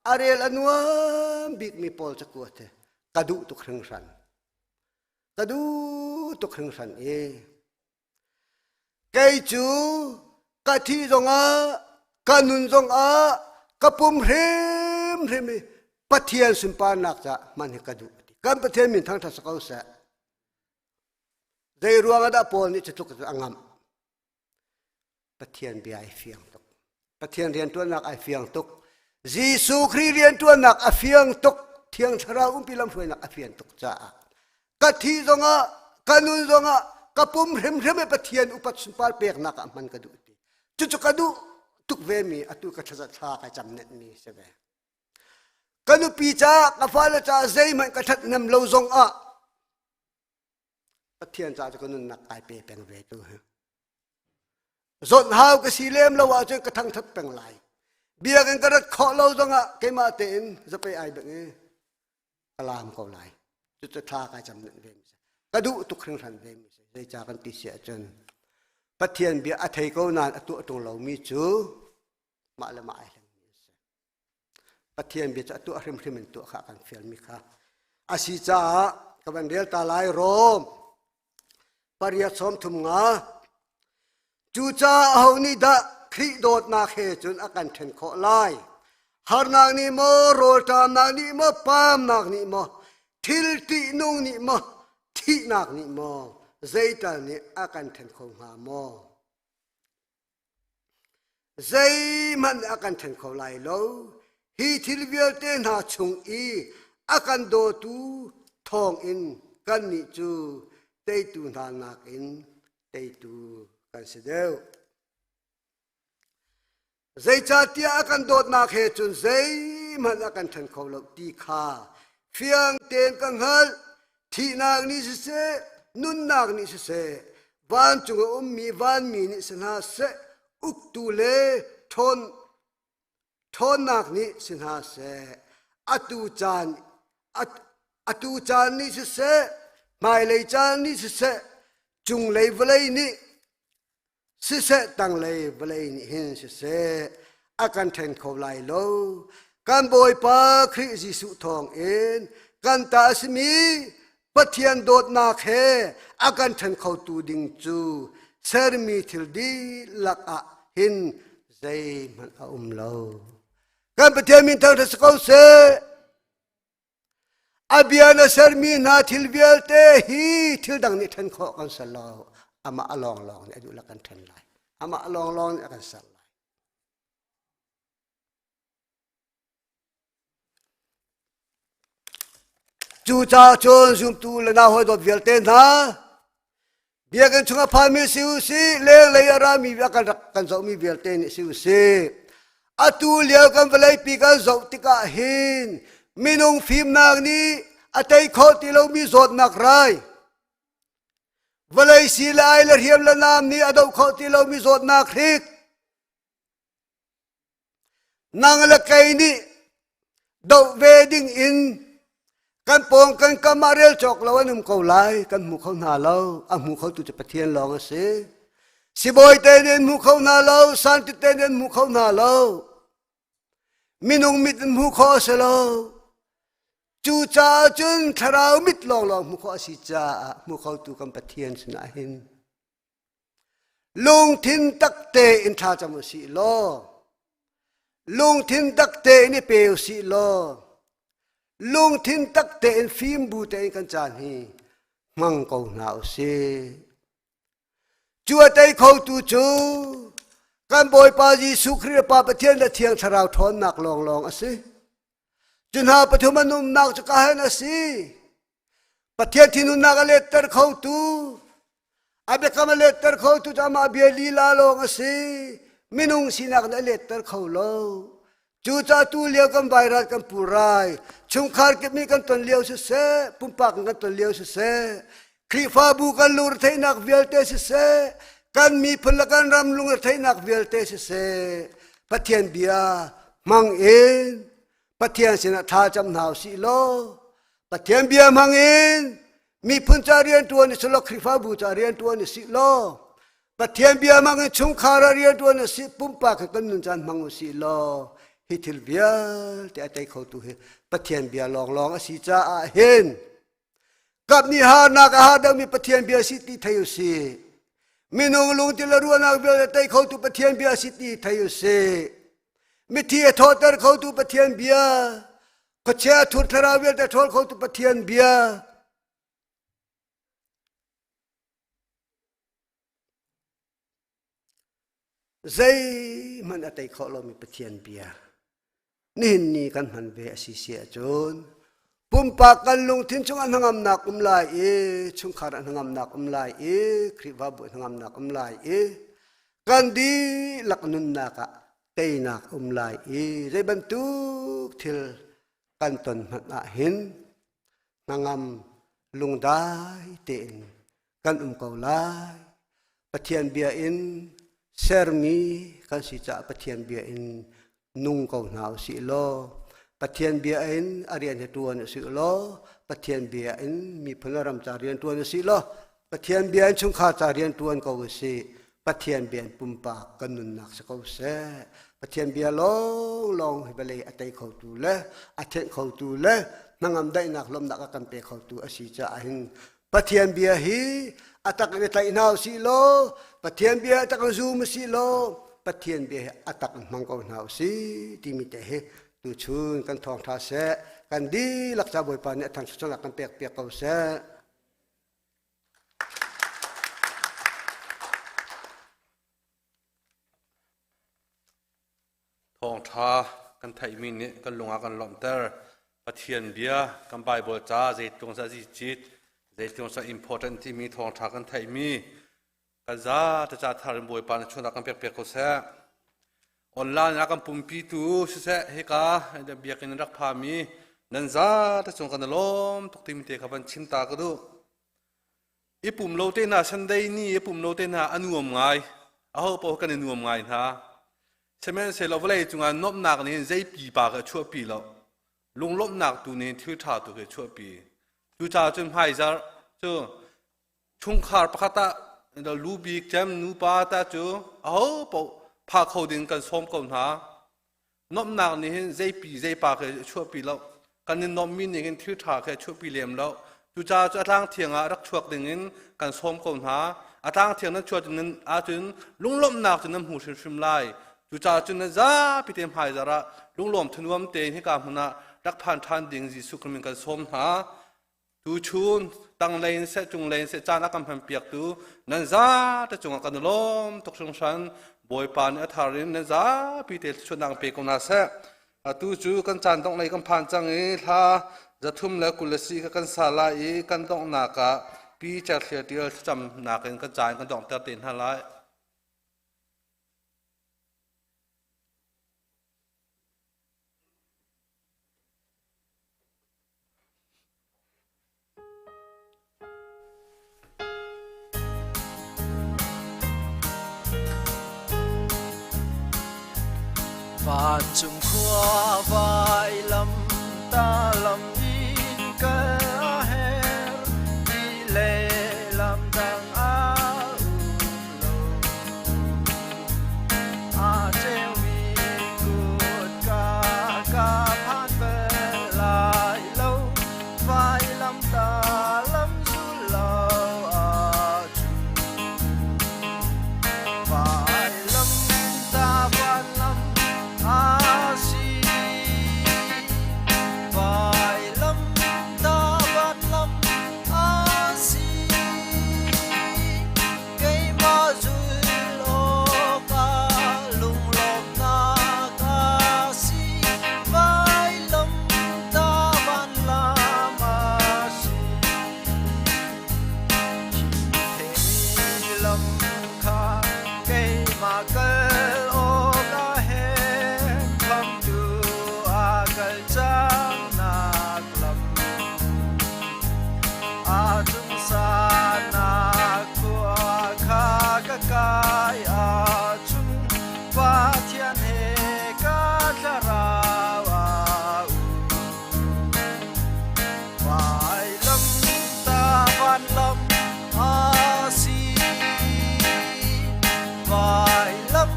a rel a nuam bikmi pawl cakuat hi ka duh tuk hringhran. Ka duh tuk hringhran i Kei cu ka thih zongah ka nun zongah ka pum hrimhrim i Pathian sunparnak caah hman hi ka duh. Kan Pathian min thangṭhat si ko seh. Zei ruang ah dah Paul nih cutluk cu a ngamh? Pathian bia ai fiang tuk. Pathian rianṭuannak ai fiang tuk. Jesuh Khrih rianṭuannak a fiang tuk. Thiang Thlarau umpi lamhruainak a fian tuk caah ka thi zongah ka nun zongah ka pum hrimhrim i Pathian upat sunpar peknak ah hman ka duh ti. Cucu ka duh tuk ve mi atu ka thlaza thla kai cam net mi si ve. Ka nupi caah ka fale caah zeihmanh ka ṭhathnem lo zong ah Pathian caah cu ka nunnak kai pe peng ve tu hi. Zawt hau ka si lem lo ahcun ka thangthat peng lai. Biakinn ka rat khawh lo zongah keimah tein zapei ai beng i ka laam ko lai. Cucu thla kai cam ve mi si. Ka duh tuk hringhran ve mi si. Zeicah kan ti si ahcun Pathian bia a thei ko nain a tuah ṭung lomi cu mah le mah ai hlengmi a si. Pathian bia cu a tuah hrimhrim in tuah kha a kan fialmi kha a si caah ka van rel ta lai Rom pariat sawm thum nga cucaah aho nih dah Khrih dawtnak he cun a kan ṭhen khawh lai harnak nih maw rawlṭamnak nih maw paamnak nih maw thil ṭihnung nih maw thihnak nih maw zeital nih a kan ṭhen kho hnga maw Zeihmanh a kan ṭhen kho lai lo. Hi thil vialte hna chung i a kan dawtu thawngin kannih cu teitu hna nakin teitu kan si deuh. Zeicahtiah a kan dawtnak he cun zeihmanh a kan ṭhen kho lo ti kha fiang tein ka hngalh. Thihnak nih siseh, nunnak nih siseh, vancung a ummi vanmi nih si hna seh, uktu le ṭhawn ṭhawnnak nih si hna seh, atu caan atu caan nih siseh, hmailei caan nih siseh, cunglei vawlei nih siseh tanglei vawlei nih hin siseh a kan ṭhen kho lai lo kan Bawipa Khrih Jesuh thawngin kan ta a simi Pathian dawtnak he a kan ṭhen khotu ding cu sermi thil dihlak ah hin zeihmanh a um lo. Kan Pathian min thangṭhat si ko seh. A bia na sermi hna thil vialte hi thil dang nih ṭhen khawh kan ser lo. Amah a lawnglawng nih a duh kan ṭhen lai. Amah a lawnglawng nih a kan ser lai. Cucaah cun zumtu le nau hawi dawt vialte hna Biakinn chung a phanmi si u sih, lenglei a rami a kan rak kan zohmi vialte nih si u sih. Atu lio kan vawleipi kan zoh tikah hin minung fimnak nih a tei khawh ti lomi zawtnak rai, vawlei si le ai le hriam le nam nih a doh khawh ti lomi zawtnak hrik, Nang le kei nih doh ve ding in kan pawng kan kam ah rel cawk lo an um ko lai kan hmu kho hna lo a hmu kho tu cu Pathian lawng a si sibawi te nih an hmu kho hna lo santi te nih an hmu kho hna lo minung mit in hmu kho a si lo cucaah cun thlarau mit lawnglawng hmu khawh a si caah hmu khotu kan Pathian sinah hin Lungthin tak tein thlacam u sih law lungthin tak tein i pe u sih law lungthin tak tein fim bu tein kan caan hi hmang ko hna u sih. Cu a tei khotu cu kan Bawipa Jesuh Khrih le Pa Pathian le Thiang Thlarau ṭhawnnak lawnglawng a si. Cu hna pathum an umnak cu ka hen a si. Pathian thinhunnak a letter khotu, a biakam a letter khotu cu amah bia lila lawng a si. Minung sinak nih a letter kho lo. Cucaah tu lio kan vairal kan pulrai, chungkhar kip nih kan ton lio siseh, pumpak in kan ton lio siseh, Khrihfabu kan lungretheihnak vialte siseh, kan miphun le kan ram lungretheihnak vialte siseh, Pathian bia hmang in Pathian sinah tha cam hna usih law Pathian bia hmang in miphun ca rianṭuan i silo Khrihfabu ca rianṭuan i si law Pathian bia hmang in chungkhar ah rianṭuan i si pumpak in kan nun caan hmang u sih law hi thil vialte a tei khotu hi Pathian bia lawnglawng a si caah hin kap nih harnak a har deuhmi Pathian bia si ti thei u sih minung lungtin le ruahnak vialte tei khotu Pathian bia si ti thei u sih mithi a thawhter khotu Pathian bia khuachia thur thlarau vialte ṭhawl khotu Pathian bia zeihmanh a tei khawh lomi Pathian bia nihin ni kan hman ve a si si ahcun pumpak kan lungthin chung a hnangamnak um lai i chungkhar a hnangamnak um lai i Khrihfabu a hnangamnak um lai i kan dihlak nunnak ah teinak um lai i zei bantuk thil. kan ton hmanh ah hin hnangam lungdai tein kan um ko lai. Pathian bia in sermi kan si caah Pathian bia in nung ko hna usih law Pathian bia in a rian hi ṭuan usih law Pathian bia in miphun le ram ca rian ṭuan usih law Pathian bia in chungkhar ca rian ṭuan ko usih. Pathian bia in pumpak kan nunnak si ko seh. Pathian bia lawnglawng hi vawlei a tei khotu le a thenh khotu le hnangam daihnak lawmhnak a kan pe khotu a si caah hin Pathian bia hi a tak in i tlaih hna usih law Pathian bia a tak in zum usih law Pathian bia hi a tak in hmang ko hna usih timi te hi tuchun kan thawngṭha seh kan dihlak ca Bawipa nih a thangṭhat kan pek piak ko seh. Thawngṭha kan theihmi nih kan lung a kan lawmhter. Pathian bia kan Bible ca zeitlung sa cit zeitlung sa important timi thawngṭha kan theihmi kan za te ca thar in Bawipa na chunak kan pek piak ko seh. Online ah kan pumpi tu siseh hika biakinn rak phami nan za te cung kan i lawm tuk timi te kha van chim ta ka duh. I pum lo te hna Sunday ni i pum lo te hna a nuam ngai. Aho paoh kan i nuam ngai hna. Sihmanhsehlaw vawlei cungah nuamhnak nih zei pipa ka chuahpi lo. Lunglawmhnak tu nih thil ṭha tu khi chuahpi. Cucaah cun hmaizarh cu chungkhar pakhat ah lu bik cem nupa ta cu aho paoh pha kho ding kan sawm ko hna. Nuamhnak nih hin zeipi zeipa khi a chuahpi lo. Kan i nuamhmi nih hin thil ṭha khi a chuahpi lem lo. Cucaah cu a tlang thiang ah rak chuak ding in kan sawm ko hna. A tlang thiang nan chuah ahcun lunglawmhnak cu nan hmu hrimhrim lai. Cucaah cun nan zapi te hmaizarh ah lunglawm thanuam tein hika hmun ah rak phan ṭhan ding Jesuh Khrih min kan sawm hna. Tuchun tanglei in seh cunglei in seh caan a kan hmanpiaktu nan zate cungah kan i lawm tuk hringhran. Bawipa nih a thar in nan zapi te thluachuahnak pe ko hna seh. Atu cu kan caan donghlei kan phan cang i hla 320 kha kan sa lai i kan donghnak ah Pi Certhlia Tial thlacamnak in kan caan kan donghter te hna lai. Vancung khua vailam ta lam in kal a her ti le lam dang a um lo. A ceumi kutka ka phan bal lai lo vailam ta lam zul lo ahcun vailam ta vanlam a si vailam ta vanlam a si keimah zul awkah lunglawmhnak a si vailam ta vanlam a si Thimi lam kha keimah kal awk a herh khamtu a kal cangnak lam a cung sannak khua kha ka kai ahcun Pathian he ka thlarau aa um. Vailam ta vanlam a si. Vailam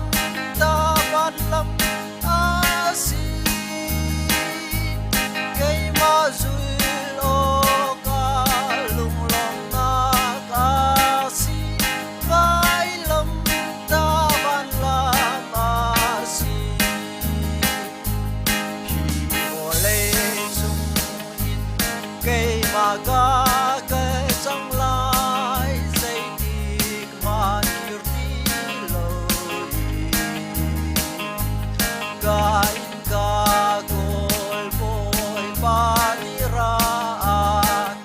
ta vanlam a si. Keimah zul awkah lunglawmhnak a si. Vailam ta vanlam a si. Hi vawlei cung hin keimah ka kal cang lai zeitik hmanh kir ti lo in ka in ka kawl Bawipa nih ra a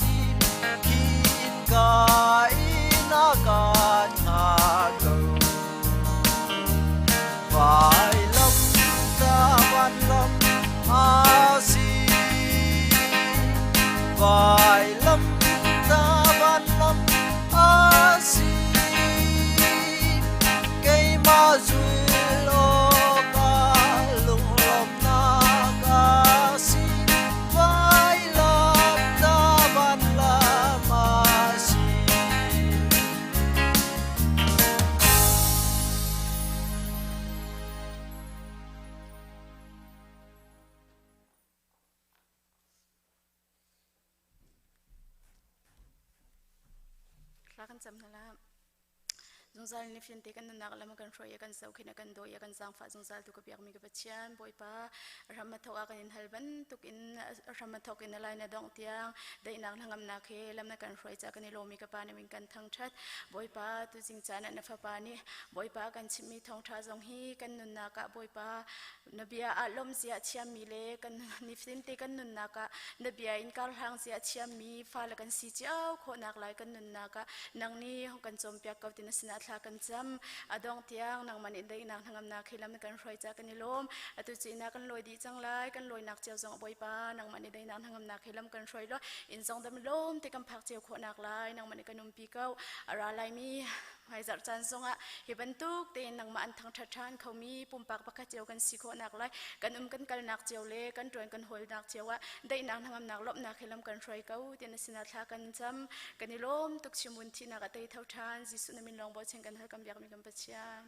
tim khin ka in a kan hngak ko. Vailam ta vanlam a si. Vailam ta van lam a si. Keimah zul awkah lunglawmhnak a si. Vailam ta van lam a si. Thla kan cam hna la. Zungzal ni fiante kan nunnak lam kan hruai kan zohkhenh kan dawi kan zaangfah zungzal tu ka biakmi ka Pathian Bawipa ram a thok ah kan in hal bantuk in ram a thok in a lai na dongh tiang daihnak hnangamnak he lam na kan hruai ca kan i lawmi ka pa na min kan thangthat Bawipa tu zing caan ah na fapa nih Bawipa kan chimmi thawngtha zong hi kan nunnak ah Bawipa na bia ah lawmzia a thiammi le kan nifinte kan nunnak ah na bia in karhlang zia a thiammi fale kan si cio khawhnak lai kan nunnak ah nang nih hong kan cawnpiak ko ti na sinah thla kan cam. A dongh tiang nangmah nih daihnak hnangamnak hi lam na kan hruai ca kan i lawm. Atu cu inn ah kan lawi dih cang lai. Kan lawinak cio zong Bawipa nangmah nih daihnak hnangamnak hi lam kan hruai law inn zong dam lawm te kan phak cio khawhnak lai nangmah nih kan umpi ko. A ra laimi hmaizarh caan zongah hi bantuk tein nangmah an thangṭhat ṭhan khomi pumpak pakhat cio kan si khawhnak lai kan um kan kalnak cio le kan ṭuan kan hawlnak cio ah daihnak hnangamnak lawmhnak he lam kan hruai ko tiah na sinah thla kan cam kan i lawm tuk chimun thihnak a tei tho ṭhan Jesuh na min lawng bochan kan hal kan biakmi kan Pathian.